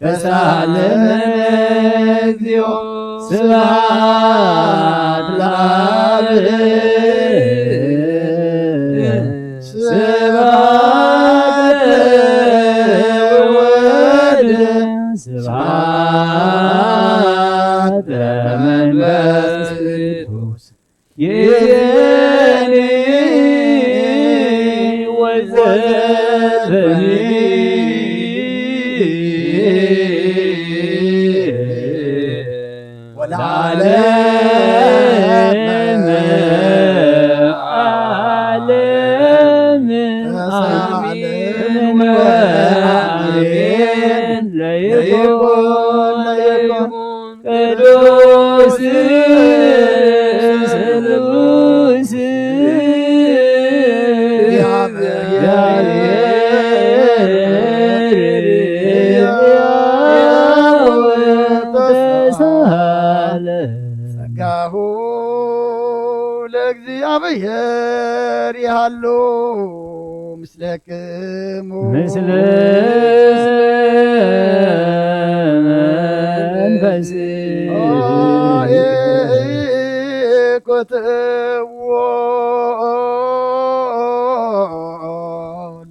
ተሳለመነ እግዚኦ። ስብሐት ለአብ ስብሐት ለወልድ ስብሐት ለመንፈስ ቅዱስ ይእዜኒ ወዘልፈኒ ወለዓለመ ዓለም አሜን ወአሜን። ለይኩን ለይኩን ቅዱስ ስሉስ እግዚአብሔር ተሳለ። ጸጋሁ ለእግዚአብሔር ይሃሉ ምስለክሙ። ምስለ ትእዎ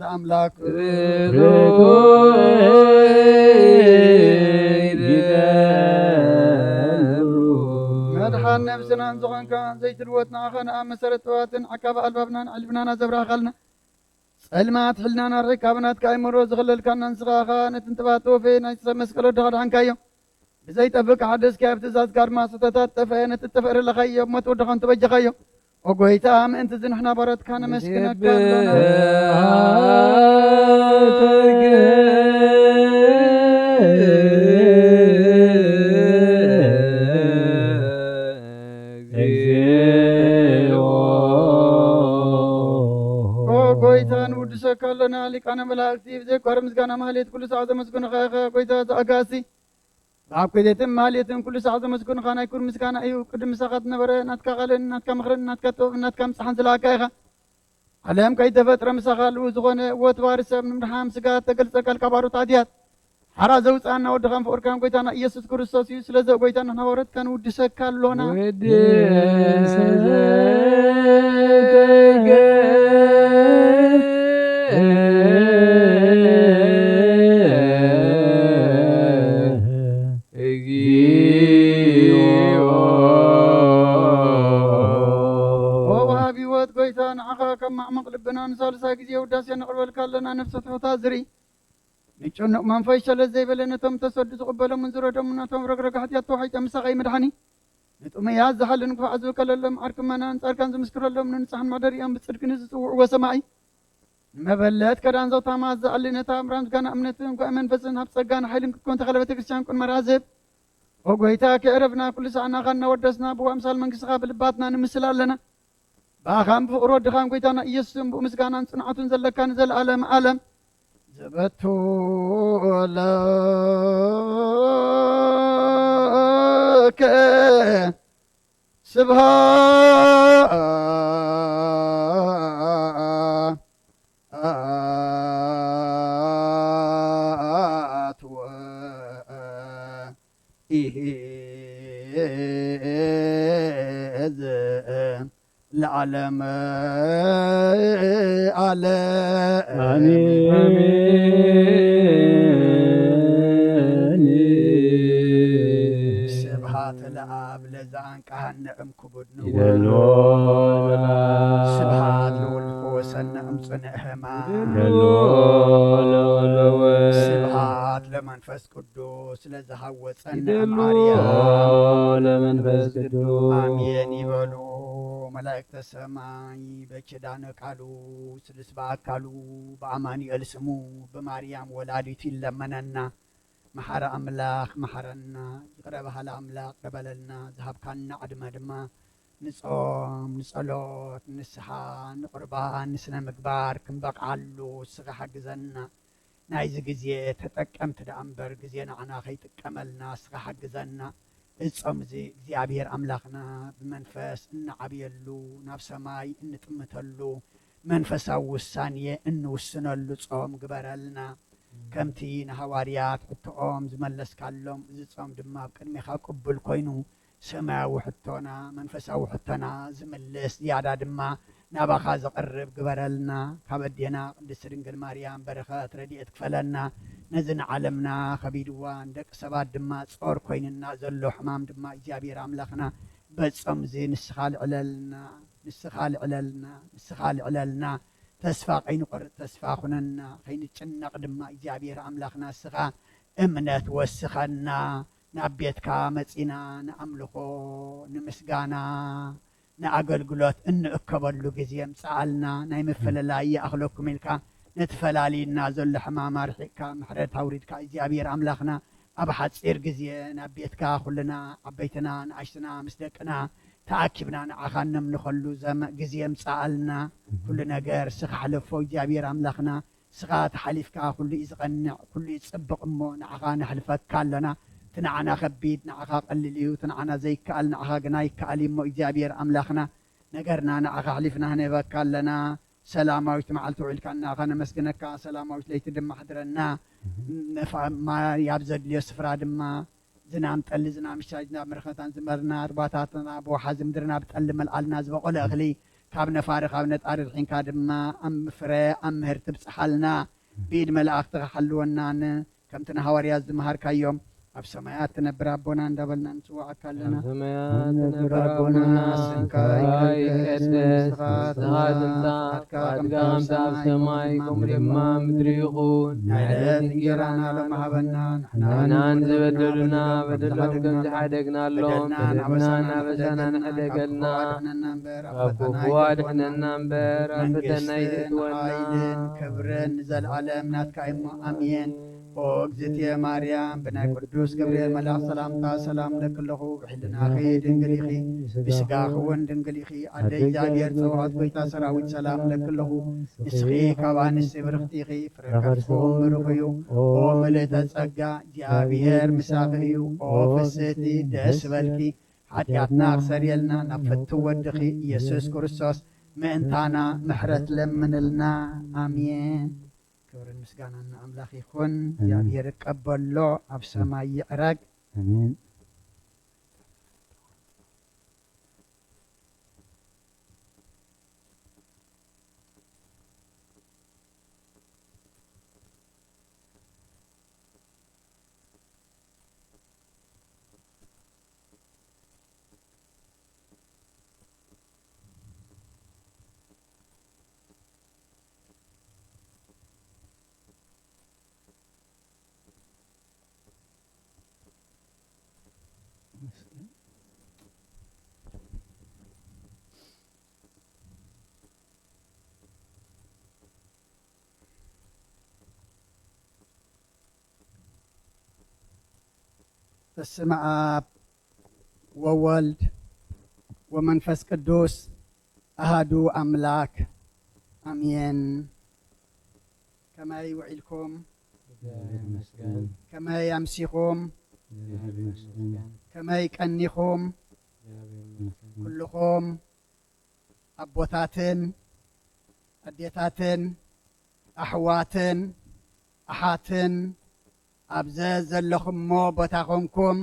ለኣምላክ መድሓን ነብስናን ዝኾንካ ዘይትልወጥ ንዓኻ ንኣብ መሰረት ጥበባትን ዓቃቢ ኣልባብናን ዕልብናና ዘብራህኻልና ጸልማት ሕልናና ርሒቅካ ብናትካ ኣይመሮ ዝኸለልካና ንስኻ ኢኻ ነቲ ንጥባት ተወፈየ ናይ ሰብ መስቀል ወድኻ ድሓንካዮ። ብዘይጠፍእ ክሓደስካዮ ብትእዛዝካ ድማ ስሕተታት ጠፍአ ነቲ ጠፍአ ረለኻዮ ሞት ወድኻ እንተበጀኻዮ። ኦ ጎይታ ምእንቲ እዚ ንሕና ባሮትካ ነመስግነካ ኣለና። ኦ ጎይታ ንውድሰካ ኣለና ሊቃነ መላእክቲ ብዘይቋርጽ ምስጋና ማህሌት ኩሉ ሰዓት ዘመስግኑኻ ኢኻ ጎይታ ዘኣጋሲ። ብኣብ ክህደትን ማህሌትን ኩሉ ሰዓት ዘመስግኑኻ ናይ ኩሉ ምስጋና እዩ። ቅድም ምሳኻ ዝነበረ ናትካ ቃልን ናትካ ምኽርን ናትካ ጥበብን ናትካ ምጽሓን ዝለኣካ ኢኻ። ዓለም ከይተፈጥረ ምሳኻ ኣለዉ ዝኾነ ወትባሪ ሰብ ንምድሓም ስጋ ተገልጸ ቃልካ ባሮት ኣድያት ሓራ ዘውፅኣና ወድኻን ፍቕርካን ጎይታና ኢየሱስ ክርስቶስ እዩ። ስለዚ ጎይታ ንሕና ባሮትካ ንውድሰካ ኣሎና። ወድሰ ዘይተገ እግዚኦ። ኦ ወሃቢ ህይወት ጎይታ ንዓኻ ካብ ማዕሙቕ ልብና ንሳልሳይ ግዜ ውዳሴ ነቕርበልካ ኣለና። ነፍሲ ትሑታት ዝርኢ ንጭኑቕ መንፈስ ሸለል ዘይበለ ነቶም ተሰዱ ዝቕበሎምን ዝረዶምን ነቶም ረግረግ ሓጢኣት ተዋሒጠ ምሳኻ ይምድሓኒ። ንጥሙያት ዝሓልን ክፉዓት ዝውከለሎም ዓርኪ እመናን ጻድቃን ዝምስክረሎም ንንጹሓን መሕደሪኦም ብጽድቂ ንዝጽውዕዎ ሰማዒ ንመበለት ከዳን ዘውታማት ዝኣሊ ነታ እምራን ዝጋና እምነትን ጓኢ መንፈስን ሃብ ጸጋን ሓይልን ክትኮን ተኸለ ቤተክርስትያን ቁን መራዝብ ኦ ጎይታ ከዕረፍና ኩሉ ሳዕ ናኻ እናወደስና ብዋ ኣምሳል መንግስትኻ ብልባትና ንምስል ኣለና። ብኣኻን ብፍቕሪ ወድኻን ጎይታና ኢየሱስን ብኡ ምስጋናን ጽንዓቱን ዘለካ ንዘለኣለም ኣለም ዘበቱ ለከ ስብሃት ወኢሂ ለዓለም ዓለም። ኣሜን። ስብሃት ለኣብ ለዘኣንቀሃነ እም ክቡድ ንጉስ። ይደሎ ለወ። ስብሃት ለወልድ ፈወሰነ እም ጽንዕ ሕማም። ይደሎ ለወ። ስብሃት ለመንፈስ ቅዱስ ለዘሃወጸነ ይደሎ እም ኣርያም። ለመንፈስ ቅዱስ። ኣሜን ይበሉ መላእክተ ሰማይ። በኪዳነ ቃሉ ስሉስ በአካሉ በአማኑኤል ስሙ በማርያም ወላዲቱ ይለመነና። መሐረ ኣምላኽ መሐረና። ይቕረ በሃሊ ኣምላኽ ይቕረ በለልና። ዝሃብካና ዕድመ ድማ ንጾም፣ ንጸሎት፣ ንስሓ፣ ንቁርባን፣ ንስነ ምግባር ክንበቕዓሉ እስኻ ሓግዘና። ናይዚ ግዜ ተጠቀምቲ ደኣ እምበር ግዜ ንዓና ከይጥቀመልና እስኻ ሓግዘና። እዚ ጾም እዚ እግዚኣብሔር ኣምላኽና ብመንፈስ እንዓብየሉ፣ ናብ ሰማይ እንጥምተሉ፣ መንፈሳዊ ውሳኔ እንውስነሉ ጾም ግበረልና። ከምቲ ንሃዋርያት ሕቶኦም ዝመለስካሎም፣ እዚ ጾም ድማ ኣብ ቅድሜኻ ቅቡል ኮይኑ፣ ሰማያዊ ሕቶና፣ መንፈሳዊ ሕቶና ዝምልስ፣ ዝያዳ ድማ ናባኻ ዘቕርብ ግበረልና። ካብ ኣዴና ቅድስቲ ድንግል ማርያም በረኸት ረድኤት ክፈለና። ነዚ ንዓለምና ከቢድዋ፣ ንደቂ ሰባት ድማ ጾር ኮይንና ዘሎ ሕማም ድማ እግዚኣብሔር ኣምላኽና በጾም እዚ ንስኻ ልዕለልና፣ ንስኻ ልዕለልና፣ ንስኻ ልዕለልና። ተስፋ ከይንቆርጽ ተስፋ ኩነና፣ ከይንጭነቕ ድማ እግዚኣብሔር ኣምላኽና እስኻ እምነት ወስኸና። ናብ ቤትካ መጺና ንኣምልኾ፣ ንምስጋና፣ ንኣገልግሎት እንእከበሉ ግዜ ምጽኣልና። ናይ ምፍልላይ ይኣኽለኩም ኢልካ ነቲ ፈላልዩና ዘሎ ሕማም ኣርሒቕካ ምሕረት ኣውሪድካ እግዚኣብሔር ኣምላኽና ኣብ ሓጺር ግዜ ናብ ቤትካ ኩልና ዓበይትና ንኣሽትና ምስ ደቅና ተኣኪብና ንዓኻ እነምልኸሉ ዘመ-፣ ግዜ ምጽኣልና። ኩሉ ነገር ስኻ ሕለፎ እግዚኣብሔር ኣምላኽና። ስኻ ተሓሊፍካ ኩሉ እዩ ዝቐንዕ፣ ኩሉ እዩ ዝጽብቕ እሞ ንዓኻ ነሕልፈካ ኣለና። እቲ ንዓና ከቢድ ንዓኻ ቀሊል እዩ፣ እቲ ንዓና ዘይከኣል ንዓኻ ግና ይከኣል እዩ እሞ እግዚኣብሔር ኣምላኽና ነገርና ንዓኻ ኣሕሊፍና ንህበካ ኣለና። ሰላማዊት መዓልቲ ውዒልካ እናኻ ነመስግነካ፣ ሰላማዊት ለይቲ ድማ ኣሕድረና። ነፋ-፣ ማይ ኣብ ዘድልዮ ስፍራ ድማ ዝናም ጠሊ፣ ዝናም ሻይ፣ ዝናም መረኸታን ዝመርና ሩባታትና ብወሓዚ ምድርና ብጠሊ መልዓልና ዝበቖለ እኽሊ ካብ ነፋሪ ካብ ነጣሪ ርሒንካ ድማ ኣብ ፍረ ኣብ ምህርቲ ብጽሓልና ብኢድ መላእኽትኻ ሓልወናን ከምቲ ንሃዋርያት ዝመሃርካዮም ኣብ ሰማያት ትነብር ኣቦና እንዳበልና ንጽውዓካ ኣለና። ኣብ ሰማያት ትነብር ኣቦና ኣቦና ስምካ ይትቀደስ፣ ይትቀደስ፣ ንስኻ ንስኻ ትምጻእ ትምጻእ፣ ፍቓድካ ፍቓድካ ከም ከምቲ ኣብ ኣብ ሰማይ ሰማይ ከምኡ ከምኡ ድማ ድማ ኣብ ምድሪ ይኹን። ናይ ዕለት እንጀራና ሎሚ ሃበና፣ ንሕና ንሕናን ዝበደሉና በደሎም ከም ዝሓደግናሎም፣ በደልና በደልና ኣበሳና ኣበሳና ንሕደገልና፣ ንሕደገልና፣ ካብ ክፉ ካብ ኣድሕነና ክፉ እምበር፣ ኣድሕነና እምበር፣ ኣብ ፈተና መንግስትን ኣይትእትወና። ሓይልን ክብርን ንዘለኣለም ናትካ እሞ፣ ኣሜን። ኦ እግዝእትየ ማርያም፣ ብናይ ቅዱስ ገብርኤል መልኣኽ ሰላምታ ሰላም እብለኪ ኣለኹ። ብሕልናኺ ድንግል ኢኺ፣ ብስጋኺ እውን ድንግል ኢኺ። ኣደ እግዚኣብሔር ጸባኦት፣ ጎይታ ሰራዊት፣ ሰላም እብለኪ ኣለኹ። ንስኺ ካብ ኣንስቲ ብርኽቲ ኢኺ፣ ፍረ ከርሥኺ እውን ብሩኽ እዩ። ኦ ምልእተ ጸጋ፣ እግዚኣብሔር ምሳኺ እዩ። ኦ ፍስህቲ፣ ደስ በልኪ፣ ሓጢኣትና ክሰርየልና ናብ ፍትው ወድኺ ኢየሱስ ክርስቶስ ምእንታና ምሕረት ለምንልና። ኣሜን። ክብርን ምስጋናን ንኣምላኽ ይኹን። ኣሜን። እግዚኣብሔር ይቀበሎ፣ ኣብ ሰማይ ይዕረግ። ኣሜን። በስመ አብ ወወልድ ወመንፈስ ቅዱስ አሃዱ አምላክ አሜን። ከመይ ውዒልኩም? እግዚአብሔር ይመስገን። ከመይ ኣምሲኹም? እግዚአብሔር ይመስገን። ከመይ ቀኒኹም? እግዚአብሔር ይመስገን። ኩልኹም ኣቦታትን ኣዴታትን ኣሕዋትን ኣሓትን ኣብ ዘዘለኹሞ ቦታ ኾንኩም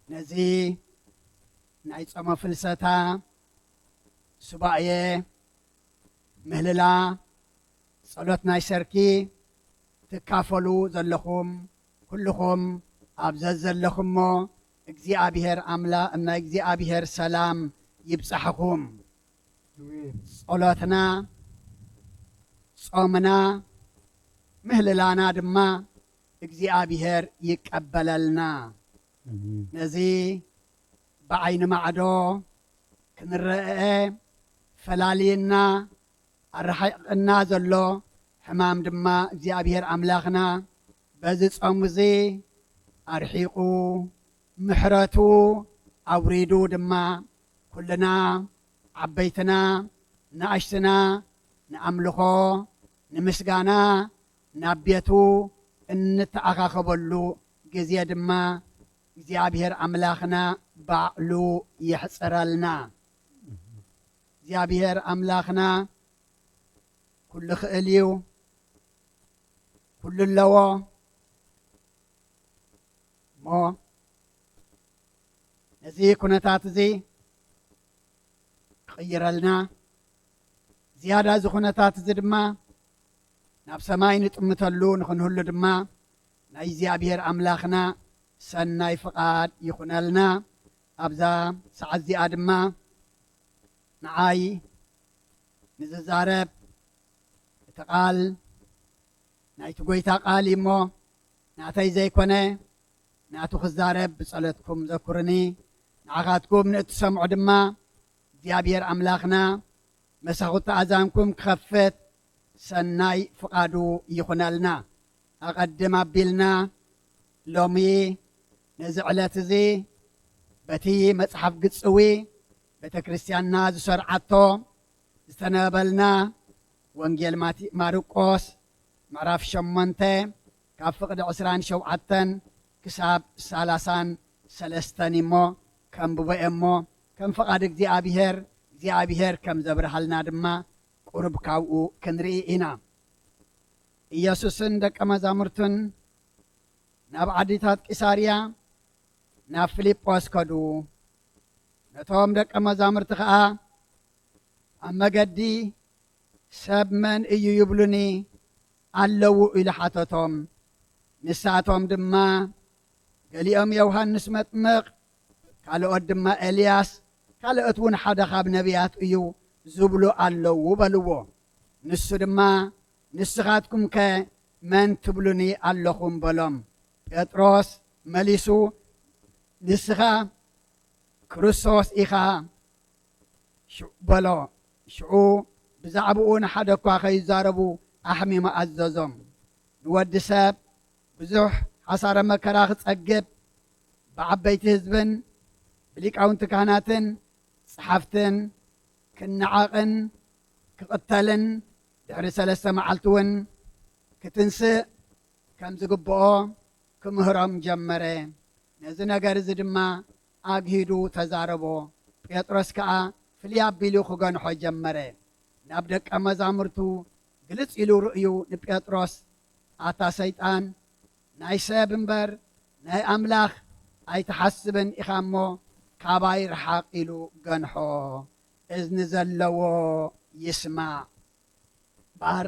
ነዚ ናይ ጾመ ፍልሰታ ሱባኤ ምህልላ ጸሎት ናይ ሰርኪ ትካፈሉ ዘለኹም ኩልኹም ኣብ ዘዘለኹሞ እግዚኣብሔር ኣምላ-፣ ናይ እግዚኣብሔር ሰላም ይብጻሕኹም። ጸሎትና፣ ጾምና፣ ምህልላና ድማ እግዚኣብሔር ይቀበለልና። ነዚ ብዓይኒ ማዕዶ ክንረአ ፈላልየና ኣረሓቕና ዘሎ ሕማም ድማ እግዚኣብሔር ኣምላኽና በዚ ጾም እዚ ኣርሒቑ ምሕረቱ ኣውሪዱ ድማ ኩልና ዓበይትና ንኣሽትና ንኣምልኾ ንምስጋና ናብ ቤቱ እንተኣኻኸበሉ ግዜ ድማ እግዚኣብሔር ኣምላኽና ባዕሉ የሕጽረልና። እግዚኣብሔር ኣምላኽና ኩሉ ክእል እዩ፣ ኩሉ ኣለዎ። እሞ ነዚ ኩነታት እዚ ክቕይረልና፣ ዝያዳ እዚ ኩነታት እዚ ድማ ናብ ሰማይ ንጥምተሉ ንኽንህሉ ድማ ናይ እግዚኣብሔር ኣምላኽና ሰናይ ፍቓድ ይኹነልና። ኣብዛ ሰዓት እዚኣ ድማ ንዓይ ንዝዛረብ እቲ ቃል ናይቲ ጐይታ ቃል እዩ እሞ፣ ናተይ ዘይኮነ፣ ናቱ ክዛረብ ብጸሎትኩም ዘኩርኒ። ንዓኻትኩም ንእትሰምዑ ድማ፣ እግዚኣብሔር ኣምላኽና መሳኹቲ ኣዛንኩም ክኸፍት ሰናይ ፍቓዱ ይኹነልና። ኣቐድም ኣቢልና፣ ሎሚ ነዚ ዕለት እዚ በቲ መጽሓፍ ግጽዊ ቤተ ክርስቲያንና ዝሰርዓቶ ዝተነበልና ወንጌል ማቲ-፣ ማርቆስ ምዕራፍ ሸሞንተ ካብ ፍቕዲ ዕስራን ሸውዓተን ክሳብ ሰላሳን ሰለስተን እሞ ከንብቦ እየ እሞ ከም ፍቓድ እግዚኣብሔር፣ እግዚኣብሔር ከም ዘብርሃልና ድማ ቁሩብ ካብኡ ክንርኢ ኢና። ኢየሱስን ደቀ መዛሙርቱን ናብ ዓዲታት ቂሳርያ ናብ ፊልጶስ ከዱ። ነቶም ደቀ መዛሙርቲ ኸኣ ኣብ መገዲ፣ "ሰብ መን እዩ ይብሉኒ ኣለዉ?" ኢሉ ሓተቶም። ንሳቶም ድማ፣ "ገሊኦም ዮሃንስ መጥምቕ፣ ካልኦት ድማ ኤልያስ፣ ካልኦት እውን ሓደ ካብ ነቢያት እዩ ዝብሉ ኣለዉ" በልዎ። ንሱ ድማ፣ "ንስኻትኩምከ መን ትብሉኒ ኣለኹም?" በሎም። ጴጥሮስ መሊሱ፣ "ንስኻ ክርስቶስ ኢኻ" ሽዑ በሎ። ሽዑ ብዛዕባኡ ንሓደ እኳ ከይዛረቡ ኣሕሚሙ ኣዘዞም። ንወዲ ሰብ ብዙሕ ሓሳረ መከራ ክጸግብ፣ ብዓበይቲ ህዝብን ብሊቃውንቲ ካህናትን ጸሓፍትን ክነዓቕን ክቕተልን፣ ድሕሪ ሰለስተ መዓልቲ እውን ክትንስእ ከም ዝግብኦ ክምህሮም ጀመረ። ነዚ ነገር እዚ ድማ ኣግሂዱ ተዛረቦ። ጴጥሮስ ከኣ ፍልይ ኣቢሉ ክገንሖ ጀመረ። ናብ ደቀ መዛሙርቱ ግልጽ ኢሉ ርእዩ ንጴጥሮስ፣ "ኣታ ሰይጣን፣ ናይ ሰብ እምበር ናይ ኣምላኽ ኣይትሓስብን ኢኻ እሞ፣ ካባይ ርሓቕ" ኢሉ ገንሖ። እዝኒ ዘለዎ ይስማዕ። እምበኣር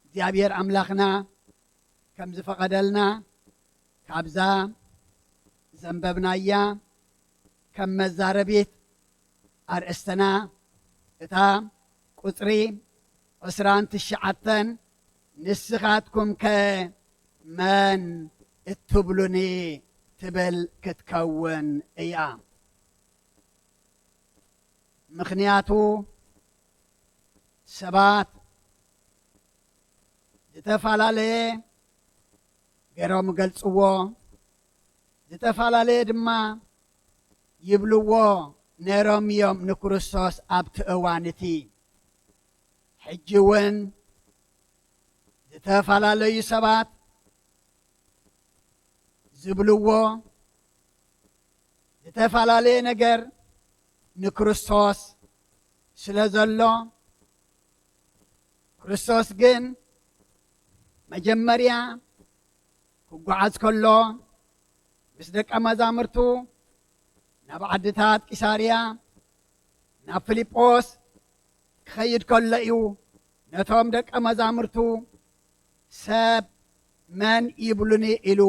እግዚኣብሔር ኣምላኽና ከም ዝፈቐደልና፣ ካብዛ ዘንበብናያ ከም መዛረቢት ኣርእስትና፣ እታ ቁጽሪ ዕስራን ትሽዓተን፣ "ንስኻትኩምከ መን እትብሉኒ?" ትብል ክትከውን እያ። ምኽንያቱ ሰባት ዝተፈላለየ ገይሮም ይገልጽዎ፣ ዝተፈላለየ ድማ ይብልዎ ነይሮም እዮም ንክርስቶስ ኣብቲ እዋን እቲ። ሕጂ እውን ዝተፈላለዩ ሰባት ዝብልዎ ዝተፈላለየ ነገር ንክርስቶስ ስለ ዘሎ፣ ክርስቶስ ግን መጀመርያ ክጓዓዝ ከሎ ምስ ደቀ መዛሙርቱ ናብ ዓድታት ቂሳርያ ናብ ፊልጶስ ክኸይድ ከሎ እዩ ነቶም ደቀ መዛሙርቱ፣ "ሰብ መን ይብሉኒ?" ኢሉ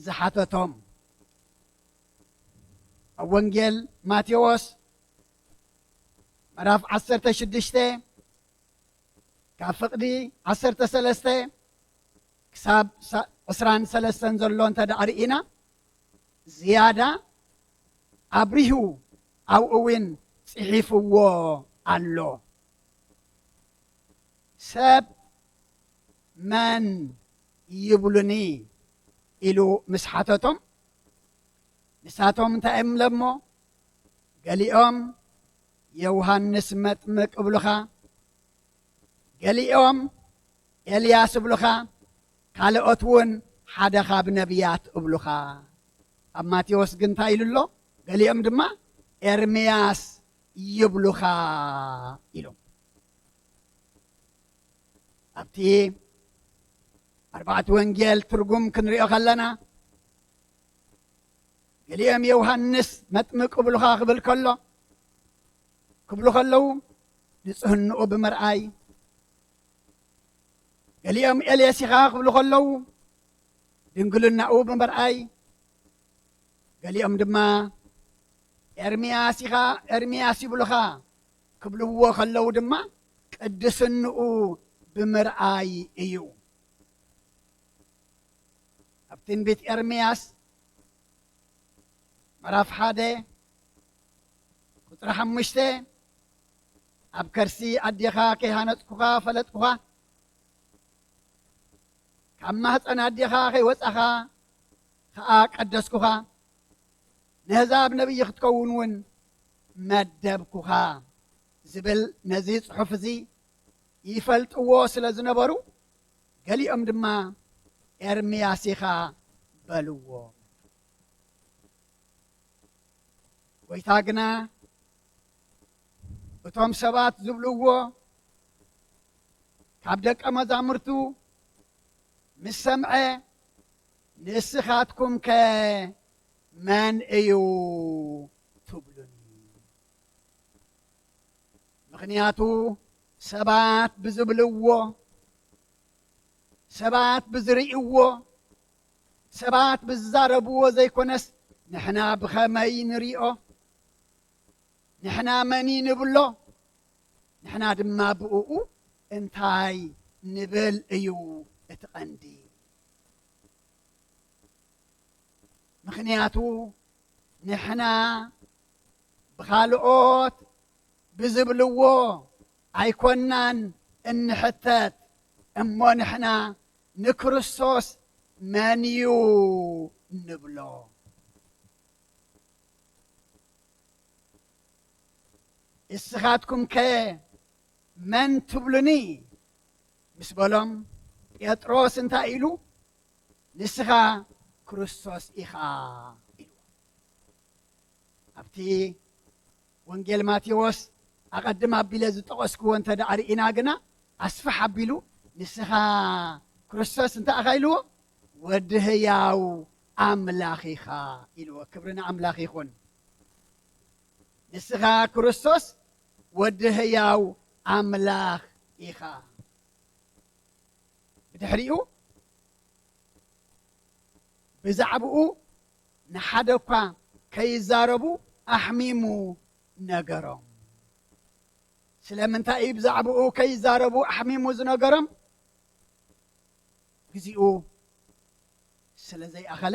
ዝሓተቶም። ኣብ ወንጌል ማቴዎስ ምዕራፍ ዓሰርተ ሽዱሽተ ካብ ፍቕዲ ዓሰርተ ሰለስተ ክሳብ ሳ-፣ ዕስራን ሰለስተን ዘሎ እንተ ደኣ ርኢና፣ ዝያዳ ኣብሪሁ ኣብኡ እውን ጽሒፍዎ ኣሎ። "ሰብ መን ይብሉኒ?" ኢሉ ምስ ሓተቶም፣ ንሳቶም እንታይ እዮም እሞ፣ ገሊኦም "ዮሃንስ መጥምቅ" እብሉኻ፣ ገሊኦም "ኤልያስ" እብሉኻ፣ ካልኦት እውን "ሓደ ካብ ነቢያት" እብሉኻ። ኣብ ማቴዎስ ግን እንታይ ኢሉ ኣሎ? ገሊኦም ድማ "ኤርምያስ" ይብሉኻ ኢሎም። ኣብቲ ኣርባዕቲ ወንጌል ትርጉም ክንሪኦ ከለና፣ ገሊኦም "ዮሃንስ መጥምቅ" እብሉኻ ክብል ከሎ፣ ክብሉ ከለዉ፣ ንጽህንኡ ብምርኣይ፣ ገሊኦም "ኤልያስ ኢኻ" ክብሉ ከለዉ፣ ድንግልናኡ ብምርኣይ፣ ገሊኦም ድማ "ኤርምያስ ኢኻ፣ ኤርምያስ ይብሉኻ" ክብልዎ ከለዉ ድማ፣ ቅድስንኡ ብምርኣይ እዩ። ኣብ ትንቢት ኤርምያስ ምዕራፍ ሓደ ቁጽሪ ሓሙሽተ፣ "ኣብ ከርሲ ኣዴኻ ከይሃነጽኩኻ ፈለጥኩኻ፣ ካብ ማህጸን ኣዴኻ ከይወጻኻ ኸኣ ቀደስኩኻ፣ ንህዛብ ነቢይ ክትከውን እውን መደብኩኻ" ዝብል ነዚ ጽሑፍ እዚ ይፈልጥዎ ስለ ዝነበሩ፣ ገሊኦም ድማ "ኤርምያስ ኢኻ" በልዎ። ጎይታ ግና እቶም ሰባት ዝብልዎ ካብ ደቀ መዛሙርቱ ምስ ሰምዐ፣ "ንስኻትኩምከ መን እዩ ትብሉኒ? ምኽንያቱ ሰባት ብዝብልዎ፣ ሰባት ብዝርእይዎ፣ ሰባት ብዝዛረብዎ ዘይኮነስ፣ ንሕና ብኸመይ ንሪኦ? ንሕና መን ንብሎ? ንሕና ድማ ብእኡ እንታይ ንብል እዩ እቲ ቀንዲ። ምኽንያቱ ንሕና ብኻልኦት ብዝብልዎ ኣይኮናን እንሕተት፣ እሞ ንሕና ንክርስቶስ መን እዩ ንብሎ? እስኻትኩምከ መን ትብሉኒ? ምስ በሎም፣ ጴጥሮስ እንታይ ኢሉ? ንስኻ ክርስቶስ ኢኻ ኢሉ። ኣብቲ ወንጌል ማቴዎስ ኣቐድም ኣቢለ ዝጠቐስክዎ እንተ ደኣ ርኢና ግና፣ ኣስፍሕ ኣቢሉ፣ ንስኻ ክርስቶስ እንታይ ኢኻ ኢልዎ? ወዲ ህያው ኣምላኽ ኢኻ ኢልዎ። ክብሪ ንኣምላኽ ይኹን። ንስኻ ክርስቶስ ወዲ ህያው ኣምላኽ ኢኻ። ብድሕሪኡ ብዛዕባኡ ንሓደ እኳ ከይዛረቡ ኣሕሚሙ ነገሮም። ስለምንታይ እዩ ብዛዕባኡ ከይዛረቡ ኣሕሚሙ ዝነገሮም? ግዜኡ ስለ ዘይኣኸለ፣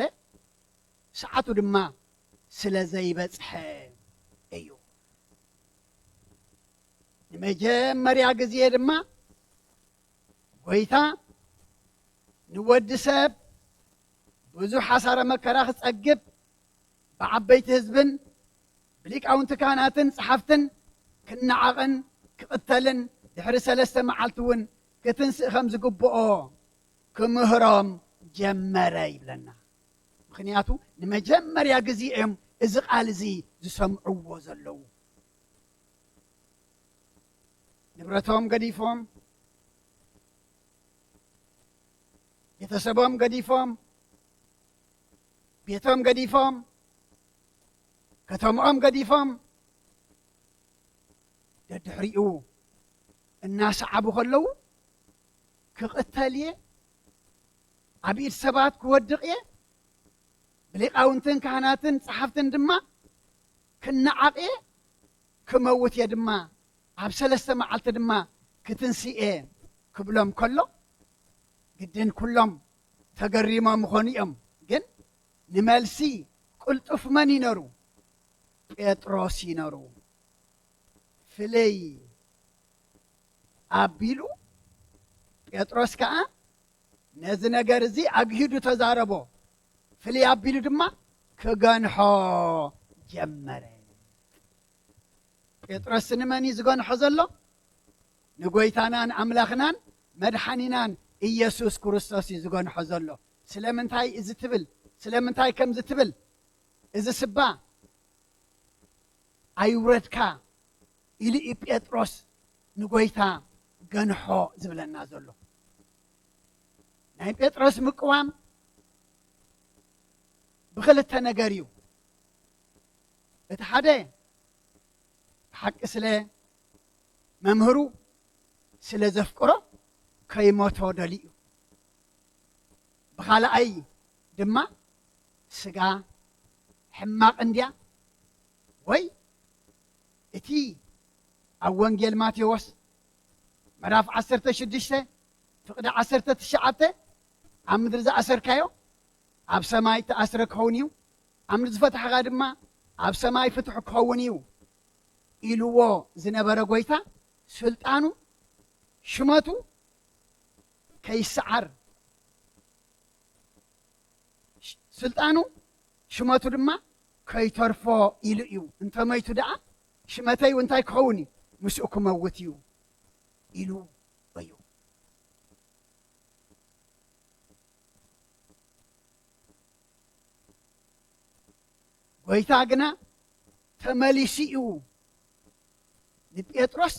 ሰዓቱ ድማ ስለ ዘይበጽሐ እዩ። ንመጀመርያ ግዜ ድማ ጐይታ ንወዲ ሰብ ብዙሕ ሓሳረ መከራ ክጸግብ፣ ብዓበይቲ ህዝብን ብሊቃውንቲ ካህናትን ጸሓፍትን ክነዓቕን ክቕተልን፣ ድሕሪ ሰለስተ መዓልቲ እውን ክትንስእ ከም ዝግብኦ ክምህሮም ጀመረ ይብለና። ምኽንያቱ ንመጀመርያ ግዜ እዮም እዚ ቃል እዚ ዝሰምዕዎ ዘለዉ። ንብረቶም ገዲፎም፣ ቤተሰቦም ገዲፎም፣ ቤቶም ገዲፎም፣ ከተምኦም ገዲፎም፣ ደድሕሪኡ እናሰዓቡ ከለዉ፣ ክቕተል እየ፣ ኣብ ኢድ ሰባት ክወድቕ እየ፣ ብሊቃውንትን ካህናትን ጸሓፍትን ድማ ክነዓቕ እየ፣ ክመውት እየ ድማ፣ ኣብ ሰለስተ መዓልቲ ድማ ክትንስእ እየ ክብሎም ከሎ፣ ግድን ኩሎም ተገሪሞም ምኾኑ እዮም። ግን ንመልሲ ቅልጡፍ መን እዩ ነሩ? ጴጥሮስ እዩ ነሩ። ፍልይ ኣቢሉ፣ ጴጥሮስ ከኣ ነዚ ነገር እዚ ኣግሂዱ ተዛረቦ። ፍልይ ኣቢሉ ድማ ክገንሖ ጀመረ። ጴጥሮስ ንመን እዩ ዝገንሖ ዘሎ? ንጎይታናን ኣምላኽናን መድሓኒናን ኢየሱስ ክርስቶስ እዩ ዝገንሖ ዘሎ። ስለምንታይ እዚ ትብል? ስለምንታይ ከምዚ ትብል? እዚ ስባ ኣይውረድካ ኢሉ እዩ ጴጥሮስ ንጎይታ ገንሖ ዝብለና ዘሎ። ናይ ጴጥሮስ ምቅዋም ብኽልተ ነገር እዩ። እቲ ሓደ፣ ብሓቂ ስለ መምህሩ ስለ ዘፍቅሮ ከይሞቶ ደልዩ እዩ። ብኻልኣይ ድማ፣ ስጋ ሕማቕ እንድያ፣ ወይ እቲ ኣብ ወንጌል ማቴዎስ ምዕራፍ ዓሰርተ ሽዱሽተ ፍቕዲ ዓሰርተ ትሽዓተ፣ ኣብ ምድሪ ዝኣሰርካዮ ኣብ ሰማይ ተኣስረ ክኸውን እዩ፣ ኣብ ምድሪ ዝፈታሕኻ ድማ ኣብ ሰማይ ፍትሑ ክኸውን እዩ ኢልዎ ዝነበረ ጎይታ፣ ስልጣኑ፣ ሽመቱ ከይሰዓር፣ ስልጣኑ፣ ሽመቱ ድማ ከይተርፎ ኢሉ እዩ። እንተመይቱ ደኣ ሽመተይ እንታይ ክኸውን እዩ? ምስኡ ክመውት እዩ ኢሉ እዩ። ጎይታ ግና ተመሊሱ እዩ ንጴጥሮስ፣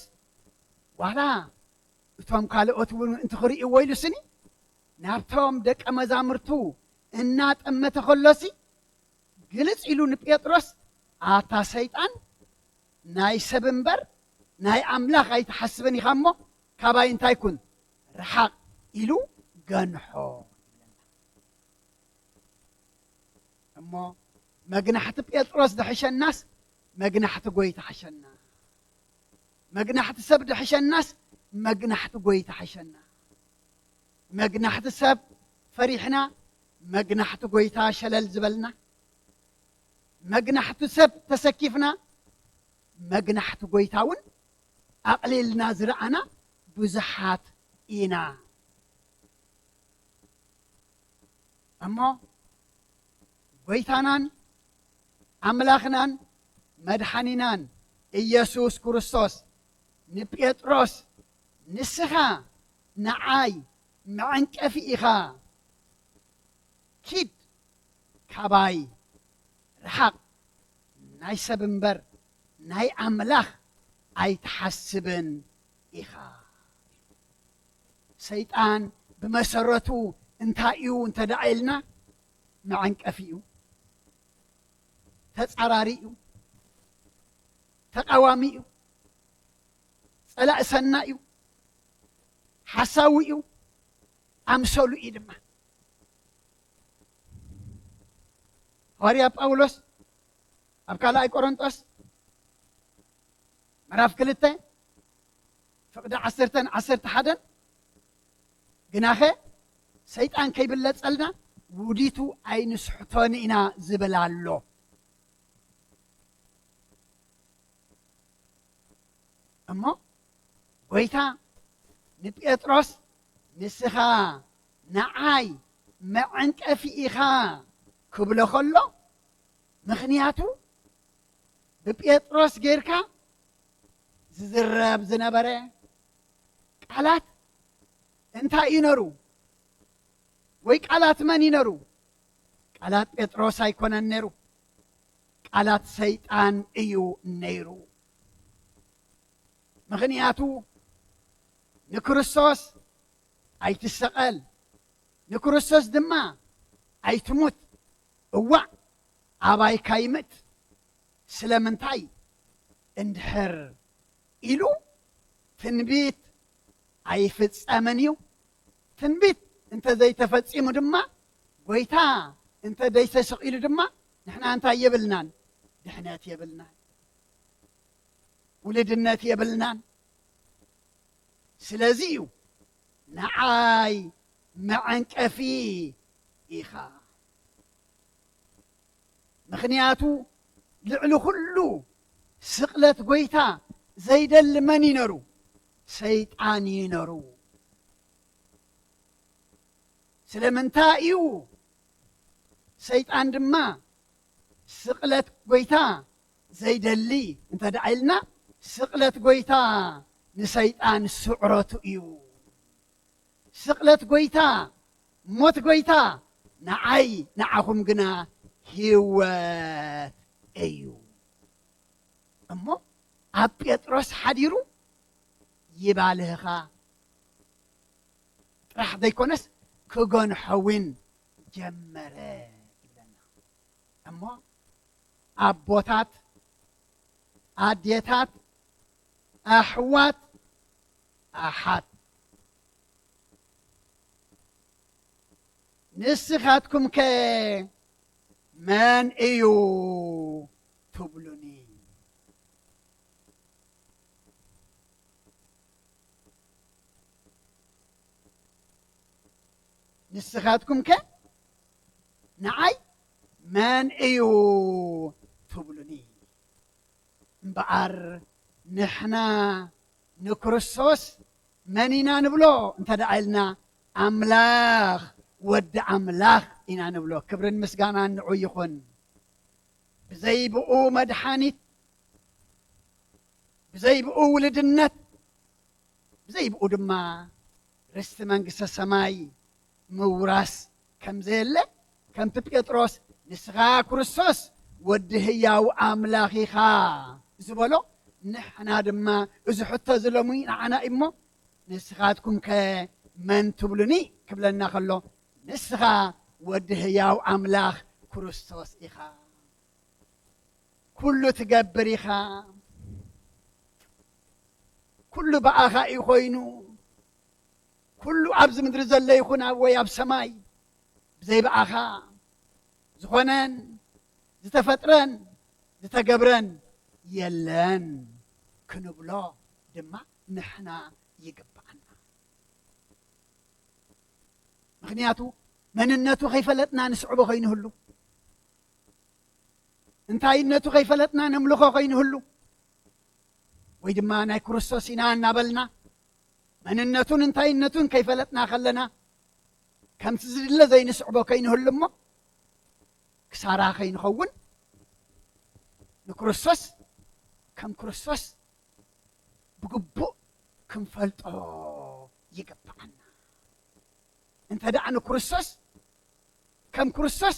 ዋላ እቶም ካልኦት እውን ምእንቲ ክርእይዎ ኢሉ ስኒ፣ ናብቶም ደቀ መዛሙርቱ እናጠመተ ከሎሲ፣ ግልጽ ኢሉ ንጴጥሮስ፣ ኣታ ሰይጣን፣ ናይ ሰብ እምበር ናይ ኣምላኽ ኣይትሓስብን ኢኻ እሞ፣ ካባይ እንታይ ኩን፣ ርሓቕ ኢሉ ገንሖ። እሞ መግናሕቲ ጴጥሮስ ዝሕሸናስ መግናሕቲ ጐይታ ሕሸና። መግናሕቲ ሰብ ድሕሸናስ መግናሕቲ ጐይታ ሕሸና። መግናሕቲ ሰብ ፈሪሕና፣ መግናሕቲ ጐይታ ሸለል ዝበልና። መግናሕቲ ሰብ ተሰኪፍና፣ መግናሕቲ ጐይታ እውን ኣቕሊልና ዝረኣና ብዙሓት ኢና። እሞ ጐይታናን ኣምላኽናን መድሓኒናን ኢየሱስ ክርስቶስ ንጴጥሮስ፣ "ንስኻ ንዓይ መዐንቀፊ ኢኻ፣ ኪድ ካባይ ርሓቕ፣ ናይ ሰብ እምበር ናይ ኣምላኽ ኣይትሓስብን ኢኻ።" ሰይጣን ብመሰረቱ እንታይ እዩ እንተ ደኣ ኢልና፣ መዐንቀፊ እዩ፣ ተጻራሪ እዩ፣ ተቃዋሚ እዩ፣ ጸላእ ሰናይ እዩ፣ ሓሳዊ እዩ፣ ኣምሰሉ እዩ ድማ። ሃዋርያ ጳውሎስ ኣብ ካልኣይ ቆሮንጦስ ምዕራፍ ክልተ ፍቕዲ ዓሰርተን ዓሰርተ ሓደን፣ "ግናኸ ሰይጣን ከይብለጸልና ውዲቱ ኣይንስሕቶን ኢና" ዝብል ኣሎ። እሞ ጐይታ ንጴጥሮስ፣ "ንስኻ ንዓይ መዐንቀፊ ኢኻ" ክብሎ ከሎ፣ ምኽንያቱ ብጴጥሮስ ጌርካ ዝዝረብ ዝነበረ ቃላት እንታይ እዩ ነሩ? ወይ ቃላት መን እዩ ነሩ? ቃላት ጴጥሮስ ኣይኮነን ነሩ፣ ቃላት ሰይጣን እዩ ነይሩ። ምኽንያቱ ንክርስቶስ ኣይትሰቐል፣ ንክርስቶስ ድማ ኣይትሙት፣ እዋእ ኣባይካ ይምት። ስለምንታይ? እንድሕር ኢሉ ትንቢት ኣይፍጸምን እዩ። ትንቢት እንተ ዘይተፈጺሙ ድማ፣ ጐይታ እንተ ዘይተሰቒሉ ድማ፣ ንሕና እንታይ የብልናን? ድሕነት የብልናን፣ ውልድነት የብልናን። ስለዚ እዩ ንዓይ መዐንቀፊ ኢኻ። ምኽንያቱ ልዕሊ ኩሉ ስቕለት ጐይታ ዘይደሊ መን እዩ ነሩ? ሰይጣን እዩ ነሩ። ስለምንታይ እዩ ሰይጣን ድማ ስቕለት ጐይታ ዘይደሊ እንተ ደኣ ኢልና፣ ስቕለት ጐይታ ንሰይጣን ስዕረቱ እዩ። ስቕለት ጐይታ፣ ሞት ጐይታ ንዓይ ንዓኹም ግና ህይወት እዩ። እሞ ኣብ ጴጥሮስ ሓዲሩ ይባልህኻ ጥራሕ ዘይኮነስ ክገንሖ እውን ጀመረ ይብለና። እሞ ኣቦታት፣ ኣዴታት፣ ኣሕዋት፣ ኣሓት፣ ንስኻትኩምከ መን እዩ ትብሉኒ? ንስኻትኩምከ ንዓይ መን እዩ ትብሉኒ? እምበኣር ንሕና ንክርስቶስ መን ኢና ንብሎ እንተ ደኣ ኢልና፣ ኣምላኽ፣ ወዲ ኣምላኽ ኢና ንብሎ። ክብርን ምስጋናን ንዑ ይኹን። ብዘይ ብኡ መድሓኒት፣ ብዘይ ብኡ ውልድነት፣ ብዘይ ብኡ ድማ ርስቲ መንግስተ ሰማይ ምውራስ ከም ዘየለ፣ ከምቲ ጴጥሮስ "ንስኻ ክርስቶስ ወዲ ህያው ኣምላኽ ኢኻ" ዝበሎ፣ ንሕና ድማ እዚ ሕቶ እዚ ሎሚ ንዓና እዩ እሞ፣ "ንስኻትኩምከ መን ትብሉኒ?" ክብለና ከሎ፣ "ንስኻ ወዲ ህያው ኣምላኽ ክርስቶስ ኢኻ" ኩሉ ትገብር ኢኻ። ኩሉ ብኣኻ እዩ ኮይኑ። ኩሉ ኣብዚ ምድሪ ዘሎ ይኹን ኣብ ወይ ኣብ ሰማይ ብዘይ ብኣኻ ዝኾነን ዝተፈጥረን ዝተገብረን የለን ክንብሎ ድማ ንሕና ይግብኣና። ምኽንያቱ መንነቱ ከይፈለጥና ንስዕቦ ከይንህሉ፣ እንታይነቱ ከይፈለጥና ነምልኾ ከይንህሉ፣ ወይ ድማ ናይ ክርስቶስ ኢና እናበልና መንነቱን እንታይነቱን ከይፈለጥና ከለና ከምቲ ዝድለ ዘይንስዕቦ ከይንህሉ እሞ ክሳራ ከይንኸውን ንክርስቶስ ከም ክርስቶስ ብግቡእ ክንፈልጦ ይግብኣና። እንተ ደኣ ንክርስቶስ ከም ክርስቶስ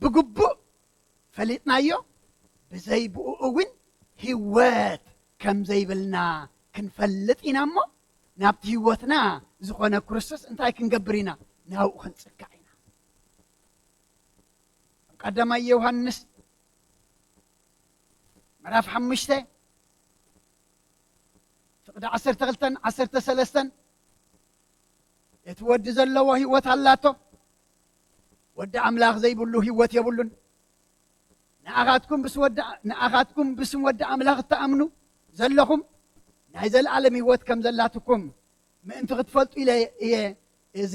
ብግቡእ ፈሊጥናዮ፣ ብዘይ ብኡ እውን ህይወት ከም ዘይብልና ክንፈልጥ ኢና እሞ፣ ናብቲ ህይወትና ዝኾነ ክርስቶስ እንታይ ክንገብር ኢና? ናብኡ ክንጽጋዕ ኢና። ኣብ ቀዳማይ ዮሃንስ ምዕራፍ ሓሙሽተ ፍቕዲ ዓሰርተ ክልተን ዓሰርተ ሰለስተን፣ እቲ ወዲ ዘለዎ ህይወት ኣላቶ፣ ወዲ ኣምላኽ ዘይብሉ ህይወት የብሉን። ንኣኻትኩም ብስ ወዲ፣ ንኣኻትኩም ብስም ወዲ ኣምላኽ እትኣምኑ ዘለኹም ናይ ዘለኣለም ህይወት ከም ዘላትኩም ምእንቲ ክትፈልጡ ኢለ እየ እዚ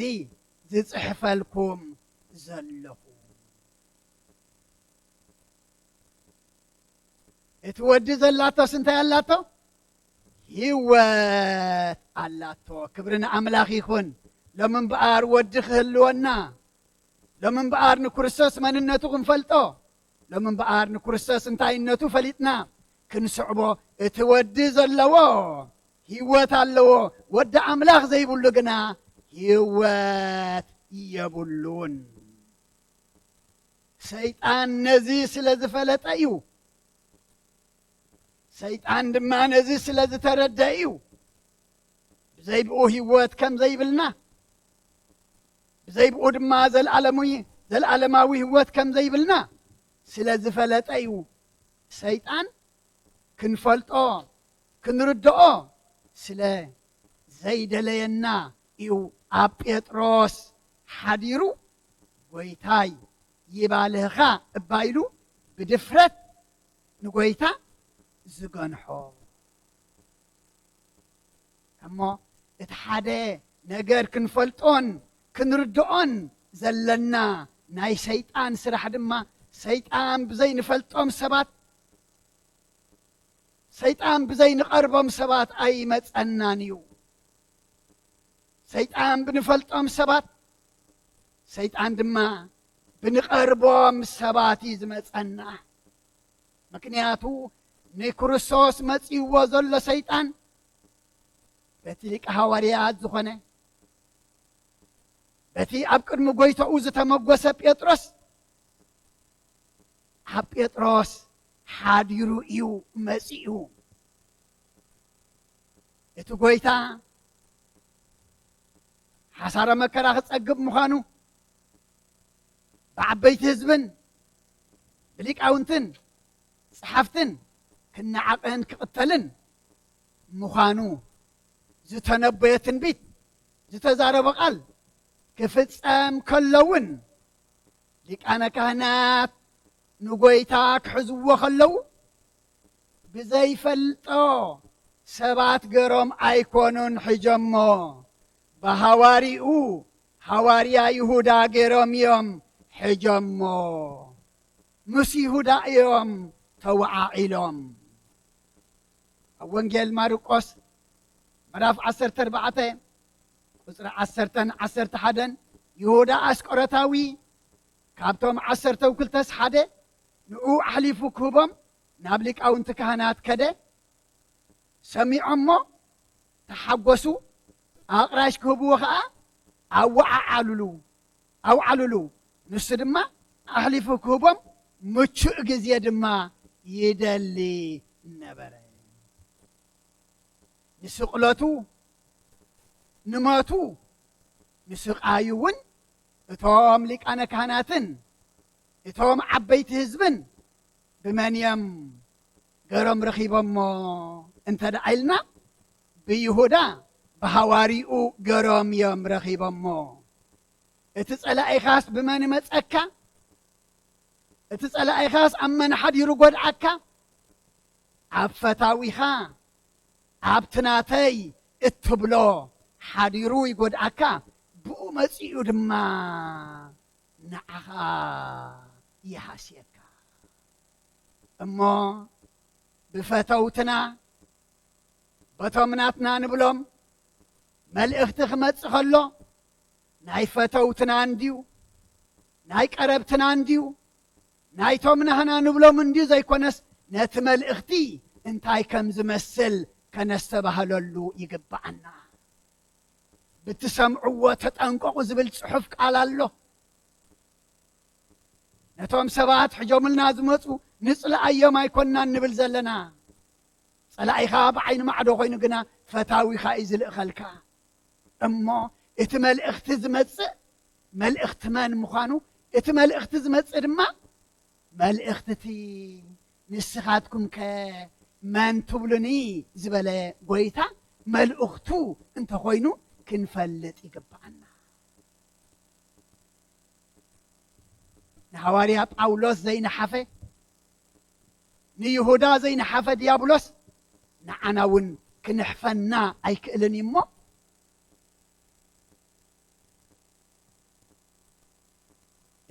ዝጽሕፈልኩም ዘለኹ። እቲ ወዲ ዘላቶስ እንታይ ኣላቶ? ህይወት ኣላቶ። ክብሪ ንኣምላኽ ይኹን። ሎም እምበኣር ወዲ ክህልወና፣ ሎም እምበኣር ንክርስቶስ መንነቱ ክንፈልጦ፣ ሎም እምበኣር ንክርስቶስ እንታይነቱ ፈሊጥና ክንስዕቦ፣ እቲ ወዲ ዘለዎ ህይወት ኣለዎ፣ ወዲ ኣምላኽ ዘይብሉ ግና ህይወት የብሉን። ሰይጣን ነዚ ስለ ዝፈለጠ እዩ። ሰይጣን ድማ ነዚ ስለ ዝተረደ እዩ። ብዘይ ብኡ ህይወት ከም ዘይብልና፣ ብዘይ ብኡ ድማ ዘለኣለሙ-፣ ዘለኣለማዊ ህይወት ከም ዘይብልና ስለ ዝፈለጠ እዩ። ሰይጣን ክንፈልጦ፣ ክንርድኦ ስለ ዘይደለየና እዩ ኣብ ጴጥሮስ ሓዲሩ፣ "ጐይታይ ይባልህኻ" እባ ኢሉ ብድፍረት ንጐይታ ዝገንሖ። እሞ እቲ ሓደ ነገር ክንፈልጦን ክንርድኦን ዘለና ናይ ሰይጣን ስራሕ ድማ፣ ሰይጣን ብዘይንፈልጦም ሰባት፣ ሰይጣን ብዘይንቐርቦም ሰባት ኣይመጸናን እዩ። ሰይጣን ብንፈልጦም ሰባት፣ ሰይጣን ድማ ብንቐርቦም ሰባት እዩ ዝመጸና። ምክንያቱ ንክርስቶስ መጺእዎ ዘሎ ሰይጣን በቲ ሊቀ ሃዋርያት ዝኾነ፣ በቲ ኣብ ቅድሚ ጐይታኡ ዝተመጐሰ ጴጥሮስ፣ ኣብ ጴጥሮስ ሓዲሩ እዩ መጺኡ። እቲ ጐይታ ሓሳረ መከራ ክጸግብ ምዃኑ፣ ብዓበይቲ ህዝብን ብሊቃውንትን ጸሓፍትን ክነዓቕን ክቕተልን ምዃኑ ዝተነበየ ትንቢት፣ ዝተዛረቦ ቃል ክፍጸም ከሎ እውን፣ ሊቃነ ካህናት ንጐይታ ክሕዝዎ ከለዉ፣ ብዘይፈልጦ ሰባት ገሮም ኣይኮኑን ሒጆሞ፣ ብሃዋርይኡ ሃዋርያ ይሁዳ ገሮም እዮም ሒጆሞ። ምስ ይሁዳ እዮም ተወዓዒሎም። ኣብ ወንጌል ማርቆስ ምዕራፍ ዓሰርተ ኣርባዕተ ቁጽሪ ዓሰርተን ዓሰርተ ሓደን፣ ይሁዳ ኣስቆሮታዊ ካብቶም ዓሰርተ ወክልተስ ሓደ ንኡ ኣሕሊፉ ክህቦም ናብ ሊቃውንቲ ካህናት ከደ። ሰሚዖሞ ተሓጎሱ፣ ኣቕራሽ ክህብዎ ኸኣ ኣወዓዓሉሉ፣ ኣውዓሉሉ። ንሱ ድማ ኣሕሊፉ ክህቦም ምቹእ ግዜ ድማ ይደሊ ነበረ። ንስቕለቱ፣ ንሞቱ፣ ንስቓዩ እውን እቶም ሊቃነ ካህናትን እቶም ዓበይቲ ህዝብን ብመን እዮም ገሮም ረኺቦሞ እንተ ደኣ ኢልና፣ ብይሁዳ ብሃዋርይኡ ገሮም እዮም ረኺቦሞ። እቲ ጸላኢኻስ ብመን ይመጸካ? እቲ ጸላኢኻስ ኣብ መን ሓዲሩ ጐድዓካ? ኣብ ፈታዊኻ፣ ኣብቲ ናተይ እትብሎ ሓዲሩ ይጐድዓካ፣ ብኡ መጺኡ ድማ ንዓኻ ይሃስየካ። እሞ ብፈተውትና፣ በቶም ናትና ንብሎም መልእኽቲ ክመጽእ ከሎ፣ ናይ ፈተውትና እንድዩ፣ ናይ ቀረብትና እንድዩ፣ ናይቶም ናህና ንብሎም እንድዩ ዘይኮነስ፣ ነቲ መልእኽቲ እንታይ ከም ዝመስል ከነስተባህለሉ ይግብኣና። ብትሰምዕዎ ተጠንቀቑ ዝብል ጽሑፍ ቃል ኣሎ። ነቶም ሰባት ሕጆምልና ዝመጹ ንጽልኣዮም ኣይኮንናን ንብል ዘለና። ጸላኢኻ ብዓይኒ ማዕዶ ኮይኑ ግና ፈታዊኻ እዩ ዝልእኸልካ። እሞ እቲ መልእኽቲ ዝመጽእ መልእኽቲ መን ምዃኑ፣ እቲ መልእኽቲ ዝመጽእ ድማ መልእኽቲ እቲ ንስኻትኩም ከ መን ትብሉኒ ዝበለ ጐይታ መልእኽቱ እንተኾይኑ ክንፈልጥ ይግብኣና። ንሃዋርያ ጳውሎስ ዘይነሓፈ፣ ንይሁዳ ዘይነሓፈ ዲያብሎስ ንዓና እውን ክንሕፈና ኣይክእልን እዩ እሞ፣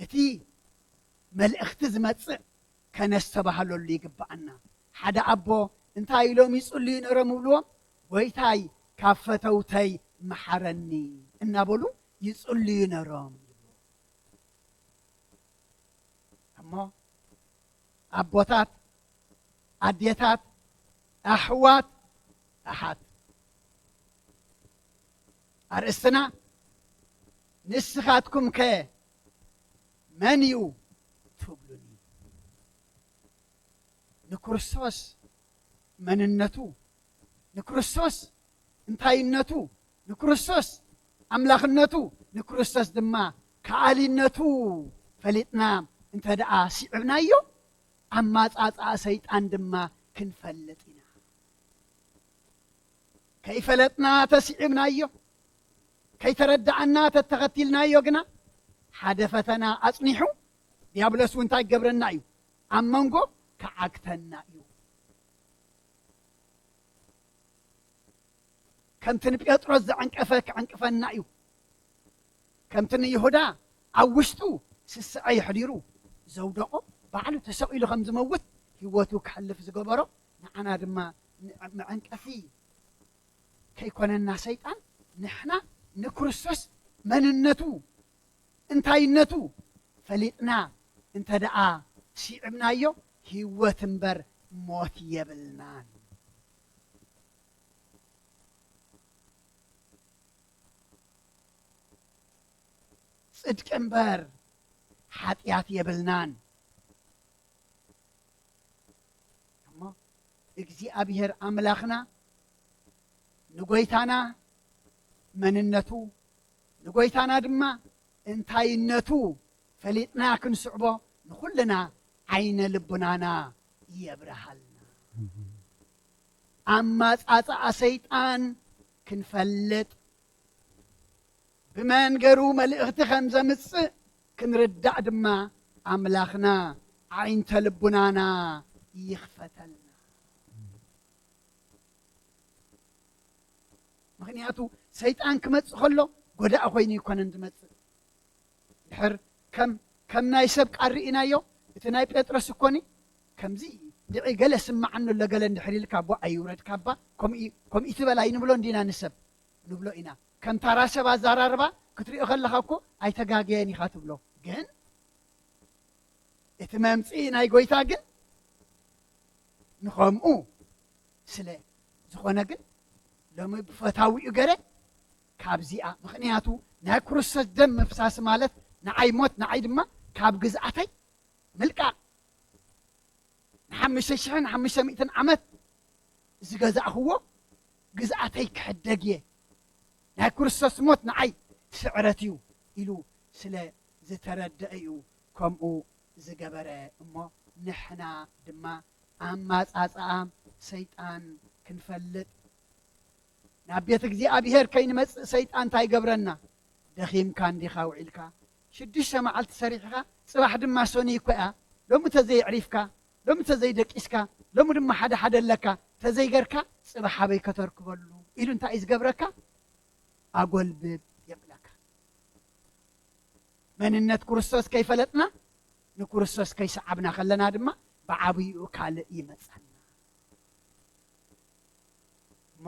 እቲ መልእኽቲ ዝመጽእ ከነስተባህለሉ ይግብኣና። ሓደ ኣቦ እንታይ ኢሎም ይጽልዩ ነይሮም ይብልዎም? "ጐይታይ፣ ካብ ፈተውተይ መሓረኒ" እናበሉ ይጽልዩ ነይሮም ይብልዎ። እሞ ኣቦታት፣ ኣዴታት፣ ኣሕዋት፣ ኣሓት፣ ኣርእስትና "ንስኻትኩም ከ መን እዩ ትብሉኒ?" ንክርስቶስ መንነቱ፣ ንክርስቶስ እንታይነቱ፣ ንክርስቶስ ኣምላኽነቱ፣ ንክርስቶስ ድማ ከኣሊነቱ ፈሊጥና እንተ ደኣ ስዒብናዮ፣ ኣማጻጽኣ ሰይጣን ድማ ክንፈልጥ ኢና። ከይፈለጥና ተስዒብናዮ፣ ከይተረዳኣና ተተኸቲልናዮ ግና፣ ሓደ ፈተና ኣጽኒሑ፣ ዲያብሎስ እውን እንታይ ክገብረና እዩ? ኣብ መንጎ ክዓግተና እዩ። ከምቲ ንጴጥሮስ ዘዐንቀፈ ክዕንቅፈና እዩ። ከምቲ ንይሁዳ ኣብ ውሽጡ ስስዐ የሕዲሩ ዘውደቖ፣ ባዕሉ ተሰቒሉ ከም ዝመውት ህይወቱ ክሕልፍ ዝገበሮ፣ ንዓና ድማ ን-፣ መዐንቀፊ ከይኮነና ሰይጣን፣ ንሕና ንክርስቶስ መንነቱ፣ እንታይነቱ ፈሊጥና እንተ ደኣ ስዒብናዮ፣ ህይወት እምበር ሞት የብልናን። ጽድቂ እምበር ሓጢኣት የብልናን። እሞ እግዚኣብሔር ኣምላኽና ንጎይታና መንነቱ፣ ንጎይታና ድማ እንታይነቱ ፈሊጥና ክንስዕቦ ንኹልና ዓይነ ልቡናና የብርሃልና። ኣማጻጽኣ ሰይጣን ክንፈልጥ፣ ብመን ገሩ መልእኽቲ ከም ዘምጽእ ክንርዳእ ድማ ኣምላኽና ዓይንተ ልቡናና ይኽፈተልና። ምኽንያቱ ሰይጣን ክመጽእ ከሎ ጎዳኢ ኮይኑ ኣይኮነን ዝመጽእ። ድሕር ከም፣ ከም ናይ ሰብ ቃል ርኢናዮ፣ እቲ ናይ ጴጥሮስ እኮኒ ከምዚ ድዒ ገለ ስማዓኒ ኣሎ ገለ እንድሕር ኢልካ፣ "ቧ ኣይውረድ ካባ፣ ከምኡ፣ ከምኡ ትበል ኣይንብሎ እንዲና ንሰብ?" ንብሎ ኢና። ከም ታራ ሰብ ኣዘራርባ ክትሪኦ ከለኻ እኮ ኣይተጋገየን ኢኻ ትብሎ። ግን እቲ መምጽኢ ናይ ጎይታ ግን ንኸምኡ ስለ ዝኾነ ግን ሎሚ ብፈታዊኡ ገረ ካብዚኣ፣ ምኽንያቱ ናይ ክርስቶስ ደም ምፍሳስ ማለት ንዓይ ሞት፣ ንዓይ ድማ ካብ ግዝኣተይ ምልቃቕ። ንሓሙሽተ ሽሕን ሓሙሽተ ሚእትን ዓመት ዝገዛእኽዎ ግዝኣተይ ክሕደግ እየ። ናይ ክርስቶስ ሞት ንዓይ ስዕረት እዩ ኢሉ ስለ ዝተረደአ እዩ ከምኡ ዝገበረ። እሞ ንሕና ድማ ኣማጻጽኣ ሰይጣን ክንፈልጥ ናብ ቤት እግዚኣብሔር ከይንመጽእ ሰይጣን እንታይ ይገብረና? ደኺምካ እንዲኻ ውዒልካ፣ ሽዱሽተ መዓልቲ ሰሪሕኻ፣ ጽባሕ ድማ ሰኑይ እኮ እያ፣ ሎሚ ተዘይዕሪፍካ፣ ሎሚ ተዘይደቂስካ፣ ሎሚ ድማ ሓደ ሓደ ኣለካ፣ ተዘይገርካ፣ ጽባሕ ኣበይ ከተርክበሉ? ኢሉ እንታይ እዩ ዝገብረካ? ኣጎልብብ የብለካ። መንነት ክርስቶስ ከይፈለጥና፣ ንክርስቶስ ከይሰዓብና ከለና ድማ ብዓብይኡ ካልእ ይመጸና። እሞ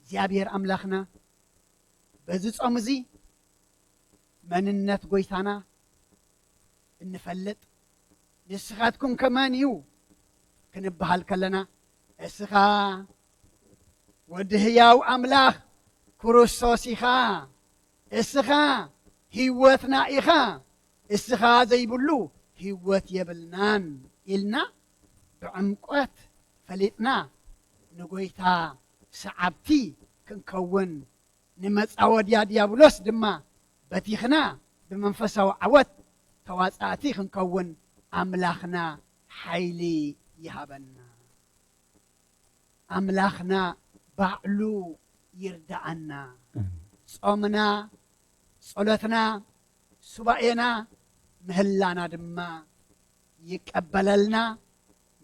እግዚኣብሔር ኣምላኽና በዚ ጾም እዚ መንነት ጎይታና እንፈልጥ፣ ንስኻትኩም ከ መን እዩ ክንበሃል ከለና፣ እስኻ ወዲ ህያው ኣምላኽ ክርስቶስ ኢኻ፣ እስኻ ህይወትና ኢኻ፣ እስኻ ዘይብሉ ህይወት የብልናን ኢልና ብዕምቆት ፈሊጥና ንጎይታ ሰዓብቲ ክንከውን ንመጻወድያ ዲያብሎስ ድማ በቲኽና ብመንፈሳዊ ዓወት ተዋጻእቲ ክንከውን ኣምላኽና ሓይሊ ይሃበና። ኣምላኽና ባዕሉ ይርድኣና። ጾምና፣ ጸሎትና፣ ሱባኤና፣ ምህላና ድማ ይቀበለልና።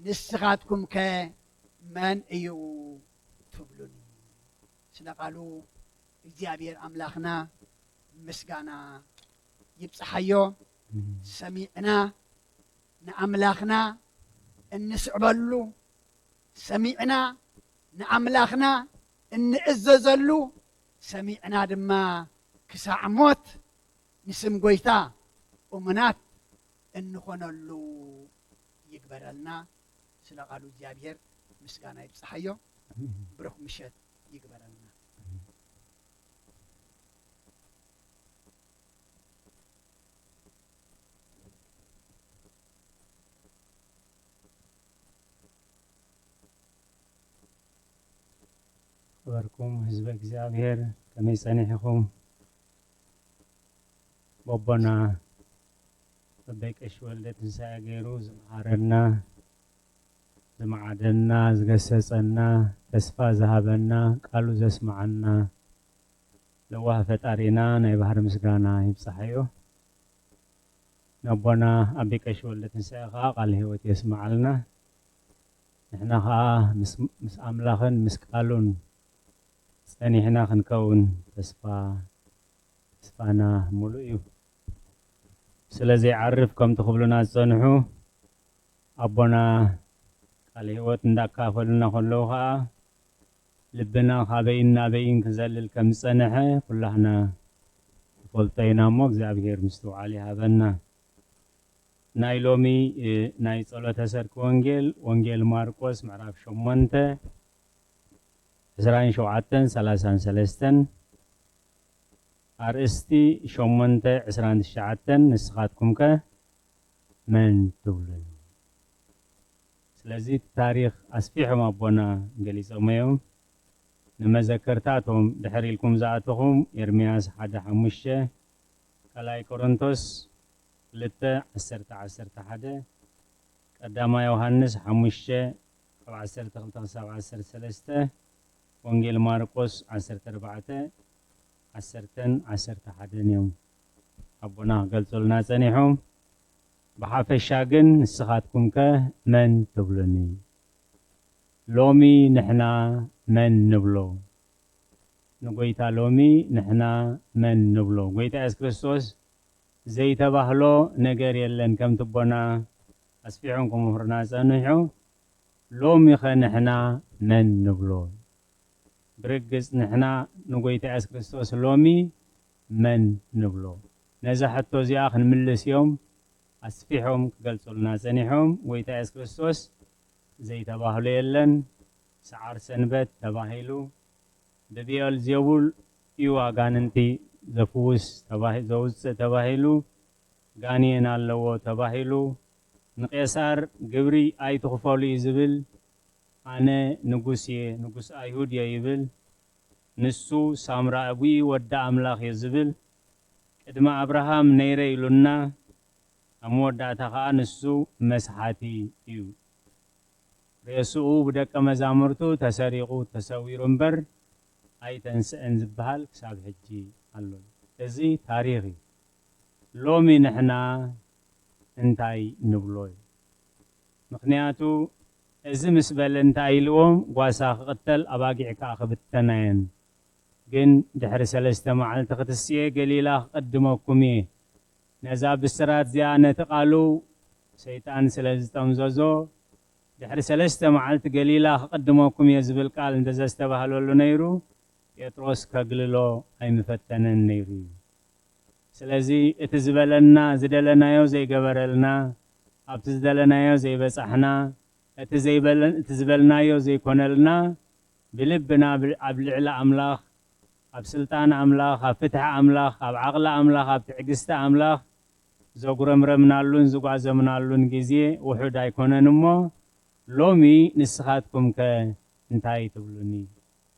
ንስኻትኩም ከ መን እዩ ትብሉኒ? ስለ ቃሉ እግዚኣብሔር ኣምላኽና ምስጋና ይብጽሓዮ። ሰሚዕና ንኣምላኽና እንስዕበሉ፣ ሰሚዕና ንኣምላኽና እንእዘዘሉ፣ ሰሚዕና ድማ ክሳዕ ሞት ንስም ጎይታ እሙናት እንኾነሉ ይግበረልና። ስለ ቃሉ እግዚኣብሔር ምስጋና ይብጽሓዮ። ብሩኽ ምሸት ይግበረልና። ክበርኩም ህዝበ እግዚኣብሔር፣ ከመይ ጸኒሕኹም? በቦና በበይ ቀሺ ወልደ ትንሳኤ ገይሩ ዝመሃረና፣ ዝመዓደና፣ ዝገሰጸና፣ ተስፋ ዝሃበና፣ ቃሉ ዘስመዓና ለዋህ ፈጣሪና ናይ ባህሪ ምስጋና ይብጽሓዮ። ነቦና ኣቢ ቀሺ ወልደ ትንሳኤ ከኣ ቃለ ህይወት የስመዓልና። ንሕና ከኣ ምስ፣ ምስ ኣምላኽን ምስ ቃሉን ጸኒሕና ክንከውን ተስፋ፣ ተስፋና ምሉእ እዩ። ስለ ዘይዓርፍ ከምቲ ክብሉና ዝጸንሑ ኣቦና ቃለ ህይወት እንዳካፈሉና ከለዉ ከኣ ልብና ካበይን ናበይን ክዘልል ከም ዝጸንሐ ኩላህና ንፈልጦ ኢና እሞ እግዚኣብሔር ምስትውዓል ይሃበና። ናይ ሎሚ፣ እ፣ ናይ ጸሎተ ሰርክ ወንጌል፣ ወንጌል ማርቆስ ምዕራፍ ሸሞንተ፣ ዕስራን ሸውዓተን ሰላሳን ሰለስተን፣ ኣርእስቲ ሸሞንተ ዕስራን ትሽዓተን፣ ንስኻትኩም ከ መን ትብሉኒ? ስለዚ እቲ ታሪኽ ኣስፊሖም ኣቦና ገሊጾሞ እዮም። ንመዘከርታ እቶም ድሕር ኢልኩም ዝኣተኹም ኤርምያስ ሓደ ሓሙሽተ፣ ካልኣይ ቆሮንቶስ ክልተ ዓሰርተ ዓሰርተ ሓደ፣ ቀዳማይ ዮሃንስ ሓሙሽተ ካብ ዓሰርተ ክልተ ክሳብ ዓሰርተ ሰለስተ፣ ወንጌል ማርቆስ ዓሰርተ ኣርባዕተ፣ ዓሰርተን ዓሰርተ ሓደን እዮም ኣቦና ክገልጹልና ጸኒሖም። ብሓፈሻ ግን ንስኻትኩም ከ መን ትብሉኒ? ሎሚ ንሕና መን ንብሎ? ንጎይታ ሎሚ ንሕና መን ንብሎ? ጎይታ የሱስ ክርስቶስ ዘይተባህሎ ነገር የለን፣ ከምቲ ኣቦና ኣስፊሖም ክምህሩና ጸኒሑ። ሎሚ ኸ ንሕና መን ንብሎ? ብርግጽ ንሕና ንጎይታ የሱስ ክርስቶስ ሎሚ መን ንብሎ? ነዛ ሕቶ እዚኣ ክንምልስ እዮም ኣስፊሖም ክገልጹልና ጸኒሖም። ጎይታ የሱስ ክርስቶስ ዘይተባህሎ የለን። ሰዓር ሰንበት ተባሂሉ፣ ብብኤልዜቡል እዩ ኣጋንንቲ ዘፍውስ ተባሂ-፣ ዘውጽእ ተባሂሉ፣ ጋኔን ኣለዎ ተባሂሉ፣ ንቄሳር ግብሪ ኣይትኽፈሉ እዩ ዝብል፣ ኣነ ንጉስ እየ፣ ንጉስ ኣይሁድ እየ ይብል። ንሱ ሳምራዊ ወዲ ኣምላኽ እየ ዝብል። ቅድሚ ኣብርሃም ነይረ ኢሉና፣ ኣብ መወዳእታ ኸኣ ንሱ መስሓቲ እዩ። ሬስኡ ብደቀ መዛሙርቱ ተሰሪቑ ተሰዊሩ እምበር ኣይተንስአን ዝበሃል ክሳብ ሕጂ ኣሎ። እዚ ታሪኽ እዩ። ሎሚ ንሕና እንታይ ንብሎ እዩ? ምኽንያቱ እዚ ምስ በለ እንታይ ኢልዎም? ጓሳ ክቕተል ኣባጊዕ ከኣ ክብተና እየን። ግን ድሕሪ ሰለስተ መዓልቲ ክትስኤ ገሊላ ክቕድመኩም እየ። ነዛ ብስራት እዚኣ ነቲ ቃሉ ሰይጣን ስለ ዝጠምዘዞ፣ ድሕሪ ሰለስተ መዓልቲ ገሊላ ክቕድመኩም እየ ዝብል ቃል እንተዘስተባህለሉ ነይሩ፣ ጴጥሮስ ከግልሎ ኣይምፈተነን ነይሩ እዩ። ስለዚ እቲ ዝበለና፣ ዝደለናዮ ዘይገበረልና፣ ኣብቲ ዝደለናዮ ዘይበጻሕና፣ እቲ ዘይበለ-፣ እቲ ዝበልናዮ ዘይኮነልና፣ ብልብና ብ-፣ ኣብ ልዕሊ ኣምላኽ፣ ኣብ ስልጣን ኣምላኽ፣ ኣብ ፍትሒ ኣምላኽ፣ ኣብ ዓቕሊ ኣምላኽ፣ ኣብ ትዕግስቲ ኣምላኽ ዘጉረምረምናሉን ዝጓዘምናሉን ግዜ ውሑድ ኣይኮነን እሞ፣ ሎሚ ንስኻትኩም ከ እንታይ ትብሉኒ?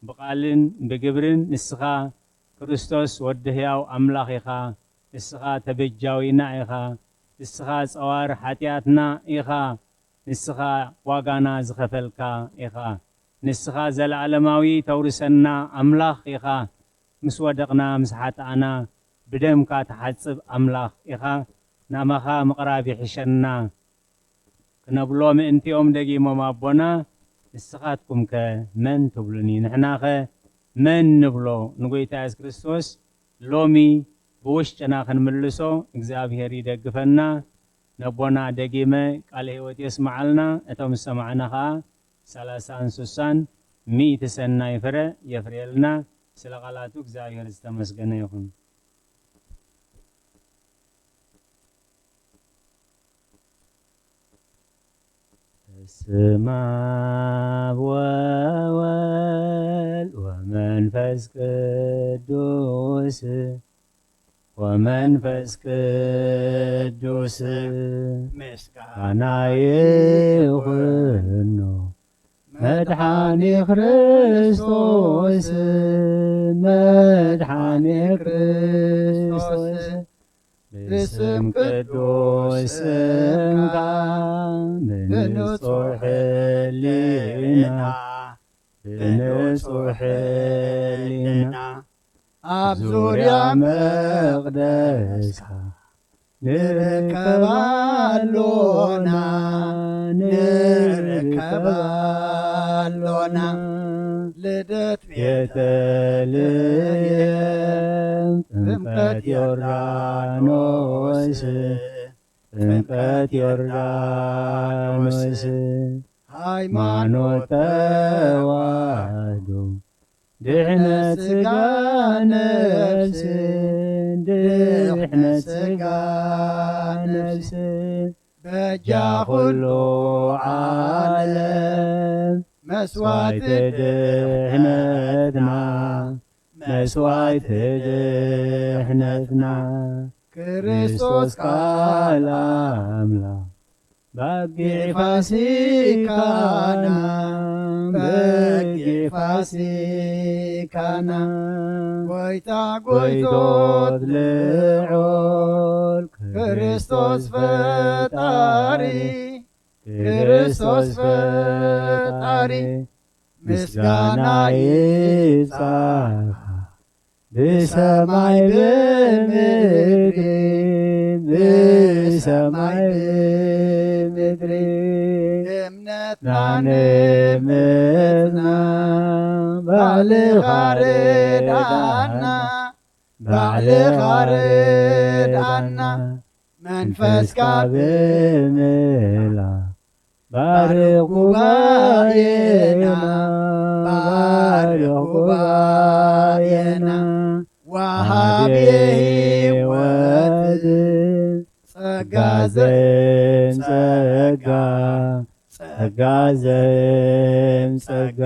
ብቓልን ብግብርን ንስኻ ክርስቶስ ወዲ ህያው ኣምላኽ ኢኻ፣ ንስኻ ተበጃዊና ኢኻ፣ ንስኻ ጸዋር ሓጢኣትና ኢኻ፣ ንስኻ ዋጋና ዝኸፈልካ ኢኻ፣ ንስኻ ዘለኣለማዊ ተውርሰና ኣምላኽ ኢኻ፣ ምስ ወደቕና ምስ ሓጣእና ብደምካ ትሓጽብ ኣምላኽ ኢኻ፣ ናባኻ ምቕራብ ይሕሸና። ክነብሎ ምእንቲኦም ደጊሞም ኣቦና፣ ንስኻትኩምከ መን ትብሉኒ? ንሕናኸ መን ንብሎ ንጎይታ የሱስ ክርስቶስ? ሎሚ ብውሽጥና ክንምልሶ እግዚኣብሄር ይደግፈና። ነቦና ደጊመ ቃለ ህይወት የስምዓልና። እቶም ዝሰማዕና ኸኣ ሰላሳን ስሳን ሚእቲ ሰናይ ፍረ የፍርየልና። ስለ ቃላቱ እግዚኣብሄር ዝተመስገነ ይኹን። በስመ አብ ወወልድ ወመንፈስ ቅዱስ፣ ወመንፈስ ቅዱስ ምስጋና ይኹኖ። መድሓኒ ክርስቶስ፣ መድሓኒ ክርስቶስ፣ ብስም ቅዱስ ስምካ፣ ብንጹሕ ህሊና፣ ብንጹሕ ህሊና፣ ኣብ ዙርያ መቕደስካ ንርከብ ኣሎና፣ ንርከብ ኣሎና። ልደት ቤተልሔም፣ ጥምቀት ዮርዳኖስ፣ ጥምቀት ዮርዳኖስ፣ ሃይማኖት ተዋህዶ፣ ድሕነት ስጋ ነፍስ፣ ድሕነት ስጋ ነፍስ፣ በጃ ኩሉ ዓለም፣ መስዋዕቲ ድሕነትና፣ መስዋዕቲ ድሕነትና፣ ክርስቶስ ቃል ኣምላኽ፣ በጊዕ ፋሲካና፣ በጊዕ ፋሲካና፣ ጎይታ ጎይቶት ልዑል፣ ክርስቶስ ፈጣሪ፣ ክርስቶስ ፈጣሪ፣ ምስጋና ይብጻኻ። ብሰማይ ብምድሪ፣ ብሰማይ ብምድሪ፣ እምነትና ንምጽና፣ ባዕልኻ ርድኣና፣ ባዕልኻ ርድኣና፣ መንፈስካ ብምህላ፣ ባርኽ ጉባኤና፣ ባርኽ ጉባኤና፣ ወሃቢ ህይወት፣ ጸጋ ዘየም ጸጋ፣ ጸጋ ዘየም ጸጋ።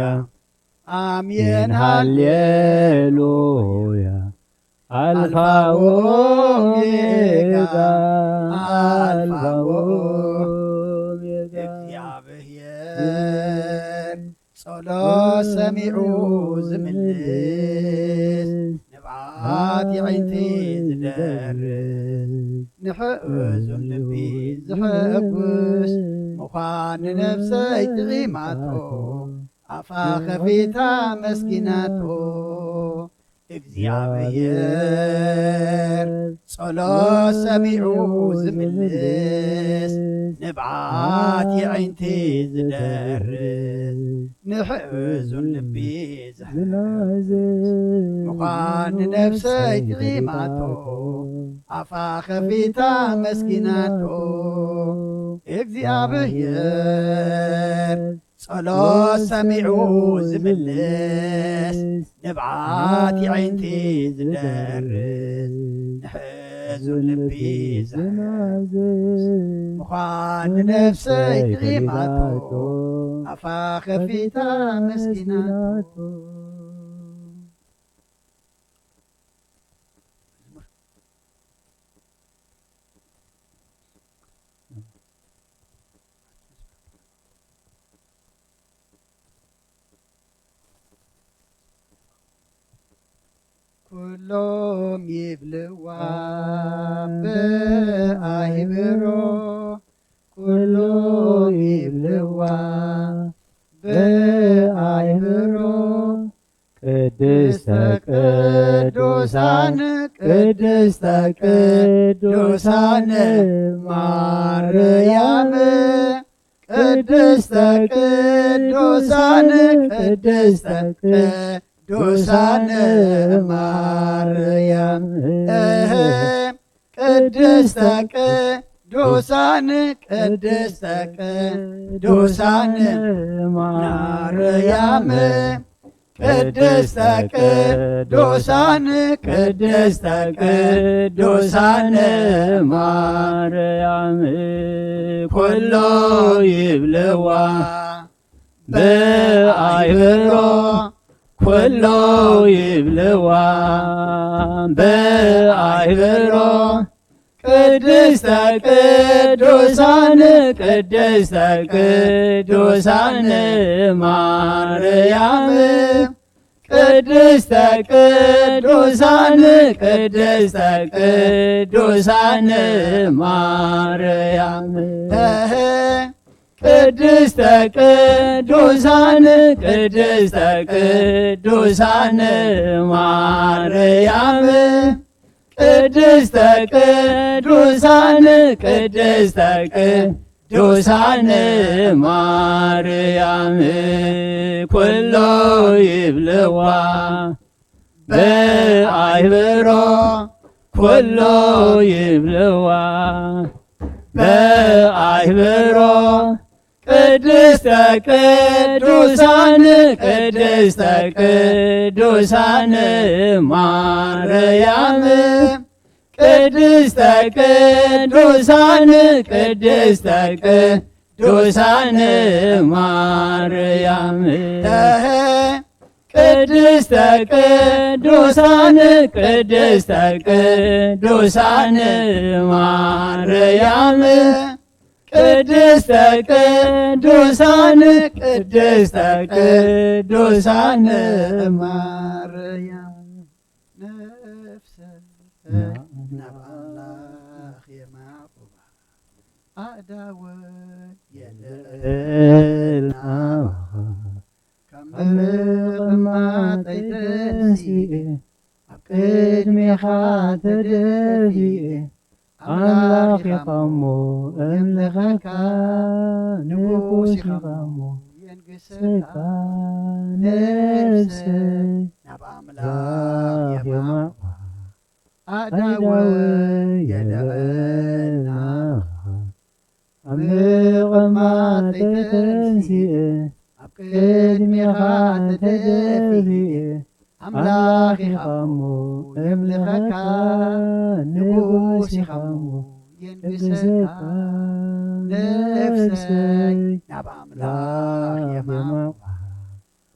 ኣሜን ሃሌሉያ። ኣልፋ ኦሜጋ፣ ኣልፋ ኦሜጋ። እግዚኣብሔር ጸሎት ሰሚዑ ዝምልስ፣ ንብዓት የዒንቲ ዝደርስ፣ ንሕእዙን ልቢ ዝሕጉስ ምዃን ንነፍሰይ ጥዒማቶ፣ ኣፋ ኸፊታ መስኪናቶ። እግዚኣብሔር ጸሎት ሰሚዑ ዝምልስ፣ ንብዓት የዒንቲ ዝደርስ፣ ንሕእዙን ልቢ ዝሕግዝ ምዃን ንነፍሰይ ጥዒማቶ፣ ኣፋ ኸፊታ መስኪናቶ። እግዚኣብሔር ጸሎት ሰሚዑ ዝምልስ፣ ንብዓት የዒንቲ ዝደርስ፣ ንሕዙን ልቢ ዘሕዝን ምዃን ንነፍሰይ ጥዒማቶ፣ ኣፋ ኸፊታ መስኪናቶ። ኩሎም ይብልዋ ብኣይብሮ፣ ኩሎም ይብልዋ ብኣይብሮ፣ ቅድስተ ቅዱሳን፣ ቅድስተ ቅዱሳን ማርያም፣ ቅድስተ ቅዱሳን፣ ቅድስተ ቅዱሳን ማርያም፣ እህ፣ ቅድስተ ቅዱሳን፣ ቅድስተ ቅዱሳን ማርያም፣ ቅድስተ ቅዱሳን፣ ቅድስተ ቅዱሳን ማርያም፣ ኩሎ ይብልዋ ብኣይብሮ፣ ኩሎ ይብልዋ ብኣይብሮ፣ ቅድስተ ቅዱሳን፣ ቅድስተ ቅዱሳን ማርያም፣ ቅድስተ ቅዱሳን፣ ቅድስተ ቅዱሳን ማርያም፣ እህ፣ ቅድስተ ቅዱሳን፣ ቅድስተ ቅዱሳን ማርያም፣ ቅድስተ ቅዱሳን፣ ቅድስተ ቅዱሳን ማርያም፣ ኩሎ ይብልዋ ብኣይብሮ፣ ኩሎ ይብልዋ ብኣይብሮ፣ ቅድስተ ቅዱሳን፣ ቅድስተ ቅዱሳን ማርያም፣ ቅድስተ ቅዱሳን፣ ቅድስተ ቅዱሳን ማርያም፣ እህ፣ ቅድስተ ቅዱሳን፣ ቅድስተ ቅዱሳን ማርያም፣ ቅድስተ ቅዱሳን፣ ቅድስተ ቅዱሳን ማርያም፣ ነፍሰ ናብ ኣምላኽ የማዕቁባ፣ ኣእዳወ የልዕል ናባኻ፣ ካብ ምቕማጠይ ተንሲኤ፣ ኣብ ቅድሜኻ ተደፊኤ፣ ኣምላኽ ኢኻ እሞ እምልኸካ፣ ንጉስ ኢኻ እሞ የንግሰካ፣ ነፍሰይ ናብ ኣምላኽ የማዕቁባ፣ ኣእዳወ የልዕል ናባኻ፣ ኣብ ምቕማጠይ ተንሲኤ፣ ኣብ ቅድሜኻ ተደፊኤ፣ ኣምላኽ ኢኻ እሞ እምልኸካ፣ ንጉስ ኢኻ እሞ የንግሰካ፣ ነፍሰይ ናብ ኣምላኽ የማዕቁባ፣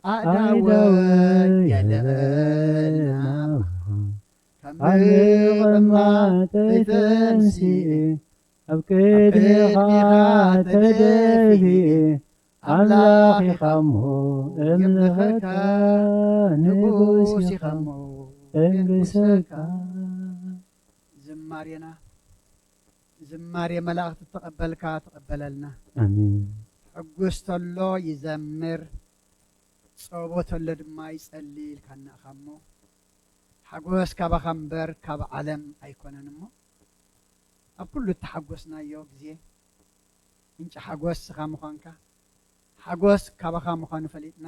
ኣእዳወ የልዕል ናባኻ፣ ካብ ምቕማጠይ ተንሲኤ፣ ኣብ ቅድሜኻ ተደፊኤ፣ ኣምላኽ ኢኻ እሞ እምልኸካ፣ ንጉስ ኢኻ እሞ የንግሰካ። ዝማሬና ዝማሬ መላእኽቲ ተቐበልካ ተቐበለልና። ኣሜን። ሕጉስ ተሎ ይዘምር፣ ጸቦ ተሎ ድማ ይጸሊ ኢልካና ኢኻ እሞ፣ ሓጎስ ካባኻ እምበር ካብ ዓለም ኣይኮነን እሞ፣ ኣብ ኩሉ እተሓጎስናዮ ግዜ ምንጪ ሓጎስ ንስኻ ምዃንካ፣ ሓጎስ ካባኻ ምዃኑ ፈሊጥና፣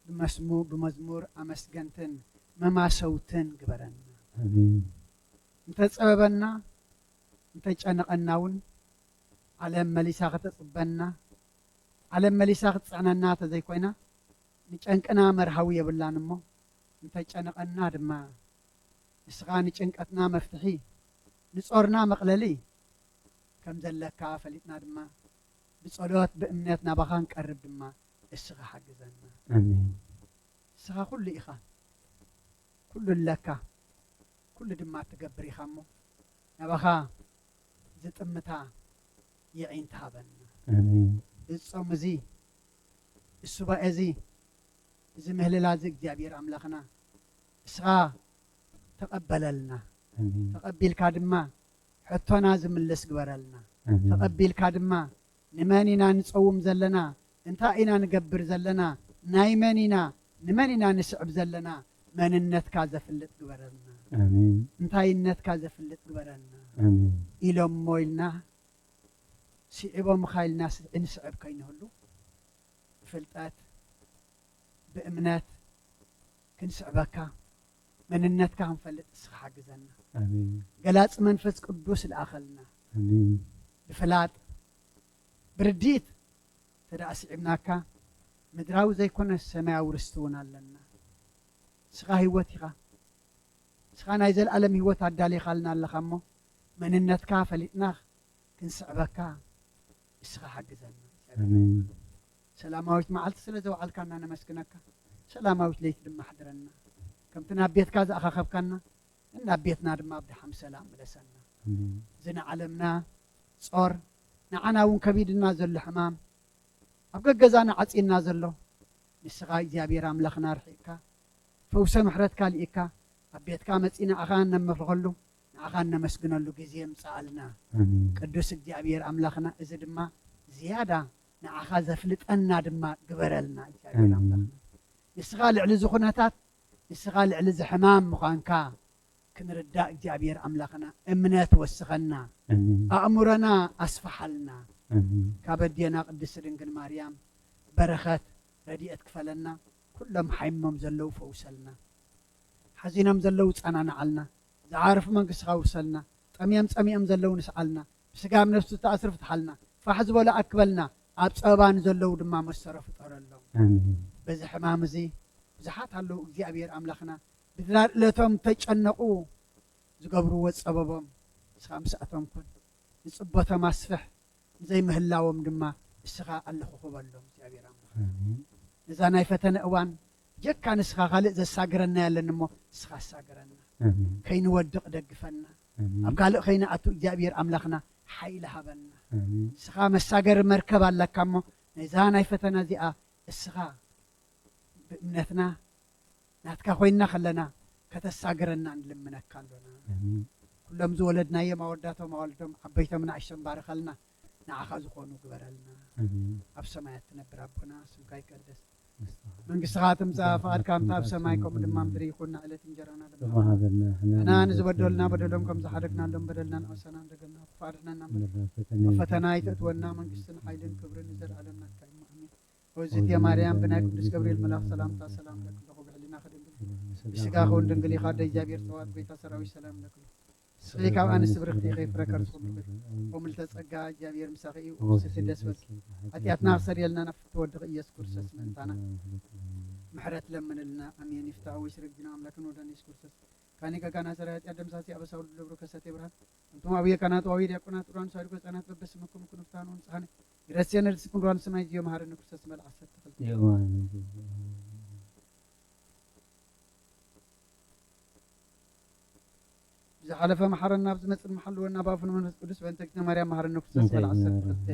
ብመስሙ-፣ ብመዝሙር ኣመስገንትን መማሰውትን ግበረና። ኣሜን። እንተጸበበና፣ እንተጨነቐና እውን፣ ዓለም መሊሳ ከተጽበና፣ ዓለም መሊሳ ክትጽዕነና ተዘይኮይና፣ ንጨንቅና መርሃዊ የብላን እሞ፣ እንተጨነቐና ድማ፣ ንስኻ ንጭንቀትና መፍትሒ፣ ንጾርና መቕለሊ ከም ዘለካ ፈሊጥና ድማ፣ ብጸሎት ብእምነት ናባኻ ንቀርብ ድማ፣ እስኻ ሓግዘና። ኣሜን። ንስኻ ኩሉ ኢኻ፣ ኩሉ ኣለካ፣ ኩሉ ድማ ትገብር ኢኻ እሞ፣ ናባኻ ዝጥምታ የዒንት ሃበና። ኣሜን። እዚ ጾም እዚ፣ እዚ ሱባኤ እዚ፣ እዚ ምህልላ እዚ እግዚኣብሔር ኣምላኽና፣ እስኻ ተቐበለልና። ኣሜን። ተቐቢልካ ድማ ሕቶና ዝምልስ ግበረልና። ኣሜን። ተቐቢልካ ድማ ንመን ኢና ንጸውም ዘለና? እንታይ ኢና ንገብር ዘለና? ናይ መን ኢና? ንመን ኢና ንስዕብ ዘለና? መንነትካ ዘፍልጥ ግበረልና። ኣሜን። እንታይነትካ ዘፍልጥ ግበረልና። ኣሜን። ኢሎሞ ኢልና ስዒቦምኻ ኢልና ስ-፣ እንስዕብ ከይንህሉ፣ ብፍልጠት፣ ብእምነት ክንስዕበካ፣ መንነትካ ክንፈልጥ እስኻ ሓግዘና። ኣሜን። ገላጺ መንፈስ ቅዱስ ልኣኸልና። ኣሜን። ብፍላጥ፣ ብርድኢት ተደኣ ስዒብናካ፣ ምድራዊ ዘይኮነ ሰማያዊ ርስቲ እውን ኣለና። ንስኻ ህይወት ኢኻ። ንስኻ ናይ ዘለኣለም ህይወት ኣዳሊኻልና ኣለኻ እሞ፣ መንነትካ ፈሊጥና ክንስዕበካ እስኻ ሓግዘና። ኣሜን። ሰላማዊት መዓልቲ ስለ ዘውዓልካና ነመስግነካ። ሰላማዊት ለይቲ ድማ ኣሕድረና። ከምቲ ናብ ቤትካ ዝኣኻኸብካና፣ ናብ ቤትና ድማ ብድሓም ሰላም ምለሰና። ኣሜን። እዚ ንዓለምና ጾር፣ ንዓና እውን ከቢድና ዘሎ ሕማም፣ ኣብ ገገዛና ዓጺና ዘሎ፣ ንስኻ እግዚኣብሔር ኣምላኽና ርሒቕካ፣ ፈውሰ ምሕረትካ ልኢካ፣ ኣብ ቤትካ መጺና ንዓኻ እነምልኸሉ፣ ንዓኻ እነመስግነሉ ግዜ ምጻኣልና። ኣሜን። ቅዱስ እግዚኣብሔር ኣምላኽና፣ እዚ ድማ ዝያዳ ንዓኻ ዘፍልጠና ድማ ግበረልና እግዚኣብሔር ኣሜን። ኣምላኽና። ንስኻ ልዕሊ እዚ ኩነታት፣ ንስኻ ልዕሊ እዚ ሕማም ምዃንካ ክንርዳእ እግዚኣብሔር ኣምላኽና እምነት ወስኸና። ኣሜን። ኣእምሮና ኣስፍሓልና። ኣሜን። ካብ ኣዴና ቅድስቲ ድንግል ማርያም በረኸት ረድኤት ክፈለና። ኩሎም ሓይሞም ዘለዉ ፈውሰልና። ሓዚኖም ዘለዉ ጸናንዓልና። ዝዓረፉ መንግስትኻ ውርሰልና። ጠምዮም ጸሚኦም ዘለዉ ንስዓልና። ብስጋ ኣብ ነፍሲ ዝተኣስሩ ፍትሓልና። ፋሕ ዝበሉ ኣክበልና። ኣብ ጸበባ ንዘለዉ ድማ መሰሮ ፍጠረሎም። ኣሜን። በዚ ሕማም እዚ ብዙሓት ኣለዉ እግዚኣብሔር ኣምላኽና ብድራር እለቶም ተጨነቑ ዝገብርዎ ጸበቦም ንስኻ ምስኣቶም ኩን። ንጽቦቶም ኣስፍሕ ንዘይምህላዎም ድማ እስኻ ኣለኹ ክበሎም እግዚኣብሔር ኣምላኽ። ኣሜን። ነዛ ናይ ፈተነ እዋን ጀካ ንስኻ ካልእ ዘሳግረና የለን እሞ እስኻ ኣሳግረና። ኣሜን። ከይንወድቕ ደግፈና። ኣሜን። ኣብ ካልእ ከይንኣቱ እግዚኣብሔር ኣምላኽና ሓይሊ ሃበና። ኣሜን። እስኻ መሳገሪ መርከብ ኣለካ እሞ ነዛ ናይ ፈተና እዚኣ እስኻ ብእምነትና ናትካ ኮይንና ከለና ከተሳግረና ንልምነካ ኣሎና። ኣሜን። ኩሎም ዝወለድናዮም ኣወዳቶም ኣዋልዶም ዓበይቶም ንኣሽቶም ባርኸልና። ንዓኻ ዝኾኑ ግበረልና። ኣሜን። ኣብ ሰማያት ትነብር ኣቦና ስምካ ይቀደስ። መንግስትኻ ትምጻእ፣ ፍቓድካ ከምቲ ኣብ ሰማይ ከምኡ ድማ ምድሪ ይኹን። ዕለት እንጀራና ድማ ወሃበና ንሕና ንሕና ንዝበደሉና በደሎም ከም ዝሓደግናሎም በደልና ንኣሰና እንደገና ክፉእ ኣድሕነና እምበር። ፈተና ኣብ ፈተና ኣይተእትወና፣ መንግስትን ሓይልን ክብርን ንዘለኣለም ናትካ እዩ። ኣሜን። ወዝእቲ ማርያም ብናይ ቅዱስ ገብርኤል መልኣኽ ሰላምታ ሰላም ለኪ ኣለኹ፣ ብሕሊናኺ ድንግል ኢኺ፣ ብስጋኺ እውን ድንግል ኢኻ። ኣደ እግዚኣብሔር ጸባኦት ጎይታ ሰራዊት ሰላም ለኪ። ንስኺ ካብ ኣንስቲ ብርኽቲ ኢኺ፣ ፍረ ከርስኺ ብሩኽ እዩ። ኦ ምልዕተ ጸጋ እግዚኣብሔር ምሳኺ እዩ። ኦ ፍስሕቲ ደስ በልኪ። ሓጢኣትና ክሰርየልና ናብ ፍትወ ወድኺ ኢየሱስ ክርስቶስ ምእንታና ምሕረት ለምንልና። ኣሜን። ይፍታ ወይ ስርግና ኣምላክን ወደን ኢየሱስ ክርስቶስ ካኒ ገጋና ሰራይ ኃጢአት ደምሳሲ ኣበሳ ወልድ ለብሩ ከሰቴ ብርሃን። እንቱም አብየ ካህናት ወአብየ ዲያቆናት ሩዋን ሳይድጎ ህፃናት በበስምኩም ኩንፍታኑ ንጽሐነ ይረስየነ ርስኩም ሩዋን ሰማይ ዚዮ መሐረነ ክርስቶስ መልዓ ሰተክል። ብዝሓለፈ መሐረና፣ ኣብ ዝመጽእ መሐልወና፣ ብኣፉን መንፈስ ቅዱስ በእንተ እግዝእትነ ማርያም መሐረነ ክርስቶስ መልዓ ሰተክልተ።